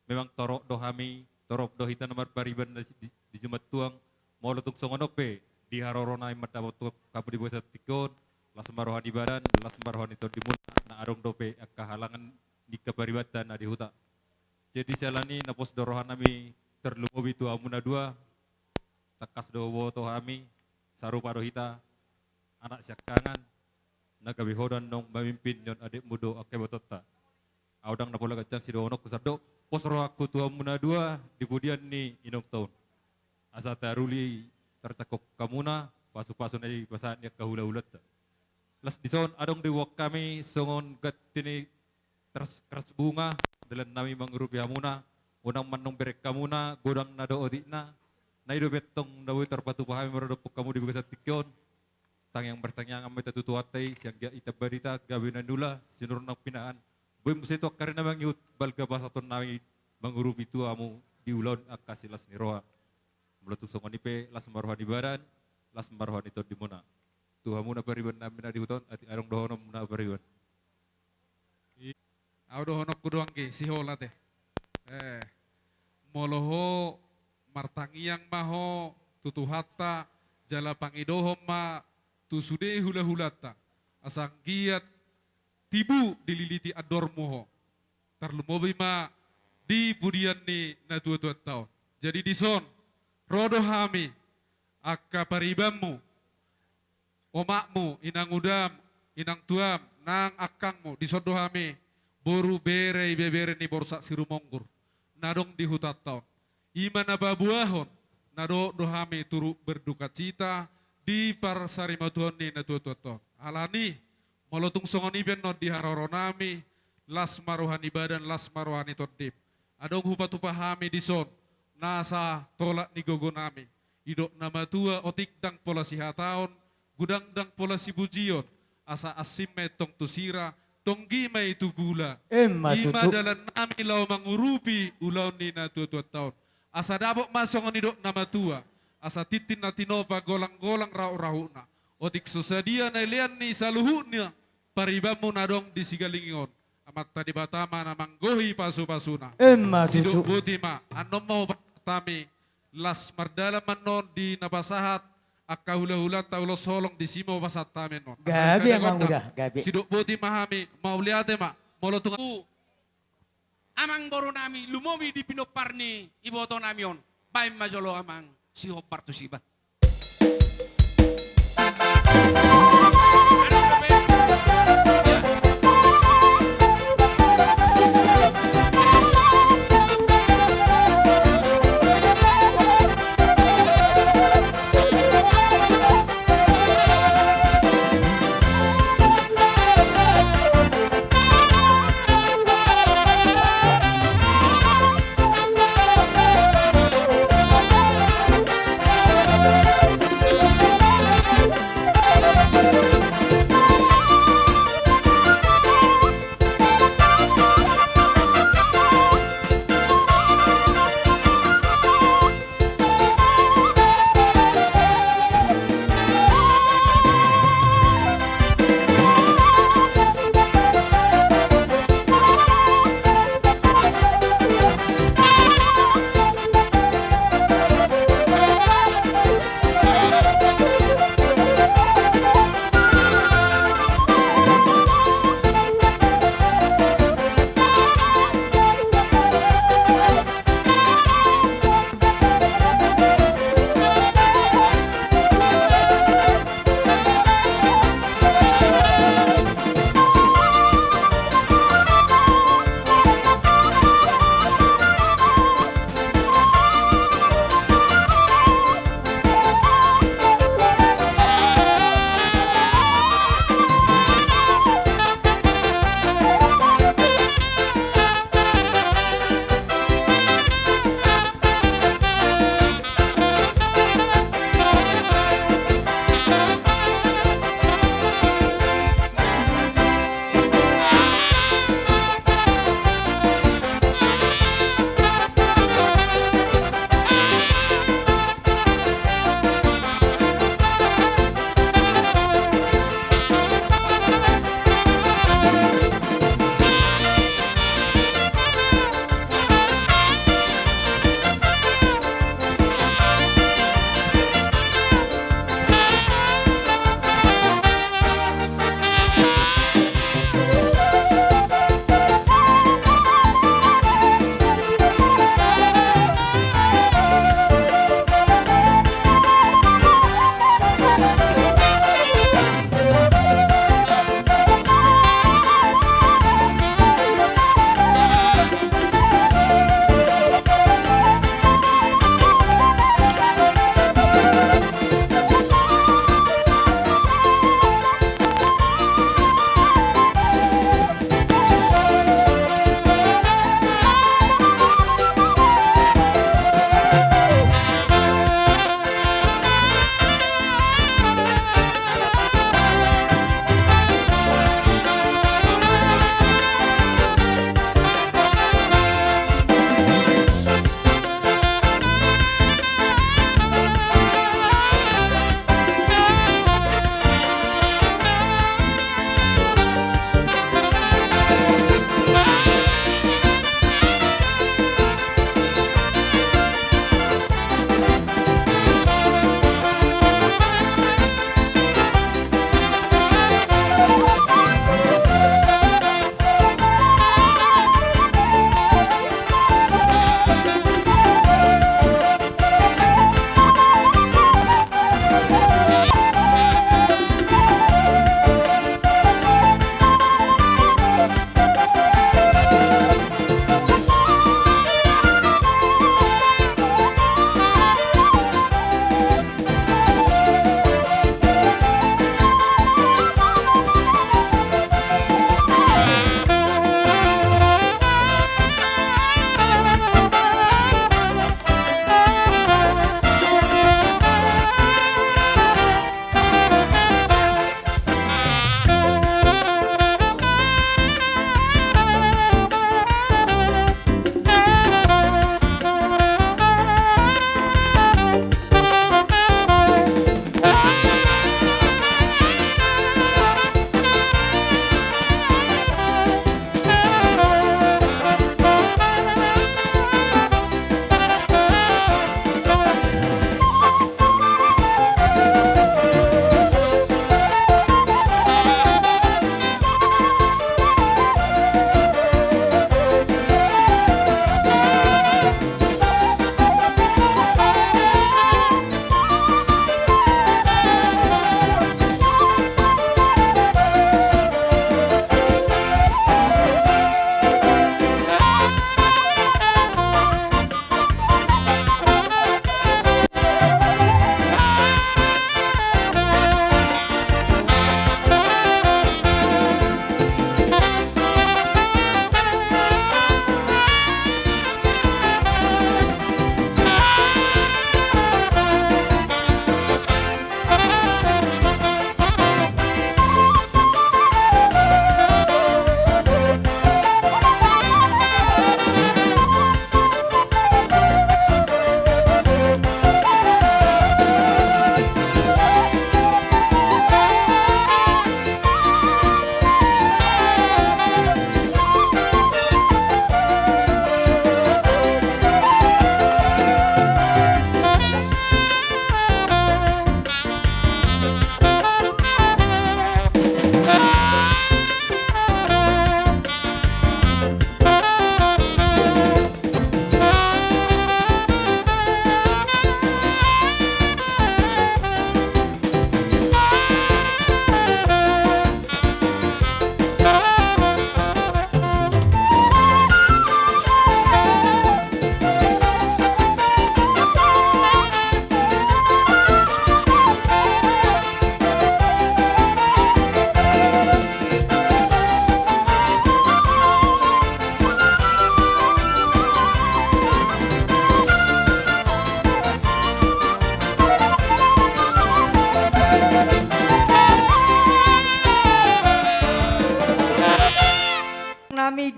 memang torop do hami, torop do hita na marpariban di, di Jumantuang, molo tung songon on pe di haroro nami mandapot hamu di bagasan tingki on, las ma roha ni badan, las ma roha ni tondimuna, na adong dope angka halangan ni angka paribanta na di huta. Jadi siala ni na pos do roha nami tarlumobi tu hamu na dua, tangkas do huboto hami, sarupa do hita anak siangkangan, na gabe ho do annon mamimpin on adikmu dohot angka ibotonta. Ahu ndang na pola ganjang sidohononku, sandok pos rohangku tu hamu na dua di pudian ni inong taon. Asa taruli tarjangkon hamuna pasu-pasu na dipasahat ni angka hula-hulanta. Las dison adong diboan hami songon ganti ni teras, teras bunga, dalan nami mangurupi hamuna, unang ma annon bereng hamuna godang na dohot otikna, na i dope antong na boi tarpatupa hami maradophon hamu di bagasan tingki on. Tangiang martangiangan ma hita tu Tuhanta i, sai anggiat hita barita gabe na niula, sinur na pinahan, boi muse tu angka ari na mangihut balga pasahaton nami mangurupi tu hamu di ulaon angka silas ni roha. Molo tung songon i pe las ma roha ni badan, las ma roha ni tondimuna. Tu hamu na pariban nami na di huta on, atik adong dohononmuna pariban? I, ahu dohononku do anggi, sihola te. Eh, molo ho martangiang ma ho tu Tuhanta, jala pangidohon ma tu sude hula-hulanta, asa anggiat tibu dililiti andormu ho. Tarlumobi ma di pudian ni natua-tuanta on. Jadi dison ro do hami angka paribanmu, omakmu, inang udam, inang tuam, nang angkangmu, dison do hami boru, bere, ibebere ni Borsak Sirumonggur na adong di hutanta on. I ma na paboahon na dohot do hami turut berdukacita di parsarimatuaon ni natua-tuanta on. Alani, molo tung songon i pe annon di haroro nami, las ma roha ni badan, las ma roha ni tondim. Adong hupatupa hami dison nasa tolap ni gogo nami. Didok na matua, otik ndang pola sihataon, godang ndang pola sipujion, asa asing ma i antong tu sira, tonggi ma i tu gula. Emma tutu. I ma dalan nami laho mangurupi ulaon ni natua-tuanta on. Asa dapot ma songon nidok na matua, asa tintin na tinopa, golang-golang rahut-rahutna. Otik so sadia na ilean ni saluhutna paribanmu na adong di Sigalinging on. Amanta Debata ma na manggohi pasupasuna. Emma tutu. Sidok boti ma, annon ma hupasahat hami, las mardalan ma annon di na pasahat angka hulahulanta ulos holong, disi ma hupasahat hami annon. Gabe, Amang Uda, gabe. Sidok boti ma hami, mauliate ma, molo tung Amang boru nami, lumobi di pinompar ni iboto nami on. Baen ma jolo amang, sihombar tusi ba.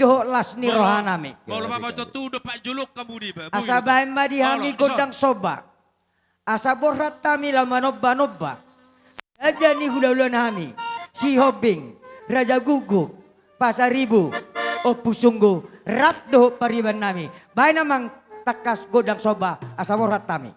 dohot las ni rohanami. Molo paboto tu do pajolok hamu di ba. Asa baen ma di hami gondang somba. Asa borhat hami laho manomba-nomba. Raja ni hula-hula nami, Sihombing, Raja Guguk, Pasaribu, Ompu Sunggu, rap dohot pariban nami. Baen amang tangkas gondang somba, asa borhat hami.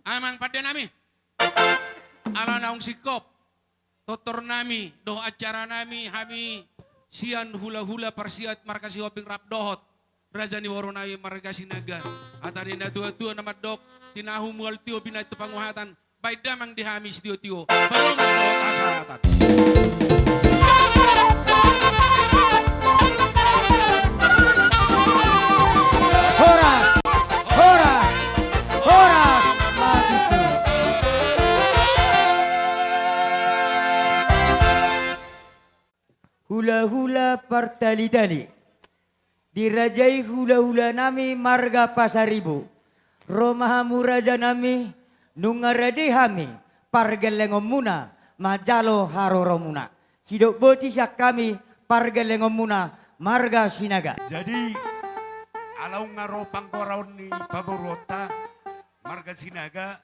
Amang pande nami. Ala naung singkop tortor nami dohot acara nami, hami sian hulahula parsiat marga Sihombing rap dohot raja ni boru nami marga Sinaga. Hata ni na tuatua na mandok: Tinahu mual tio, binahen tu panguhatan, baen damang di hami sitiotio, balong dohot hasahatan. Horas! Horas! Horas! Maju. Hulahula partalitali. Dirajai hulahula nami marga Pasaribu. Ro ma hamu raja nami, nunga rade hami pargellengonmuna manjalo haroromuna. Sidok boti sian hami pargellengonmuna marga Sinaga. Jadi, ala nunga ro panggoraon ni pamoruonta marga Sinaga,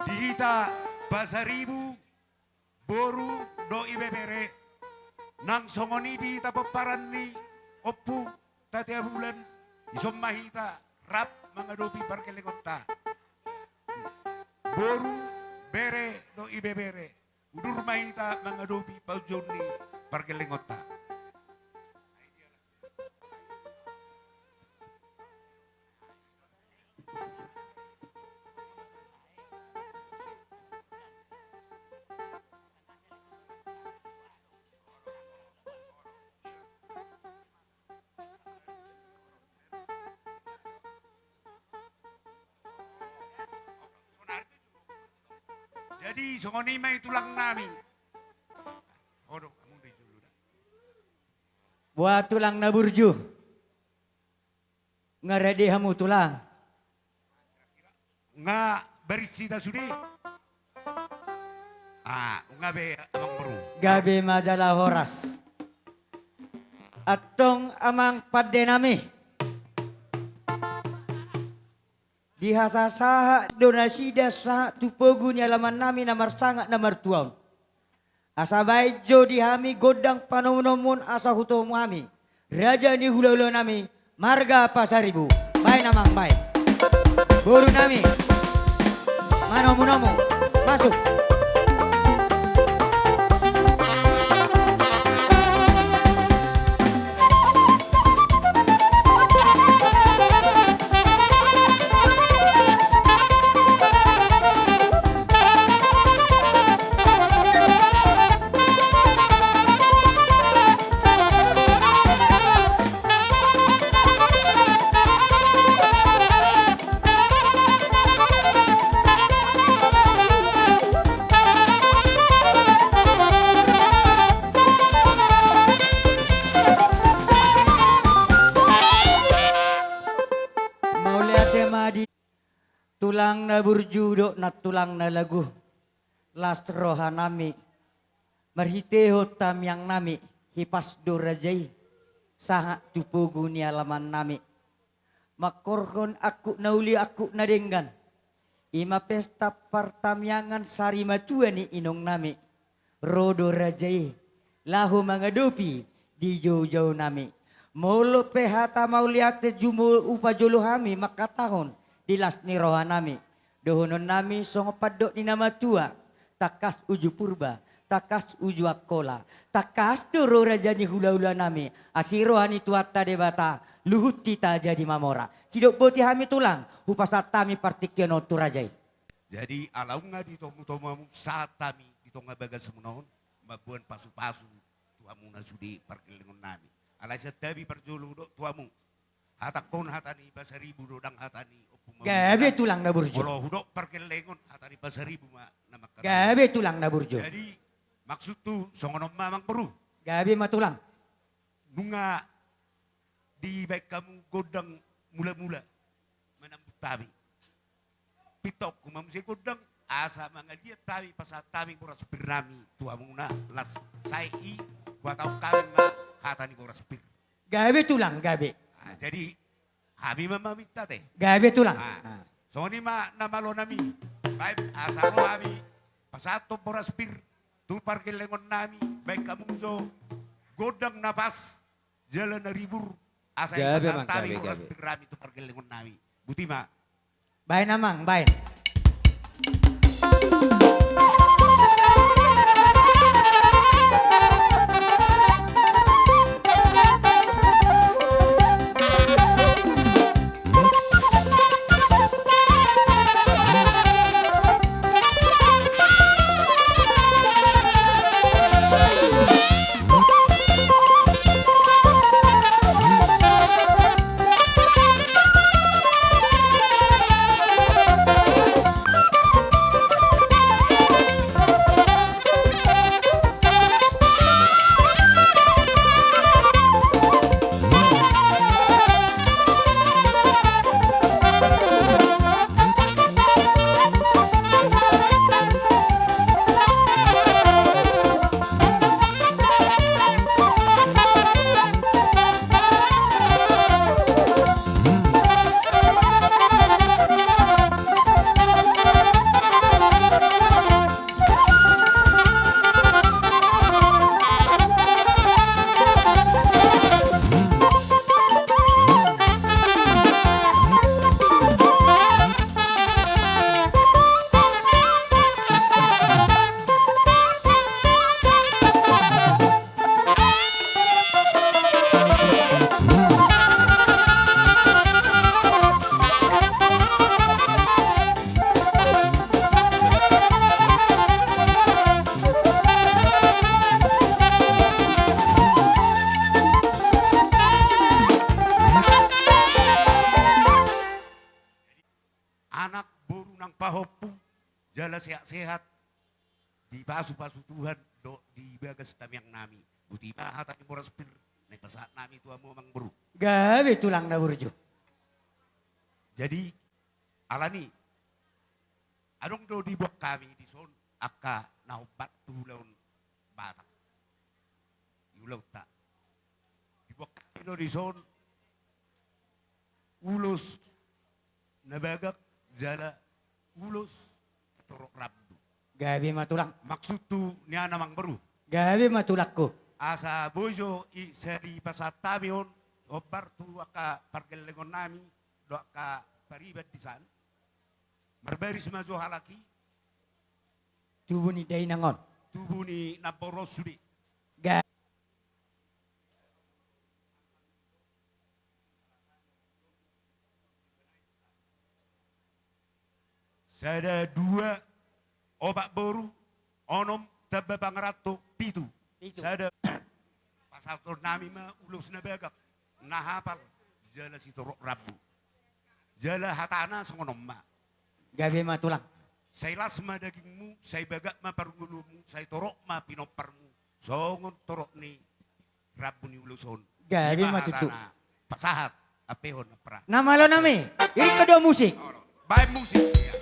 di hita Pasaribu, boru dohot ibebere, nang songon i di hita pomparan ni Ompu Tatea Bulan, dison ma hita rap mangadopi pargellengonta. Boru, bere dohot ibebere, udur ma hita mangadopi paujou ni pargellengonta. Jadi, songon i ma i tulang nami. Odo, kamu di julu dah. Boa tulang na burju. Nga rade hamu tulang? Nga baris hita sude. Ah, nga be amang boru. Gabe ma jala horas. Antong amang pande nami. Dihasasahat do nasida sahat tu pogu ni alaman nami na marsangap na martua on. Asa baen jo di hami gondang panomunomuon asa hutomu hami, raja ni hulahula nami marga Pasaribu. Baen amang, baen. Boru nami, manomunomu, masuk. Mauliate ma di tulang na burju dohot nantulang na lagu, las roha nami, marhitehon tamiang nami, hipas do raja i sahat tu pogu ni alaman nami. Mangkorhon angkup na uli angkup na denggan, i ma pesta partamiangan sari matua ni inong nami. Ro do raja i laho mangadopi di joujou nami. Molo pe hata mauliate jumolo hupajolo hami mangkatahon di las ni roha nami. Dohonon nami songon pandok ni na matua, tangkas uju Purba, tangkas uju Angkola, tangkas do ro raja ni hulahula nami, asi roha ni Tuhanta Debata, luhut hita jadi mamora. Sidok boti hami tulang, hupasahat hami partingkian on tu raja i. Jadi, ala nunga ditomutomu hamu, sahat hami di tonga bagasmuna on, mamboan pasupasu tu hamuna sude pargellengon nami. Alai santabi parjolo hudok tu hamu. Hatangkon hata ni Pasaribu do, ndang hata ni Ompu Maulid. Gabe tulang na burju. Molo hudok pargellengon, hata ni Pasaribu ma na mangkatai. Gabe tulang na burju. Jadi, maksudhu songon on ma amang boru. Gabe ma tulang. Nunga dibaen hamu gondang mulamula manambut hami. Pintaonku ma muse gondang, asa mangaliat hami, pasahat hami boras pir nami tu hamuna, laos sae i huhatahon hami ma hata ni boras pir. Gabe tulang, gabe. Ah, jadi hami ma maminta te. Gabe tulang. Ah, ah. Songon i ma na malo nami. Baen asa ro hami pasahathon boras pir tu pargellengon nami, baen hamu jo gondang na pas jala na ribur, asa i pasahat hami boras pir nami tu pargellengon nami. Boti ma. Baen amang, baen. sehat-sehat, dipasupasu Tuhan dohot di bagas tangiang nami. Boti ma hata ni Boras Pir na pasahat nami tu hamu amang boru. Gabe tulang na burju. Jadi, alani, adong do diboan hami dison angka na hombar tu ulaon Batak. Di ulaonta. Diboan hami do dison ulos na bagak jala ulos torop rambu. Gabe ma tulang. Maksudhu nian amang boru. Gabe ma tulangku. Asa boi jo i sari pasahat hami on hombar tu angka pargellengon nami dohot angka pariban disan. Marbaris ma jo halak i. Tubu ni dainang on. Tubu ni namboru on sude. Ga- Sada, dua, opat boru, onom, tamba pangaranto, pitu. Pitu. Sada. Pasahaton nami ma ulos na bagak, na hapal, jala sitorop rambu. Jala hatana songon on ma. Gabe ma tulang. Sai las ma dagingmu, sai bagak ma parngolumu, sai torop ma pinomparmu. Songon torop ni rambu ni ulos on. Gabe ma tutu. Ima hatana pasahat, ampehon ampara. Na malo nami, iringhon do musik. Olo, baen musik. Iya.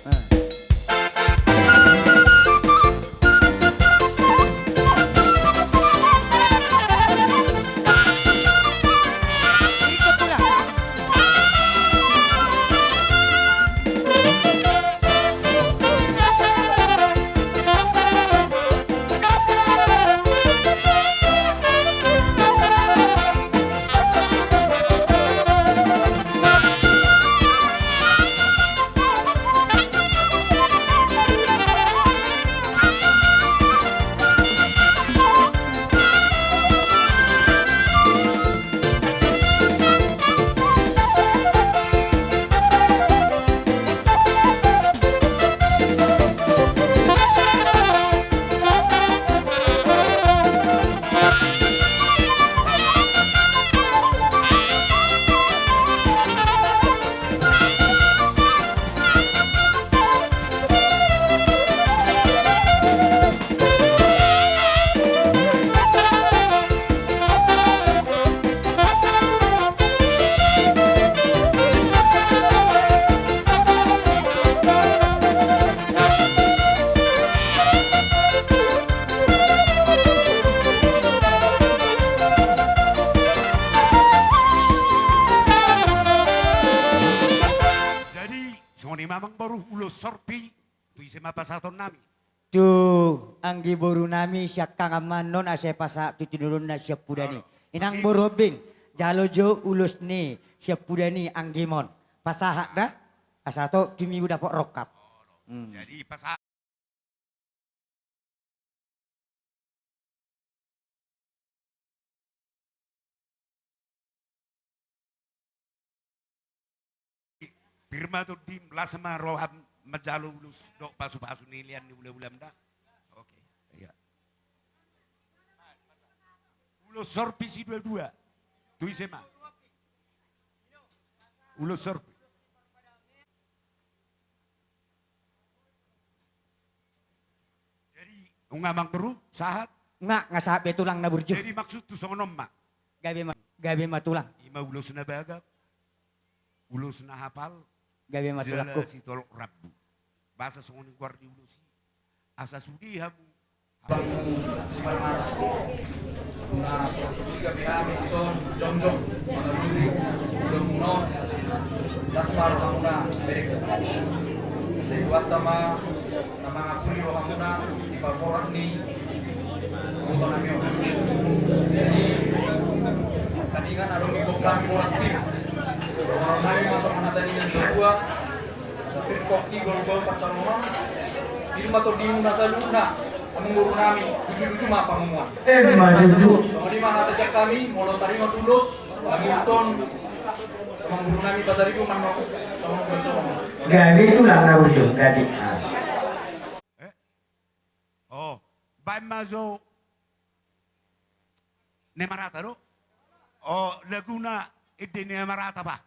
Jadi, songon i ma amang boru, ulos sorpi, tu ise ma pasahaton nami? Tu anggi boru nami siangkangan ma annon asa pasahat tu tinodonna siampudan i. Olo. Inang boru Hombing, jalo jo ulos ni siampudan i anggimon. Pasahat da, asa tu timimu dapot rongkap. Olo. Hmm. Jadi pasahat. Pir ma tondim, las ma roham manjalo ulos dohot pasupasu ni lean ni hulahulam da. Oke, iya. Ulos sorpi si dua-dua. Tu ise ma? Ulos sorpi. Jadi, nunga amang boru, sahat? Nunga, nunga sahat be tulang na burju. Jadi, maksudhu songon on ma. Gabe ma, gabe ma tulang. Ima ulos na bagak, ulos na hapal, gabe ma tulangku. Jala sitorop rambu. Boasa songon i goar ni ulos i. Asa sude hamu. Bang, si Parmata. Nah, tiga P H di son, jongjong. Mana dulu? Jongjong, no. Las ma rohamuna, berek. Sai buat ma na mangapuli rohamuna di parhorat ni botonami on. Jadi, tadi kan adong di Boras Pir. Kalau nami masuk anak tadi yang kedua, Asa pir kopi gol-gol pacaroman. Ima tondimuna saluhutna, amang boru nami, lucu-lucu ma pangomoan. Ima tutu. Songon i ma hata sian hami, molo tarima tu ulos, hami ingkon, amang boru nami, pasaribu manok, songon i songon i. Gabe tulang na burju, gabe. Ah. Eh? Oh, baen ma jo. Ni Marata do? O, laguna ende ni Marata, bah.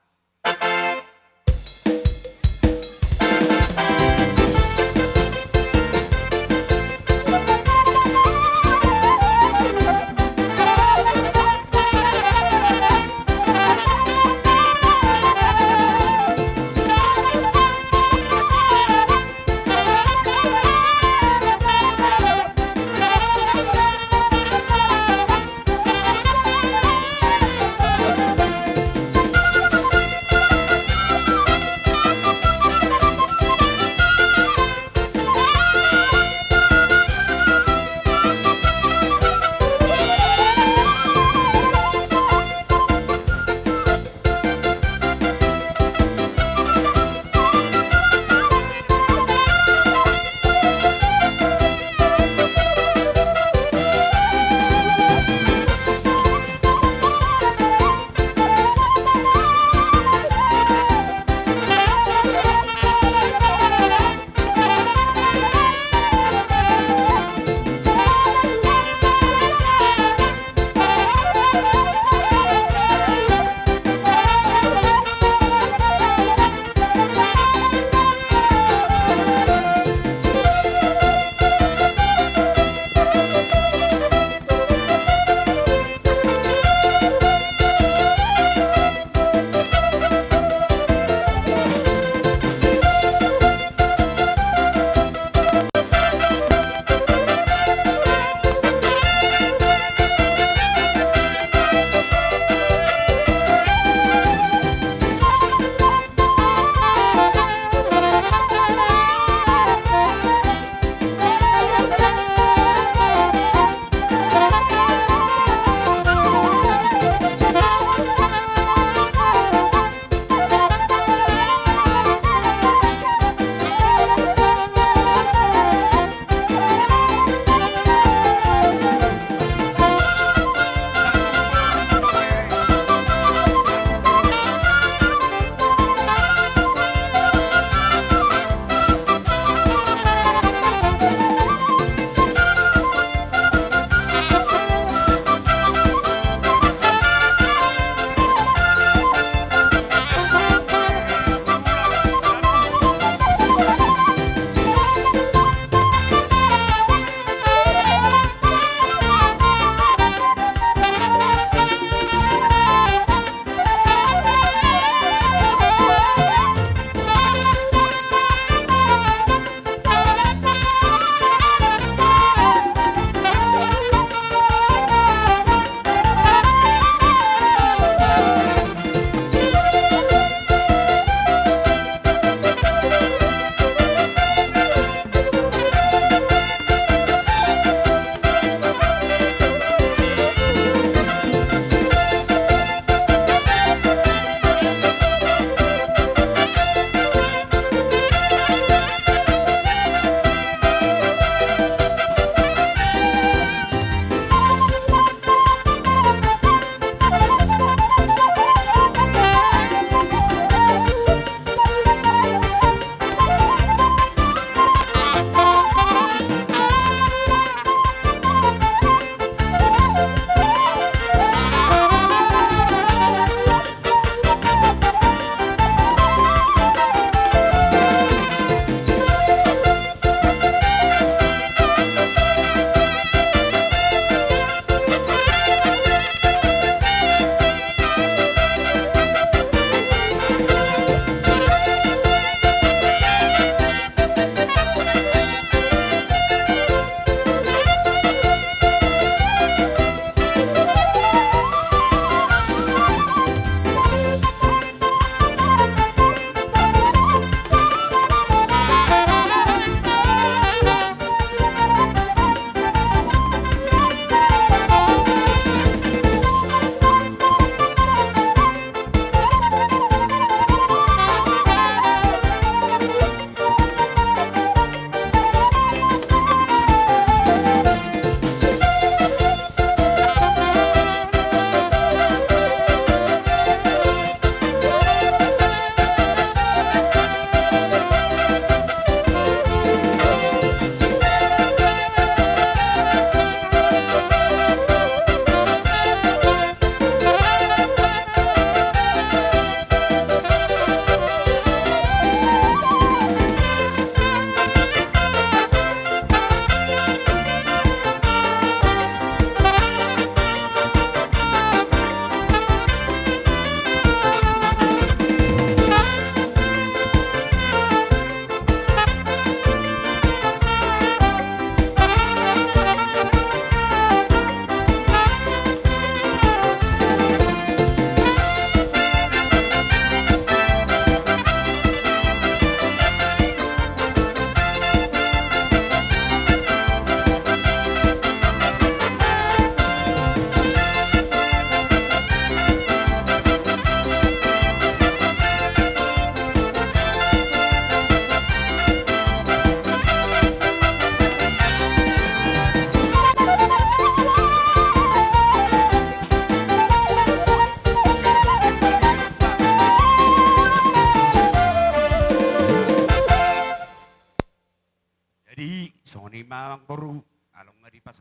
Boru, along nga di pas.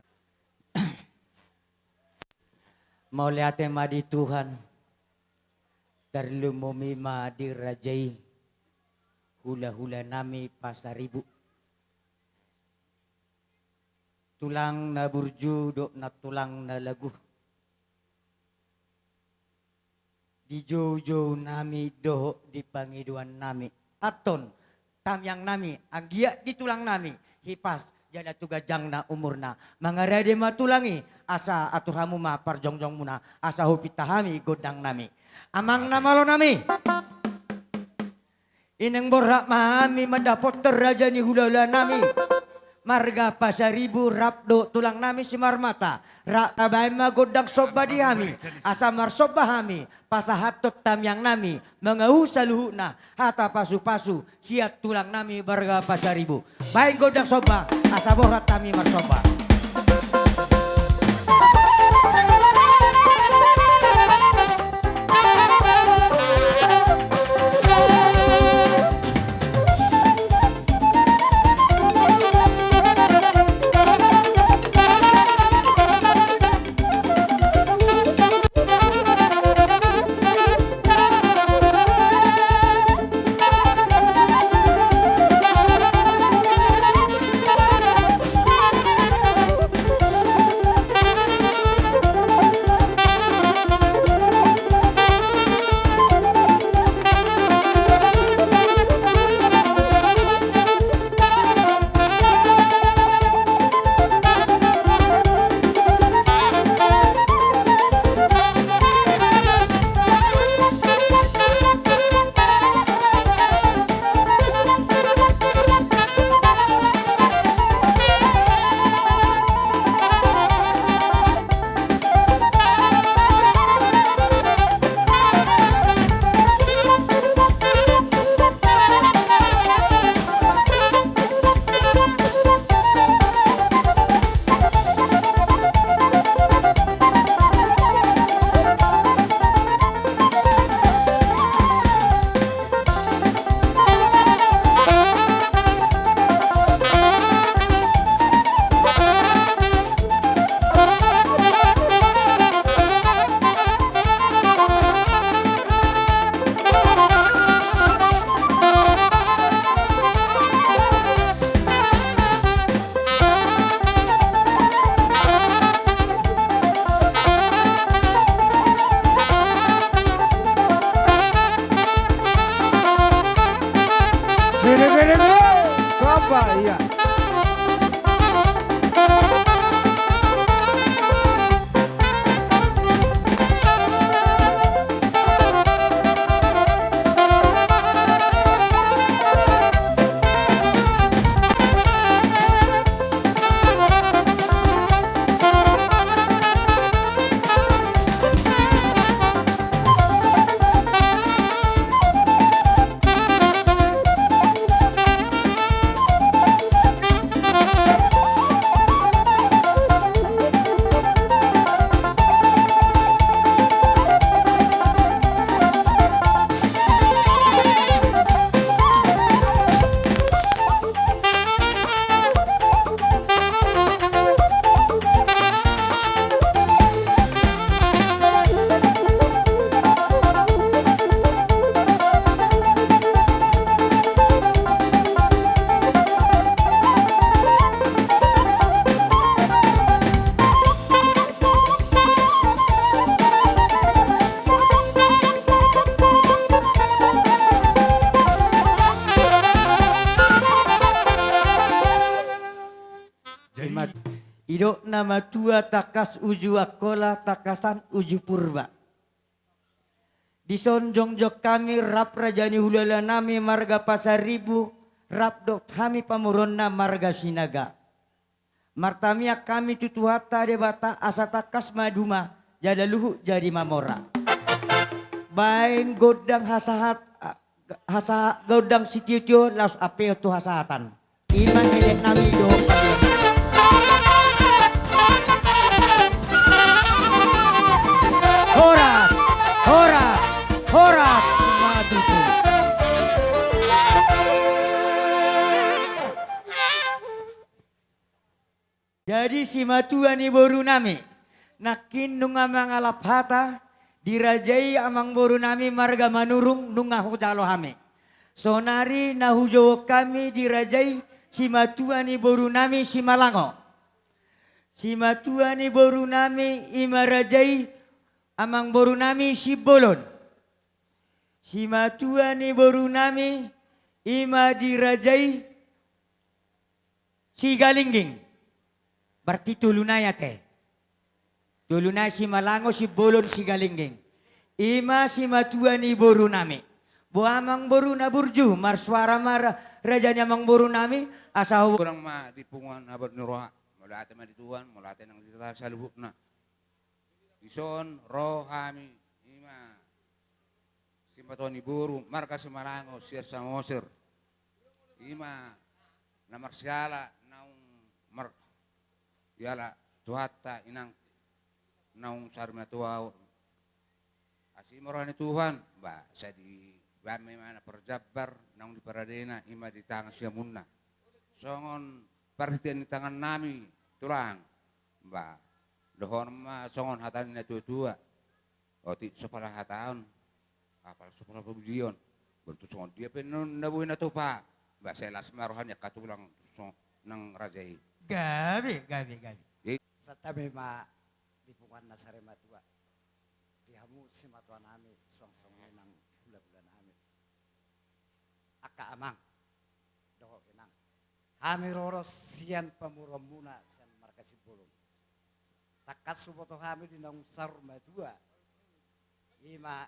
Mauliate ma di Tuhan. Tarlumobi ma di raja i. Hula-hula nami Pasaribu. Tulang na burju dohot na tulang na lagu. Di joujou nami dohot di pangidoan nami. Antong, tamiang nami, anggiat di tulang nami, hipas, jala tu ganjangna umurna. Mangarade ma tulang i, asa atur hamu ma parjongjongmuna, asa hupinta hami gondang nami. Amang na malo nami. I naeng borhat ma hami mandapothon raja ni hula-hula nami. Marga Pasaribu rap dohot tulang nami Simarmata. Rap tabaen ma gondang somba di hami. Asa marsomba hami. Pasahathon tamiang nami. Mangihut saluhutna. Hata pasu-pasu. Sian tulang nami marga Pasaribu. Baen gondang somba. Asa borhat hami marsomba. Bere, bere, bere. Siapa? Iya. Jadi, didok na matua tangkas uju Angkola, tangkasan uju Purba. Dison jongjong hami rap raja ni hulahula nami marga Pasaribu, rap dohot hami pamoruonna marga Sinaga. Martamiang hami tu Tuhanta Debata asa tangkas maduma, jala luhut jadi mamora. Baen gondang hasahat, hasa-, gondang sitiotio laos ampehon tu hasahatan. Ima elek nami do. Horas, horas, horas. Simatua ni boru nami, nangkin nunga mangalap hata, dirajai amang boru nami marga Manurung nunga hujalo hami. Sonari na hujouhon hami dirajai simatua ni boru nami Simalango. Simatua ni boru nami i ma rajai amang boru nami Simbolon. Simatua ni boru nami i ma dirajai Sigalingging. Berarti tolu nai ate. Tolu nai Simalango, Simbolon, Sigalingging. I ma simatua ni boru nami. Boha amang boru na burju, marsuara ma ra-, raja ni amang boru nami, asa ho- Godang ma di punguan habot ni roha. Mauliate ma di Tuhan, mauliate nang di hita saluhutna. Dison ro hami, i ma simatua ni boru marga Simalango sian Samosir. I ma na marsiala naung mar-, iala Tuhanta inang naung sarimatua on. Asi ma roha ni Tuhan, ba, sai dibaen ma imana parjambar naung diparadena i ma di tangan siamunna. Songon parhitean ni tangan nami, tulang. Ba, dohonon ma songon hata ni na tuatua. Otik so pala hataon, apala so pala pamujion. Berarti songon dia pe non na boi na tupa. Ba, sai las ma roha ni angka tulang songon nang raja i. Gabe, gabe, gabe. Jadi santabi ma di punguan na sarimatua. Di hamu simatua nami, suang songon i nang hulahula nami. Angka amang dohot inang. Hami ro do sian pamoruonmuna sian marga Simbolon. Tangkas huboto hami di naung saur matua. I ma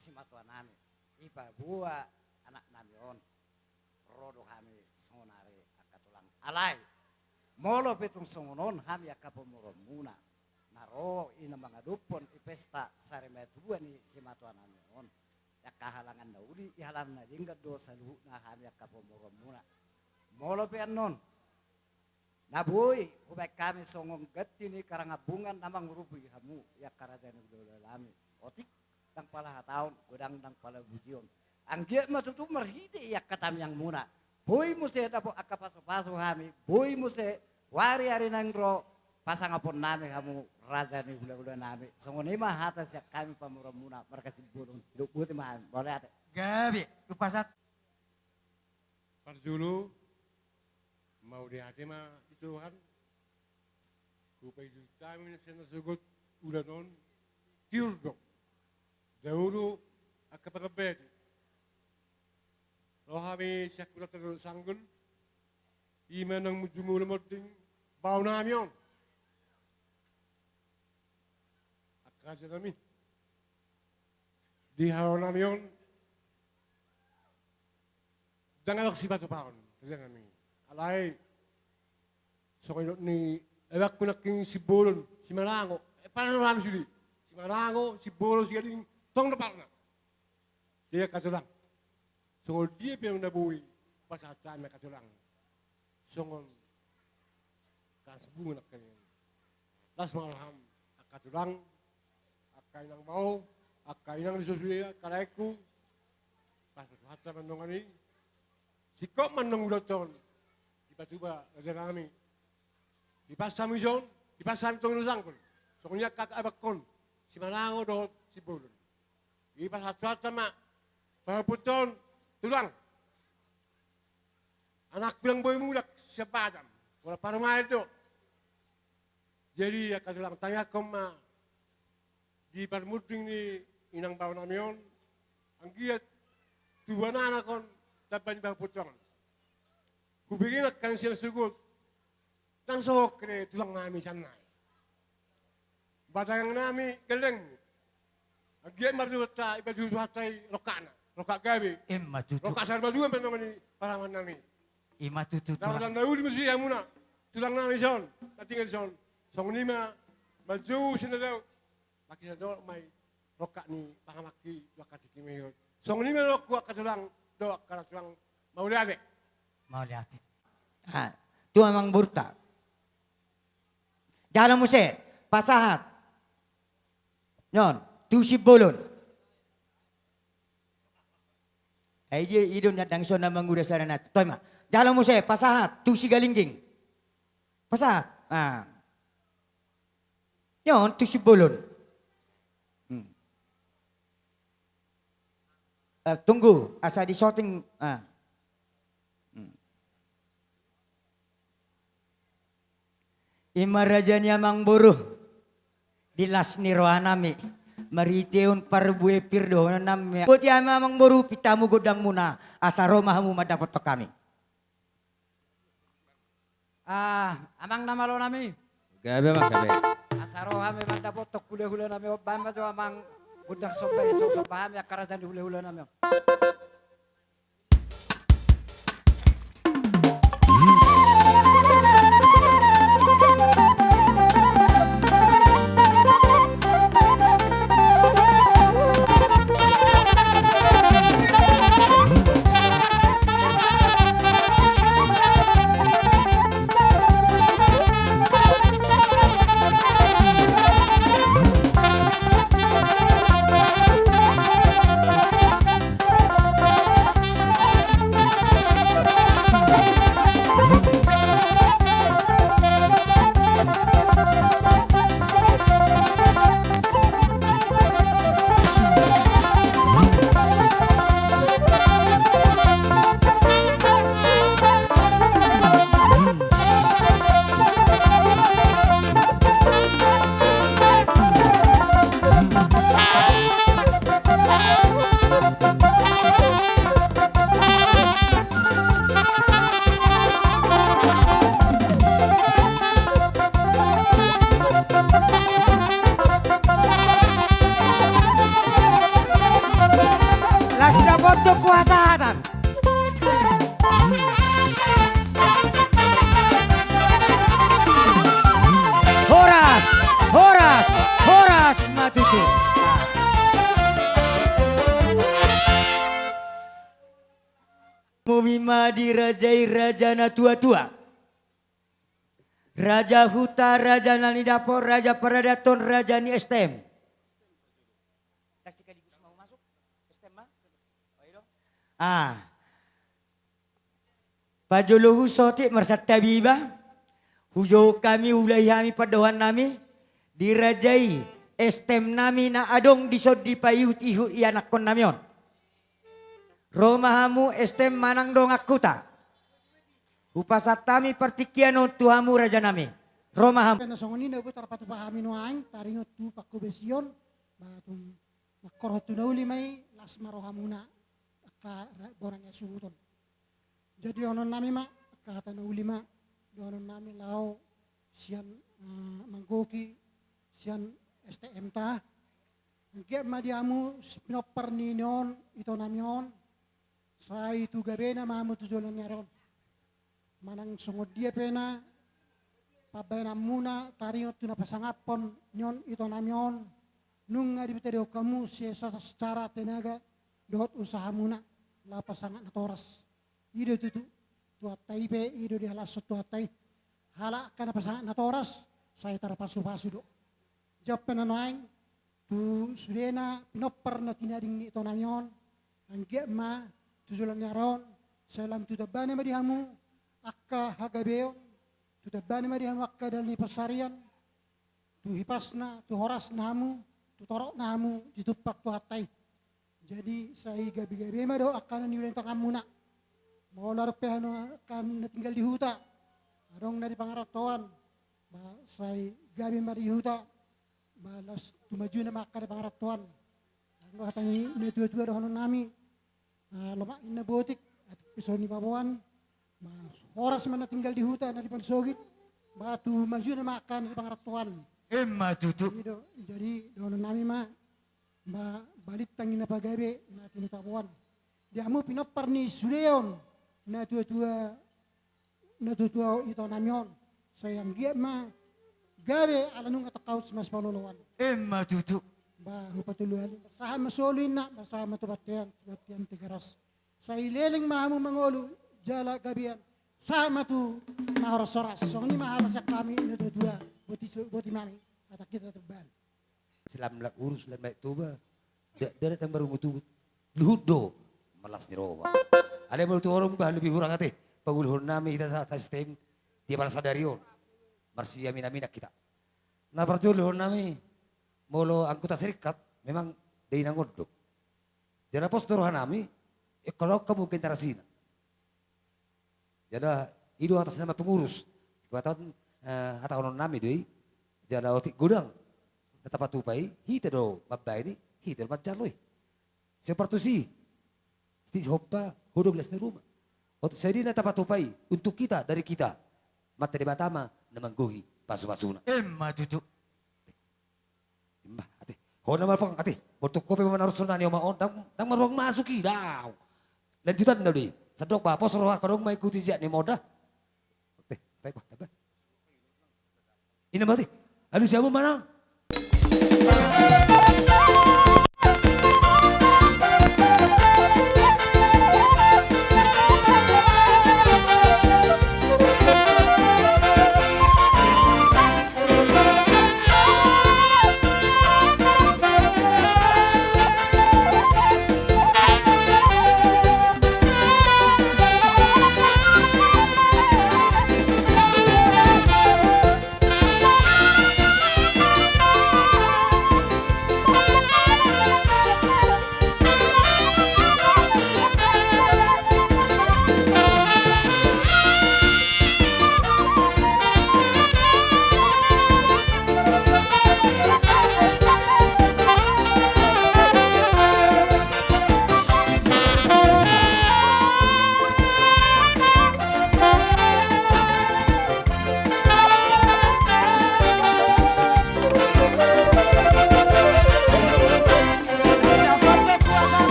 simatua nami. Dipaboa anak nami on. Ro do hami sonari angka tulang. Alai. Molo pe tung songon on hami angka pamoruonmuna. Na ro i na mangadophon i pesta sarimatua ni simatua nami on. Angka halangan na uli, i halangan na denggan do saluhutna hami angka pamoruonmuna. Molo pe annon. Na boi, hubaen hami songon ganti ni karangabungan na mangurupi hamu, i angka raja ni hulahula nami. Otik, ndang pala hataon, godang ndang pala pujion. Anggiat ma tutu marhite i angka tangiangmuna. Boi muse dapot angka pasupasu hami, boi muse wari ari naeng ro, pasangapon nami hamu raja ni hulahula nami. Songon i ma hata sian hami pamoruonmuna, marga Simbolon, sidok boti ma hami, mauliate. Gabe, hupasahat. Parjolo, mauliate ma di Tuhan. Hupaihut hami na sian na sogot ulaon on, tiur do. Dao do angka pangambati. Ro hami sian hulahula Sanggul, i ma naung jumolo monding bao nami on. Angka raja nami. Di hao nami on. Ndang adong sipatupaon, raja nami. Alai, songon nidok ni abangku nangkin Simbolon, Simalango, eh, pala na rohami sude. Simalango, Simbolon, Sigalingging, tong do pala na. Jadi angka tulang. Songon dia pe na boi, pasahat hami angka tulang. Songon kasbungan angka nian. Las ma roham, angka tulang, angka inang bao, angka inang di sude, angka laengku. Pasahat hami ma dongan i. Singkop ma annon ulaonta on. Dipatupa raja nami. Dipasam ison, dipasam tong ulaon Sanggul. Songon i angka abangkon. Simalango dohot Simbolon. Dipasahat hami ma. Pasahat hami ma tulang. Anakku ndang boi mulak sian Batam. Pola parumaen do. Jadi angka tulang, tangiangkon ma di parmunding ni inang bao nami on, anggiat tubuan anak on tamba ni pahompu on. Hubege angka na sian sogot, ndang sohot do tulang nami sian nai. Ba dagang nami gellengmu. Anggiat marjuta, iba juta hata i rongkapna. Rongkap gabe. Ima tutu. Rongkap saur matua pe nang ni parangan nami. Ima tutu. Ndang tulang. Ndang na uli muse hamuna. Tulang nami son. Na tinggal son. Songon i ma. Manjou sinadau. Laki sadok ma i. Rongkap ni pangamakki. Rongkap tiki mehon. Songon i ma dohononku angka tulang. Dohot angka tulang. Mauliate. Mauliate. Ah, tu amang boruta. Jalo muse, pasahat. Non, tu Simbolon. Eh, i do, i do na ndang so na manguda sada na. Toe ma. Jalo muse, pasahat, tu Sigalingging. Pasahat. Ah. on tu Simbolon. Hmm. Eh, tunggu, asa di syuting. Ah. Hmm. I ma raja ni amangboru, di las ni rohanami, marhitehon parbue pir dohononnami. Boti hami amangboru, pinta hamu gondangmuna, asa ro ma hamu mandapothon hami. Ah, amang na malonami. Gabe, amang, gabe. Asa ro hami mandapothon hulahulanami on, bahen ma jo amang gondang somba, so somba hami angka raja ni hulahulanami on. Las dapothon huhasahatan. Horas, horas, horas ma tutu. Mumi ma dirajai raja na tuatua. Raja huta, raja na nidapot, raja paradaton, raja ni S T M. Dah sekaligus mau masuk, S T M, Bang? Oh, iya dong. Ah. Pajolo husotik marsantabi iba, hujou hami, huulahi hami pandohannami, dirajai S T M nami na adong dison dipaihut-ihut ianakkonnami on. Ro ma hamu S T M manang dongan huta. Hupasahat hami partingkian on tu hamu rajanami. Ro ma hamu. Pe na songon i na boi tarpatupa hami nuaeng, taringot tu panghobasion, ba tung mangkorhon tu na uli ma i, las ma rohamuna, angka ra-, bona ni hasuhuton. Jadi dohononnami ma, angka hata na uli ma, dohononnami laho sian, eh, manggohi, sian S T M ta. Anggiat ma di hamu pinompar ni on, itonami on, sai tu gabena ma hamu tu joloan ni ari on. Manang songon dia pe na pambahenanmuna taringot tu na pasangaphon ni on itonami on, nunga dipatadingkon hamu se-, secara tenaga dohot usahamuna laho pasangat natoras. I do tutu, Tuhanta i pe, i do dihalashon Tuhanta i. Halak angka na pasangat natoras, sai tarpasupasu do. Jop pe na nuaeng, tu sudena pinompar na tinading ni itonami on, anggiat ma tu joloan ni ari on, sai lam tu tambana ma di hamu angka hagabeon, tu tambana ma di hamu angka dalan ni pansarian, tu hipasna, tu horasna hamu, tu torokna hamu ditumpak Tuhanta i. Jadi sai gabe-gabe ma dohot angka na niula ni tanganmuna. Molo adong pe hanu angka na tinggal di huta, adong na di pangarantoan, ba sai gabe ma di huta, ba las tu majuna ma angka di pangarantoan. Anggo hata ni na tua-tua dohononnami, ah, lomak ninna botik, atik pe songon i paboan, ba horas ma na tinggal di huta, na di pansogit, ba tu majuna ma angka na di pangarantoan. Emma tutu. I do, jadi dohononnami ma, ba balintang ni na pagabe na tinitaboan. Di hamu pinompar ni sude on, na tua-tua, na tua-tua itonami on. Sai anggiat ma gabe ala nunga tangkaus mas paloloan. Emma tutu. Ba hupatolu hali. Sahat ma solu inna, ba sahat ma tu bontean, tu bontean Tigaras. Sai leleng ma hamu mangolu jala gabean. Sahat ma tu na horas-horas. Songon i ma hata sian hami na tua-tua. Boti so-, boti ma hami. Hata hita tu bahen. Silamlak urus lan baik Toba. Da-, darat dang marungut-ungut. Luhut do. Malas ni roha. Alai molo tu horong bah lebih hurang ate. Panguluhon nami hita sa-, sa-, S T M. Dia pala sadari on. Marsiamin-aminan hita. Na parjolo dohonon nami, molo anggota serikkat memang dainang on do. Jala pos do roha nami, ingkon adong hamu generasina. Jala i do atas nama pengurus. Kepatan, eh, hata onon nami do i. Jala otik godang na tapatupa i, hita do mambaen i, hita do manjalo i. Sian partusi, siti hompa, hodong las ni ruma. Otik sadia na tapatupa i, untuk kita, dari kita. Mata Debata ma na manggohi pasu-pasuna. Emma tutu. Emma, ate. Ho na malpang, ate. Bortuk kopi ma naruson nani oma on, dang, dang maruang masuk i, dang. Lanjutan na do i. Sandok ba, pos roha, kodong ma ikuti jak ni moda. Ate, tai bah, taba. Ina mati. Alu siamu manang.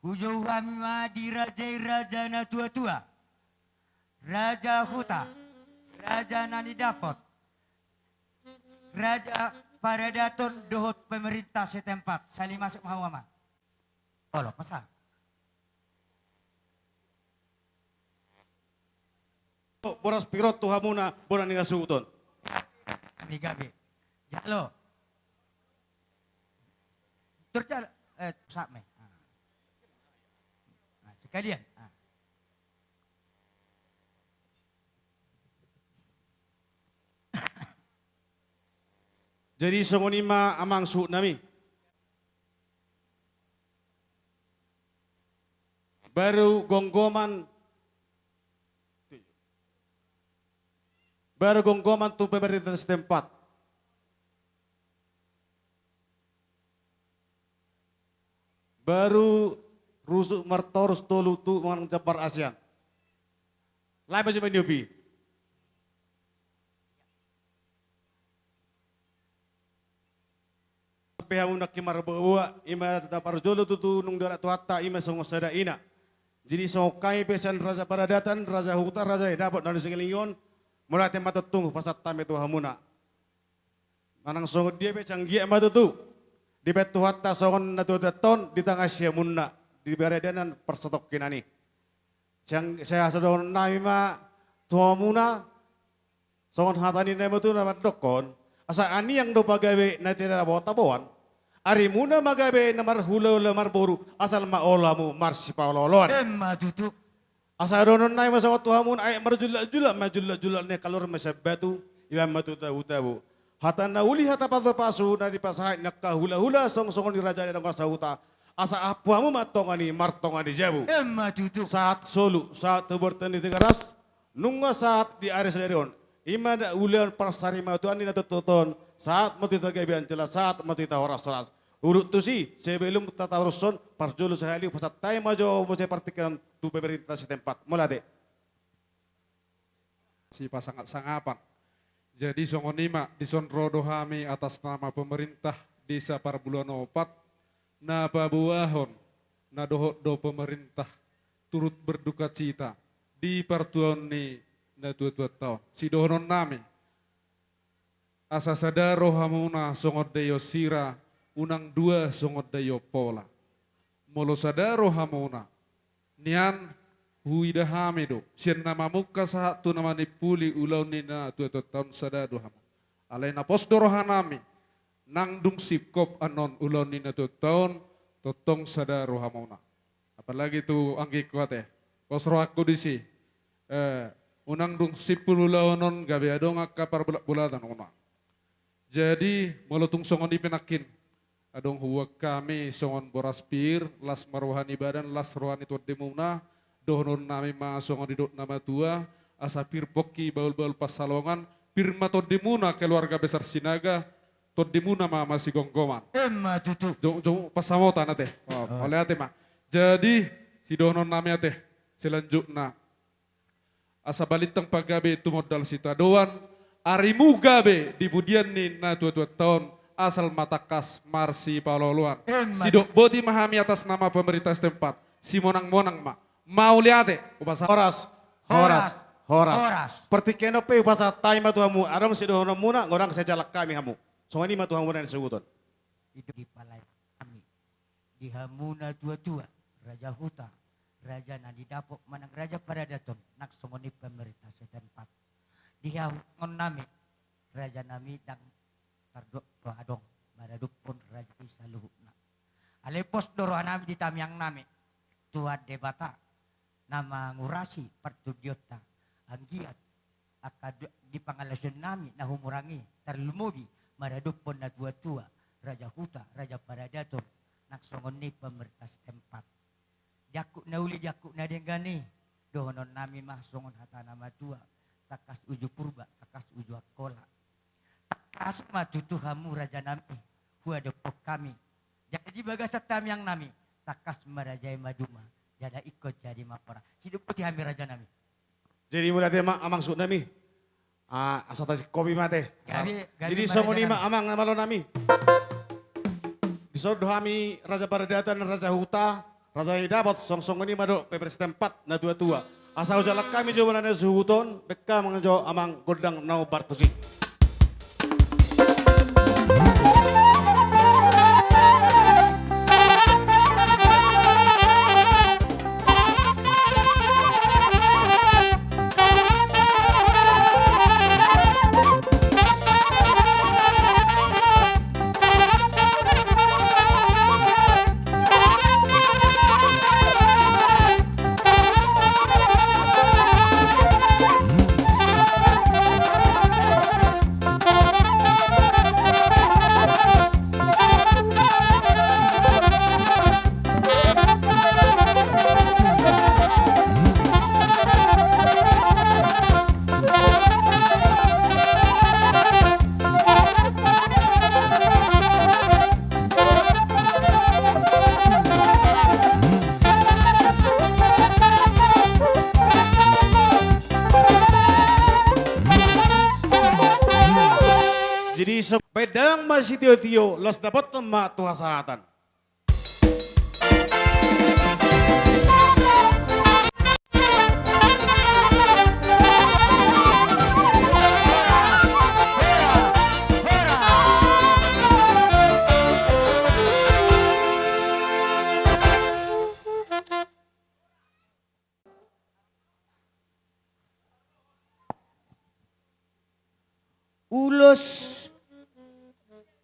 Hujou hami ma di raja i, raja na tua-tua, raja huta, raja na nidapot, raja paradaton dohot pemerintah setempat. Sali masuk ma hamu, Amang. Olo, masa. Boras pir on tu hamuna, bona ni hasuhuton. Gabe, gabe. Jalo. Terjalo, eh, same. Ah. Nah, sekalian. Ah. Jadi songon i ma, Amang, suhut nami. Baru gomgoman, baru gomgoman tu pemerintah setempat. Baru rusuk martorus tolu tu manang jambar ASEAN. Lae ma jumpa ni opi. Pe hamu nangkin marboaboa, i ma na parjolo tutu nunga dialap Tuhanta, i ma songon sada ina. Jadi songon hami pe sian raja paradatan, raja huta, raja nidapot, na di sanggaling on, mauliate ma tutu hupasahat hami tu hamuna. Manang songon dia pe, sai anggiat ma tutu dibaen Tuhanta songon na tuatua on ditangihon hamunna di paradanan parsatongkinan i. Sai, sai hasadohonon nami ma tu hamuna, songon hata ni na tuatua na mandokkon, asa angiang do pagabe na tinabotaboan, arimuna ma gabe na marhulahula marboru, asal ma olo hamu marsipaolooloan. Emma tutu. Asa dohonon nami ma songon tu hamuna, aek marjulakjulak ma julakjulak ni angka lur ma sian batu, ibaen ma tu tabutabu. Hata na uli, hata pasupasu na dipasahat ni angka hulahula, songon, songon ni raja ni angka sahuta. Asa ampu hamu ma tonga ni martonga ni jabu. Emma tutu. Sahat solu, sahat tu borta ni Tigaras, nunga sahat di ari sadari on. I ma na ulaon parsarimatuan ni na tuatua on, sahat ma tu hita gabe, jala sahat ma tu hita horashoras. Huhut tusi, sebelum tatarushon, parjolo sahali hupasahat hami ma jo muse partingkian tu pemerintah setempat. Mauliate. Sipasangapangapan. Jadi songon i ma, dison ro do hami atas nama pemerintah Desa Parbulan Opat, na paboahon, na dohot do pemerintah turut berdukacita di partuaon ni na tuatuanta on. Sidohonon nami, asa sada rohamuna songon daion sira, unang dua songon daion pola. Molo sada rohamuna, nian huida hami do sian na mamungka sahat tu na manimpuli ulaon ni natuatuanta on, sada do hamu. Alai na pos do rohanami, nang dung singkop annon ulaon ni natuatuanta on, tongtong sada rohamuna. Apalagi tu anggingku ate, pos rohangku disi. Eh, unang dung simpul ulaon on gabe adong angka parbulatbulatan, unang. Jadi molo tung songon i pe nangkin, adong huboan hami songon boras pir, las ma roha ni badan, las roha ni tondimuna, dohononnami ma songon nidok na matua, asa pir pongki bahulbahul pansalongan, pir ma tondimuna keluarga besar Sinaga, tondimuna ma masigomgoman. Emma tutu. Jong, jong, pansamotan ate. Oh, oh, mauliate ma. Jadi sidohononnami ate, selanjutna, asa balintang pagabe tumondal sitadoan, arimu gabe di pudian ni natuatuanta on, asal ma tangkas marsipaolooloan. Emma. Sidok boti ma hami atas nama pemerintah setempat, simonangmonang ma. Mauliate, hupasahat. Horas, horas, horas. Horas. Partingkian on pe hupasahat hami ma tu hamu, adong sidohononmuna, godang sijalang hami hamu. Songon i ma tu hamu na nisuhut on. Ido di palai hami. Di hamu natuatua, raja huta, raja na nidapot manang raja paradaton, nang songon i pemerintah setempat. Di hahuangonnami, rajanami ndang tardok roha adong maradophon raja i saluhutna. Alai pos do rohanami di tangiangnami, Tuhan Debata na mangurasi partondionta, anggiat angka do-, di pangalaosionnami na humurang i, tarlumobi maradophon natuatua, raja huta, raja paradaton, nang songon i pemerintah setempat. Di angkup na uli, di angkup na denggan i, dohononnami ma songon hata na matua, tangkas uju Purba, tangkas uju Angkola. Tangkas ma tutu hamu rajanami, huadophon hami. Jadi di bagasan tangiangnami, tangkas ma raja i maduma, jala ingkon jadi ma hora. Sidok boti hami rajanami. Jadi mauliate ma amang suhutnami. Ah, asa tasingkopi ma ate. Gabe, gabe. Jadi ma songon i ma rajanami, amang na malonami. Dison do hami raja paradaton, raja huta, raja na nidapot, songon i ma dohot pemerintah setempat, natuatua. Asa hujalang hami jo ma na nisuhut on, bahen hamu jo amang gondang na hombar tusi. Jadi so-, bahen damang ma sitiotio, laos dapotan ma tu hasahatan. Ulos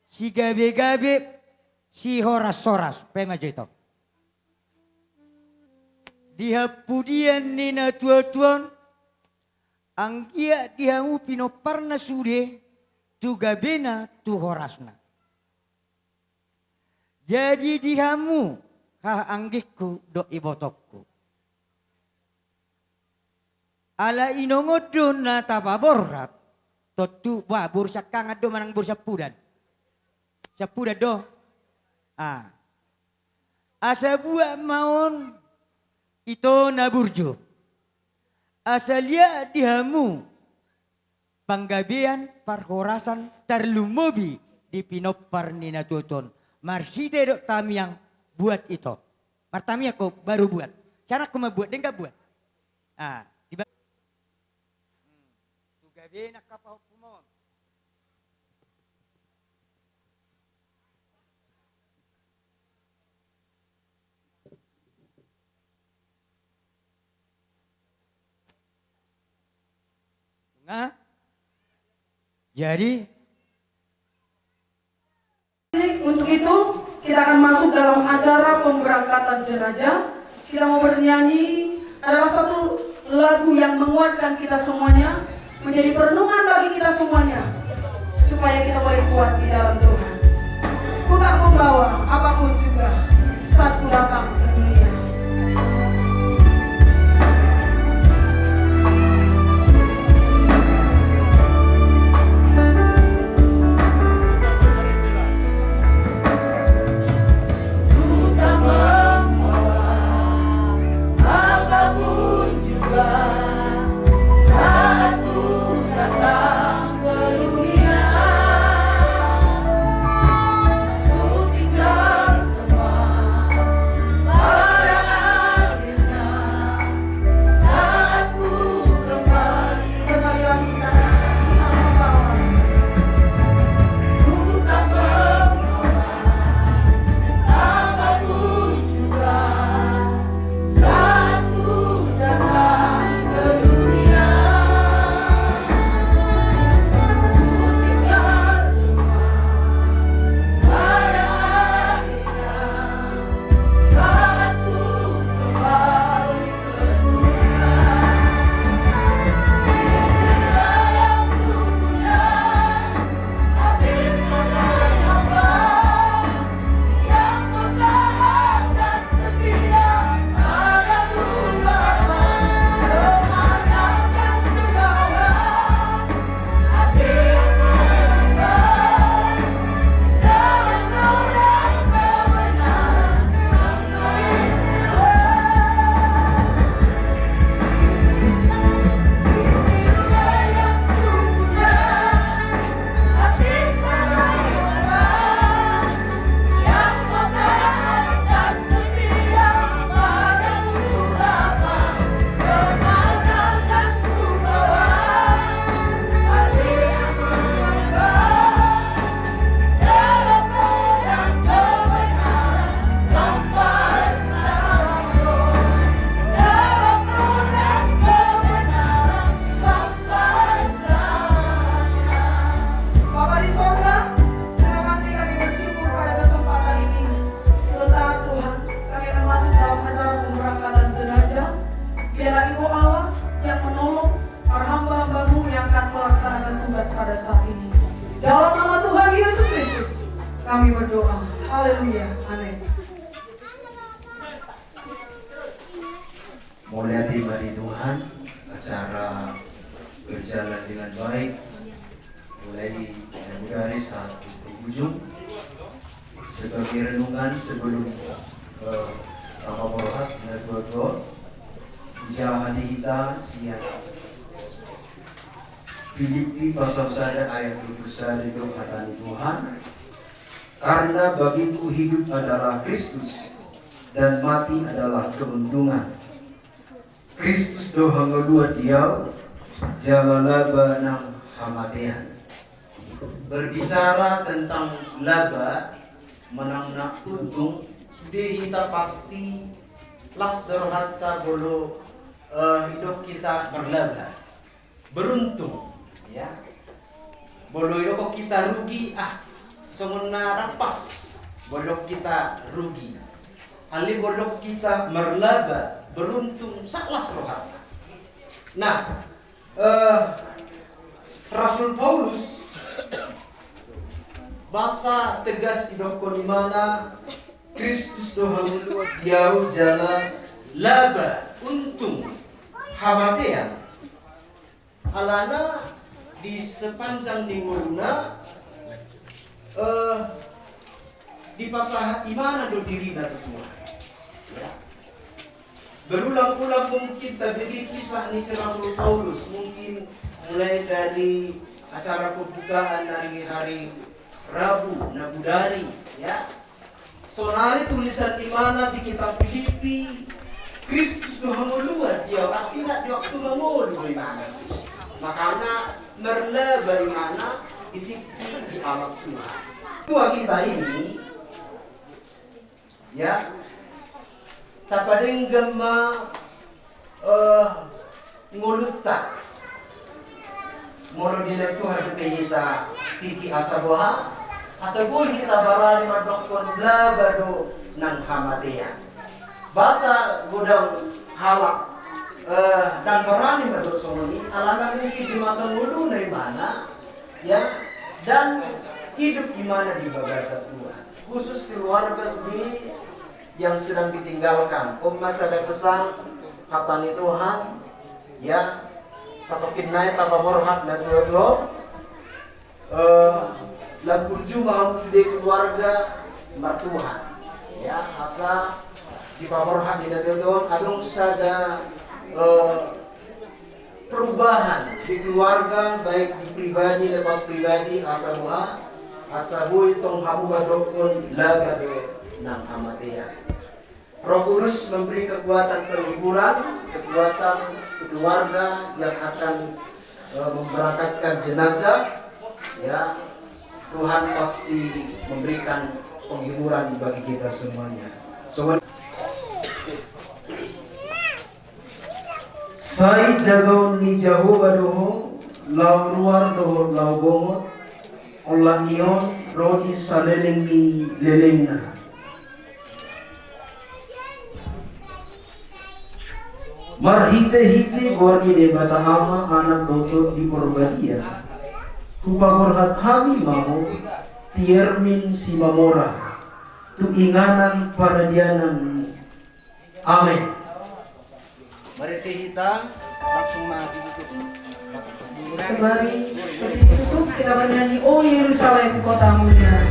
sigabegabe, sihorashoras, pe ma jo ito. Di hapudian ni natuatua on, anggiat di hamu pinomparna sude, tu gabena tu horasna. Jadi di hamu, haha anggingku dohot ibotongku, ala inongon do na tapaborhat, tontu, bah, boru siangkangan do manang boru siampudan? Siampudan do. Ah. Asa buat ma on ito na burju. Asa liat di hamu panggabean parhorasan, tarlumobi di pinompar ni natuatua on. Marhite dohot tangiang buat ito. Martangiang ho baru buat. Sanga ho ma buat, denggan buat. Ah, di ba-, hmm, tu gabena angka pahompu on. Hah? Jadi, untuk itu, kita akan masuk dalam acara pemberangkatan jenazah. Kita mau bernyanyi, adalah satu lagu yang menguatkan kita semuanya, menjadi perenungan bagi kita semuanya, supaya kita boleh kuat di dalam Tuhan. Ku tak membawa apapun juga saat ku datang ke dunia. Bapa di sorga, terima kasih kami bersyukur pada kesempatan ini. Sebentar Tuhan, kami akan masuk dalam acara pemberangkatan jenazah. Biarlah Engkau Allah yang menolong para hamba-hambamu yang akan melaksanakan tugas pada saat ini. Dalam nama Tuhan Yesus Kristus, kami berdoa. Haleluya. Amin. Mauliate ma di Tuhan, acara berjalan dengan baik, mulai di Januari sampai ke ujung. Sebagai renungan sebelum, eh, tama borhat, na dua dua, ujaha di hita sian Filipi pasal sada ayat dua puluh sada, itu hata ni Tuhan. Karena bagiku hidup adalah Kristus, dan mati adalah keuntungan. Kristus do hangoluan di ahu, jala laba nang hamatean. Berbicara tentang laba manang na untung, sude hita pasti las do rohanta molo, eh, didok hita marlaba. Beruntung, ya. Molo didok hita rugi, ah, songon na rampas. Molo didok hita rugi. Alai molo didok hita marlaba, beruntung, sah las rohanta. Nah, eh, Rasul Paulus, bahasa tegas didokkon ibana, Kristus do hangoluan di ahu jala laba, untung, hamatean. Alana di sepanjang ni ngoluna, eh, dipasahat ibana do dirina tu Tuhan. Ya. Berulang-ulang mungkin tabege kisah ni si Rasul Paulus, mungkin mulai dari acara pembukaan dari hari Rabu, na bodari, ya. Sonari tulisan ibana di kitab Filipi, Kristus do hangoluan di ahu, artina di waktu mangolu do ibana. Makana marlaba ibana di tingki di amak Tuhan. Tua kita ini, ya, tapadenggan ma, eh, ngolunta. Molo dilehon Tuhan dope hita tingki asa boha, asa boi hita barani mandokkon laba do nang hamatean. Boasa godang halak, eh, ndang barani mandok songon i, alana mungkin di masa ngoluna imana, ya, dan hidup imana di bagasan Tuhan. Khusus keluarga di yang sedang ditinggalkan. On ma sada pesan, hata ni Tuhan, ya, satongkin nai tapaborhat na tuatua on, eh, lam burju ma hamu sude keluarga martuhan. Ya, asa dipaborhat ni na tuatua on, adong sada, eh, perubahan di keluarga, baik di pribadi lepas pribadi, asa boha, asa boi tong hamu mandokkon laba do nang hamatean. Roh Kudus memberi kekuatan penghiburan, kekuatan keluarga yang akan, eh, memberangkatkan jenazah. Ya, Tuhan pasti memberikan penghiburan bagi kita semuanya. Semua. Sai jagaon ni Jahowa do ho, laho ruar dohot laho bongot, olat ni on ro di saleleng ni lelengna. Marhitehite goar ni Debata Ama, Anak dohot Tondi Porbadia, hupaborhat hami ma ho, Tiermin Simamora, tu inganan paradiananmu. Amen. Mari hita langsung maju. Mari ditutup, kita bernyanyi, "O Yerusalem, kotamu yang."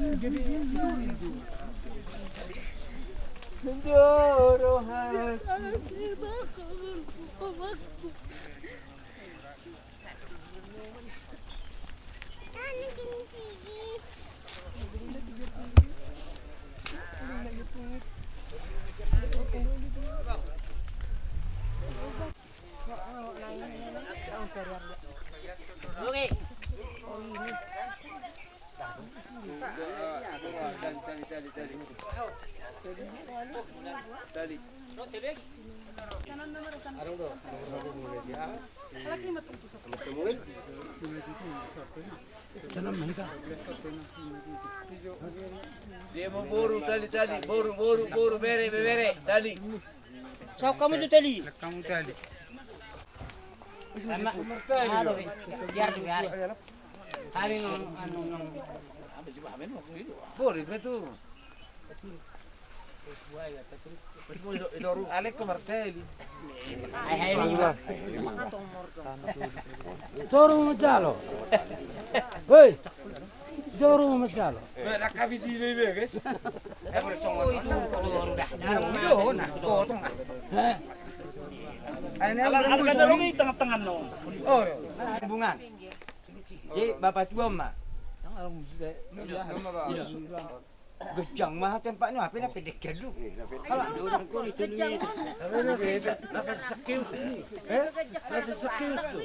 Dia mau boru, tali, tali, boru, boru, boru, bere, bere, tali. Saut hamu tu tali. Hamu tali. Sama. Halo, biar, biar. Kami ngomong, anu, ngomong. Boru, betul. Alek ke marteli. Soru manjalo. Hei. Soru manjalo. Tengah-tengah no. Oh, hubungan. Jadi bapak tua ma. Gejang ma tempatna, apa na pendek galu. Gejang ma. Rasa sekeus. Eh? Rasa sekeus tu.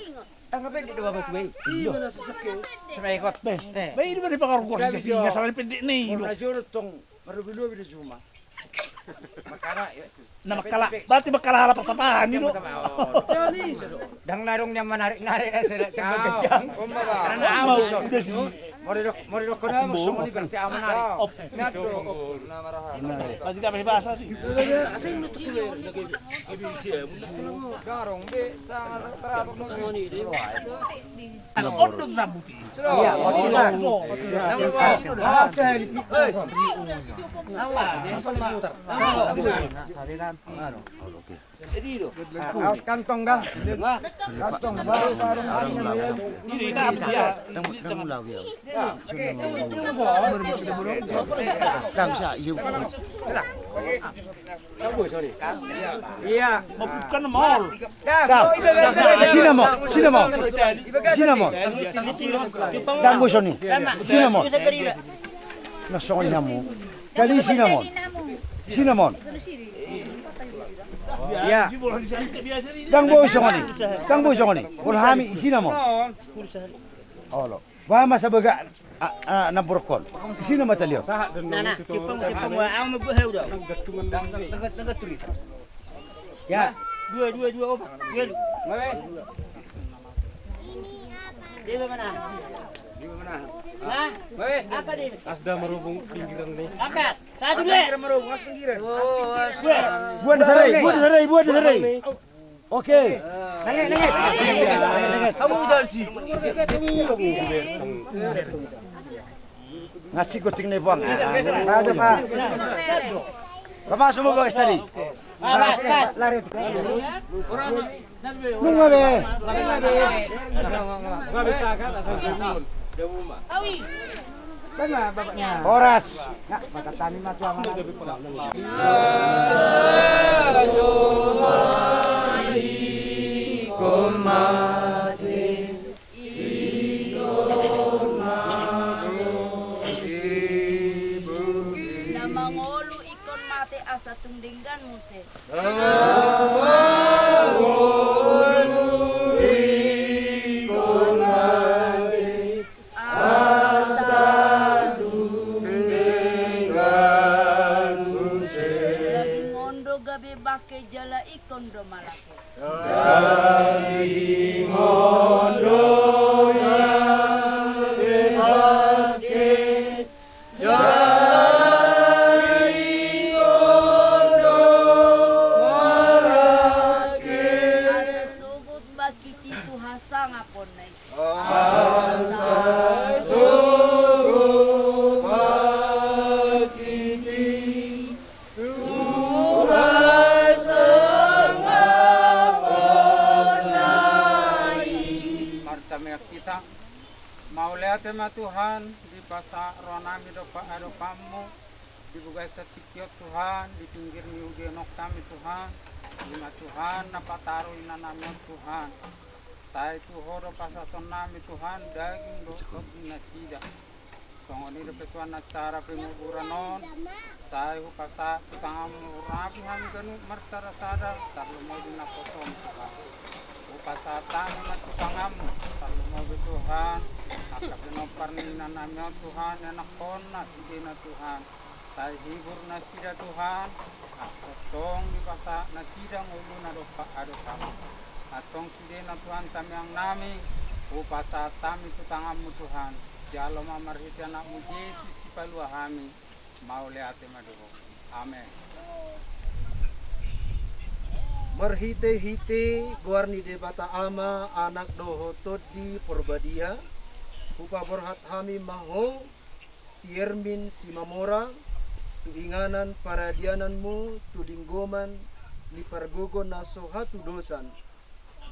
Tangga pendek do bapak tua i. Iya, rasa sekeus. Sampai ikut. Be, ini mari pakarukor di sini, asal pendek ni. Orang joro tong, marobi-lobi di rumah. Makana, ya. Na mangkala, berarti mangkala halak pertapaan i do. Ndang na adong nian manarik-narik na sada tembak gejang. Karena amu so. Mori dok, mori dok kono amu so, mori berarti amu manarik. Masih kami bahasa sih. Garong be, sangat teratur dong. Iya, awas kantong dah. Kantong baru, baru. Iya. Bukan mol. Dah, isi na mol, isi na mol. Isi na mol. Dah, boi songon i. Isi na mol. Na songon i hamu. Jadi isi na mol. Isi na mol. Iya. Dah, boi songon i. Dah, boi songon i. Olo hami isi na mol. Olo. Bah, masa bagak, a, a, na borok on. Isi na mata lios. Nah, nah, kipang, kipang, wah, au mabuk heu dong. Ya. Dua, dua, dua, opat. Dua. Mare. Dia mana? Dia mana? Nah, mare. Apa dia? Asda marhubung pinggiran nih. Angkat. Satu, dua. Pinggiran marhubung, as pinggiran. Oh, as. Dua. Buat disarai, buat disarai, buat disarai. Oke. Nangis, nangis. Hamu dalsi. Ngasih goting nih, Bang. Ada, Pak. Lepas semua, Bang, tadi. Lari. Nunga be. Awi. Horas. Nah, maka tani mah tuang. Na mangolu ingkon mate asa tung denggan muse. Asa tung denggan muse. Daging on do gabe bangke jala ingkon do malake. Daging on do gabe bangke jala ingkon do malake. Mauliate ma Tuhan, dipasahat rohanami dompak adopanmu, di bagasan tingki on Tuhan, di pinggir ni ujungkon hami Tuhan, ima Tuhan na pataru inanami on Tuhan. Sai tu Ho do pasahatonnami Tuhan, daging dohot tondi nasida. Songon i dope Tuhan acara penguburan on, sai hupasahat tu tanganmu, rapi hami ganup marsada-sada, tarlumobi na poso on Tuhan. Hupasahat hami ma tu tanganmu, tarlumobi Tuhan, angka pinompar ni inanami on Tuhan, ianakhonna sidena Tuhan. Sai hibur nasida Tuhan, antong dipasahat nasida ngoluna dompak adopanmu. Antong sidena Tuhan tangiangnami, hupasahat hami tu tanganmu Tuhan. Jalo ma marhite anakmu Jesus sipalua hami. Mauliate ma di Ho. Amen. Marhite-hite goar ni Debata Ama, Anak dohot Tondi Porbadia, hupaborhat hami ma Ho, Piermin Simamora, tu inganan paradiananmu, tu linggoman ni pargogo na so hatudosan,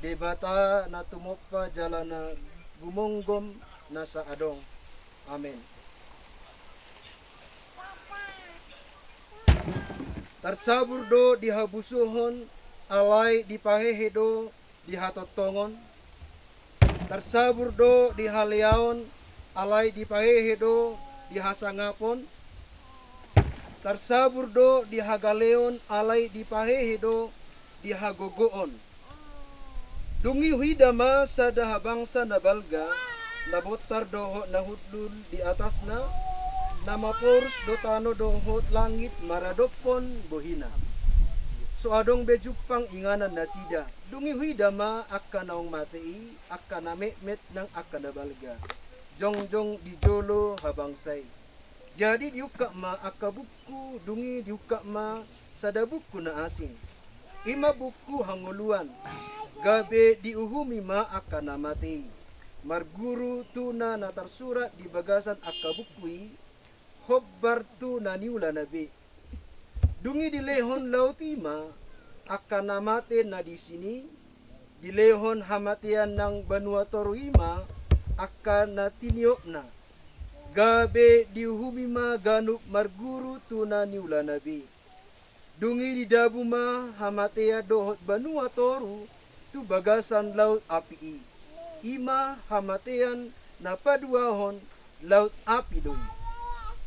Debata na tumompa jala na gumonggom nasa adong. Amen. Tarsabur do di habusuhon, alai dipahehe do di hatongtongon. Tarsabur do di haleaon, alai dipahehe do di hasangapon. Tarsabur do di hagaleon, alai dipahehe do di hagogoon. Dung i huida ma sada habangsa na balga, na bontar dohot na hundul di atasna, na maporus do tano dohot langit maradophon bohina. So adong be jumpang inganan nasida. Dung i huida ma angka naung mate i, angka na metmet nang angka na balga, jongjong di jolo habangsa i. Jadi diungkap ma angka buku, dung i diungkap ma sada buku na asing. I ma buku hangoluan. Gabe diuhumi ma angka na mate i, marguru tu na na tarsurat di bagasan angka buku i, hombar tu na niulana be. Dung i dilehon laut i ma angka na mate na disi i, dilehon hamatean nang banua toru i ma angka na tiniopna. Gabe diuhumi ma ganup marguru tu na niulana be. Dung i didabu ma hamatean dohot banua toru tu bagasan laut api i. I ma hamatean na paduahon, laut api do i.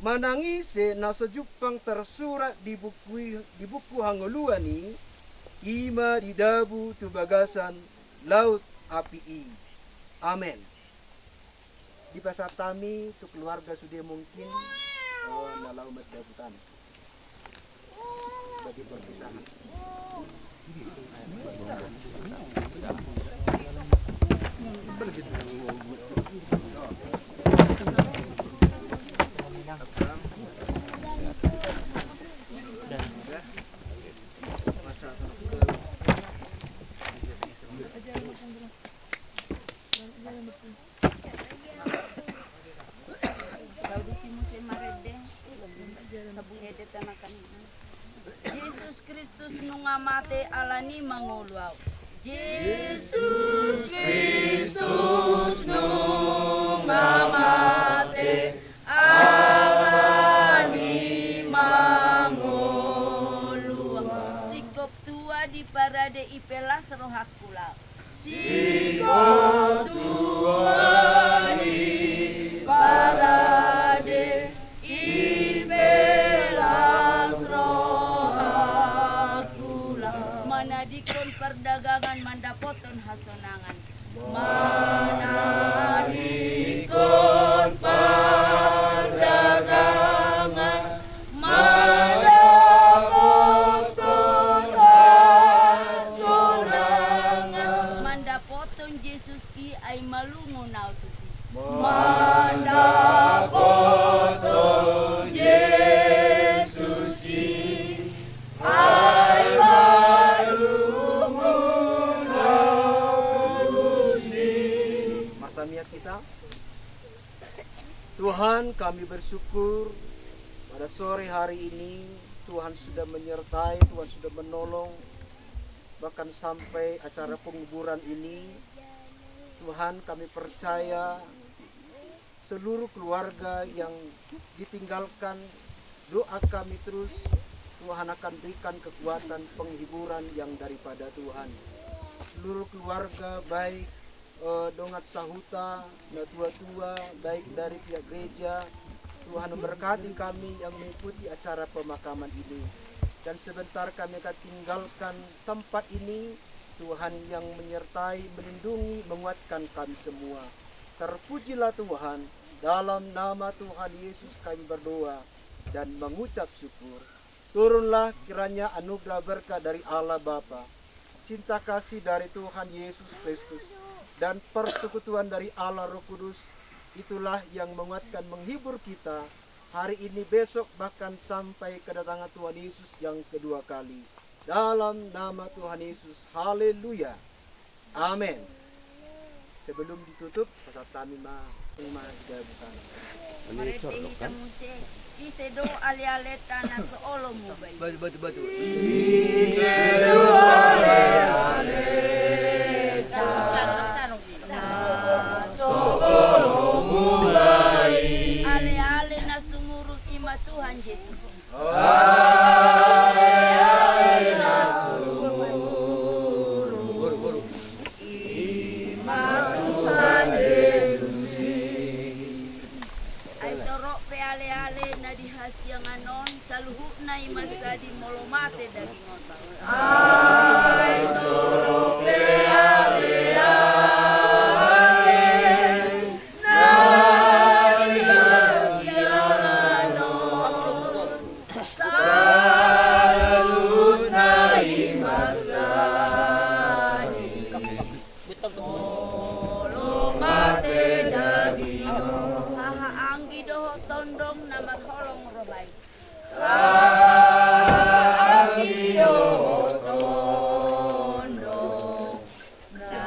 Manang ise na so jumpang tarsurat di buku i, di buku hangoluan i, i ma didabu tu bagasan laut api i. Amen. Dipasahat hami tu keluarga sude mungkin, eh, na laho mandabu tano. Bagi perpisahan. Saudiki muse marende. Sabung ede tanakan. Jesus Kristus nunga mate, alani mangolu au. Jesus Kristus nunga mate, alani mangolu au. Singkop tua diparade, i pe las rohangku laho. Singkop tua diparade, i pe las rohangku laho. Manadingkon pardagangan, mandapothon hasonangan. Manadingkon pardagangan, mandapothon hasonangan. Mandapothon Jesus i, ai malungun au tusi. Mandapothon Jesus i, ai malungun au tusi. Martamiang hita. Tuhan, kami bersyukur pada sore hari ini, Tuhan sudah menyertai, Tuhan sudah menolong, bahkan sampai acara penguburan ini. Tuhan, kami percaya Seluruh keluarga yang ditinggalkan, doa kami terus, Tuhan akan berikan kekuatan, penghiburan yang daripada Tuhan. Seluruh keluarga, baik eh, dongan sahuta, natua-tua, baik dari pihak gereja. Tuhan memberkati kami yang mengikuti acara pemakaman ini. Dan sebentar kami akan tinggalkan tempat ini, Tuhan yang menyertai, melindungi, menguatkan kami semua. Terpujilah Tuhan, dalam nama Tuhan Yesus kami berdoa dan mengucap syukur. Turunlah kiranya anugerah berkat dari Allah Bapa, cinta kasih dari Tuhan Yesus Kristus, dan persekutuan dari Allah Roh Kudus, itulah yang menguatkan, menghibur kita hari ini, besok, bahkan sampai kedatangan Tuhan Yesus yang kedua kali. Dalam nama Tuhan Yesus, haleluya. Amen. Sebelum ditutup, pasahat hami ma, ma, sudah bukan. Marende hita muse. Ise do alealeta na so olo mubai? Batu, batu, batu. Ise do alealeta na so olo mubai? Aleale na sumurung i ma Tuhan Jesus. Aleale na sumurung i ma Tuhan Jesus i. Ai torop pe aleale na di hasiangan on, saluhutna i ma sadi molo mate daging on. Ai torop pe aleale na di hasiangan on, saluhutna i ma sadi molo mate daging on. Haha anggi dohot tondong na marholong roha i. Haha anggi dohot tondong na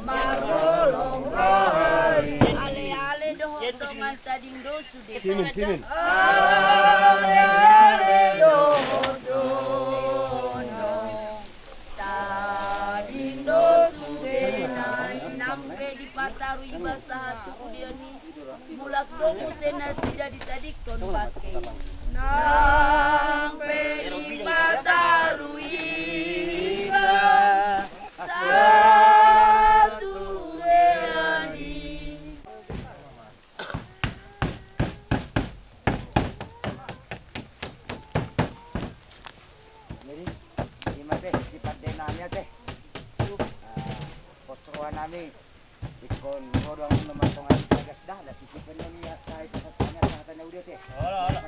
marholong roha i. Aleale dohot dongan tading do sude. Timin, timin. Aleale dohot dongan tading do sude na i, nang pe dipataru iba sahat tu udean i. Mulak do muse nasida ditadingkon bangke. Nang pe dipataru iba sahat tu udean i. Jadi, ima te, sipande nami ate. Ah, pos roha nami. Ingkon ro do hamu na martonga di bagas da, na sisipen nami asa i, asa tanya, asa tanya ude te. Olo, olo.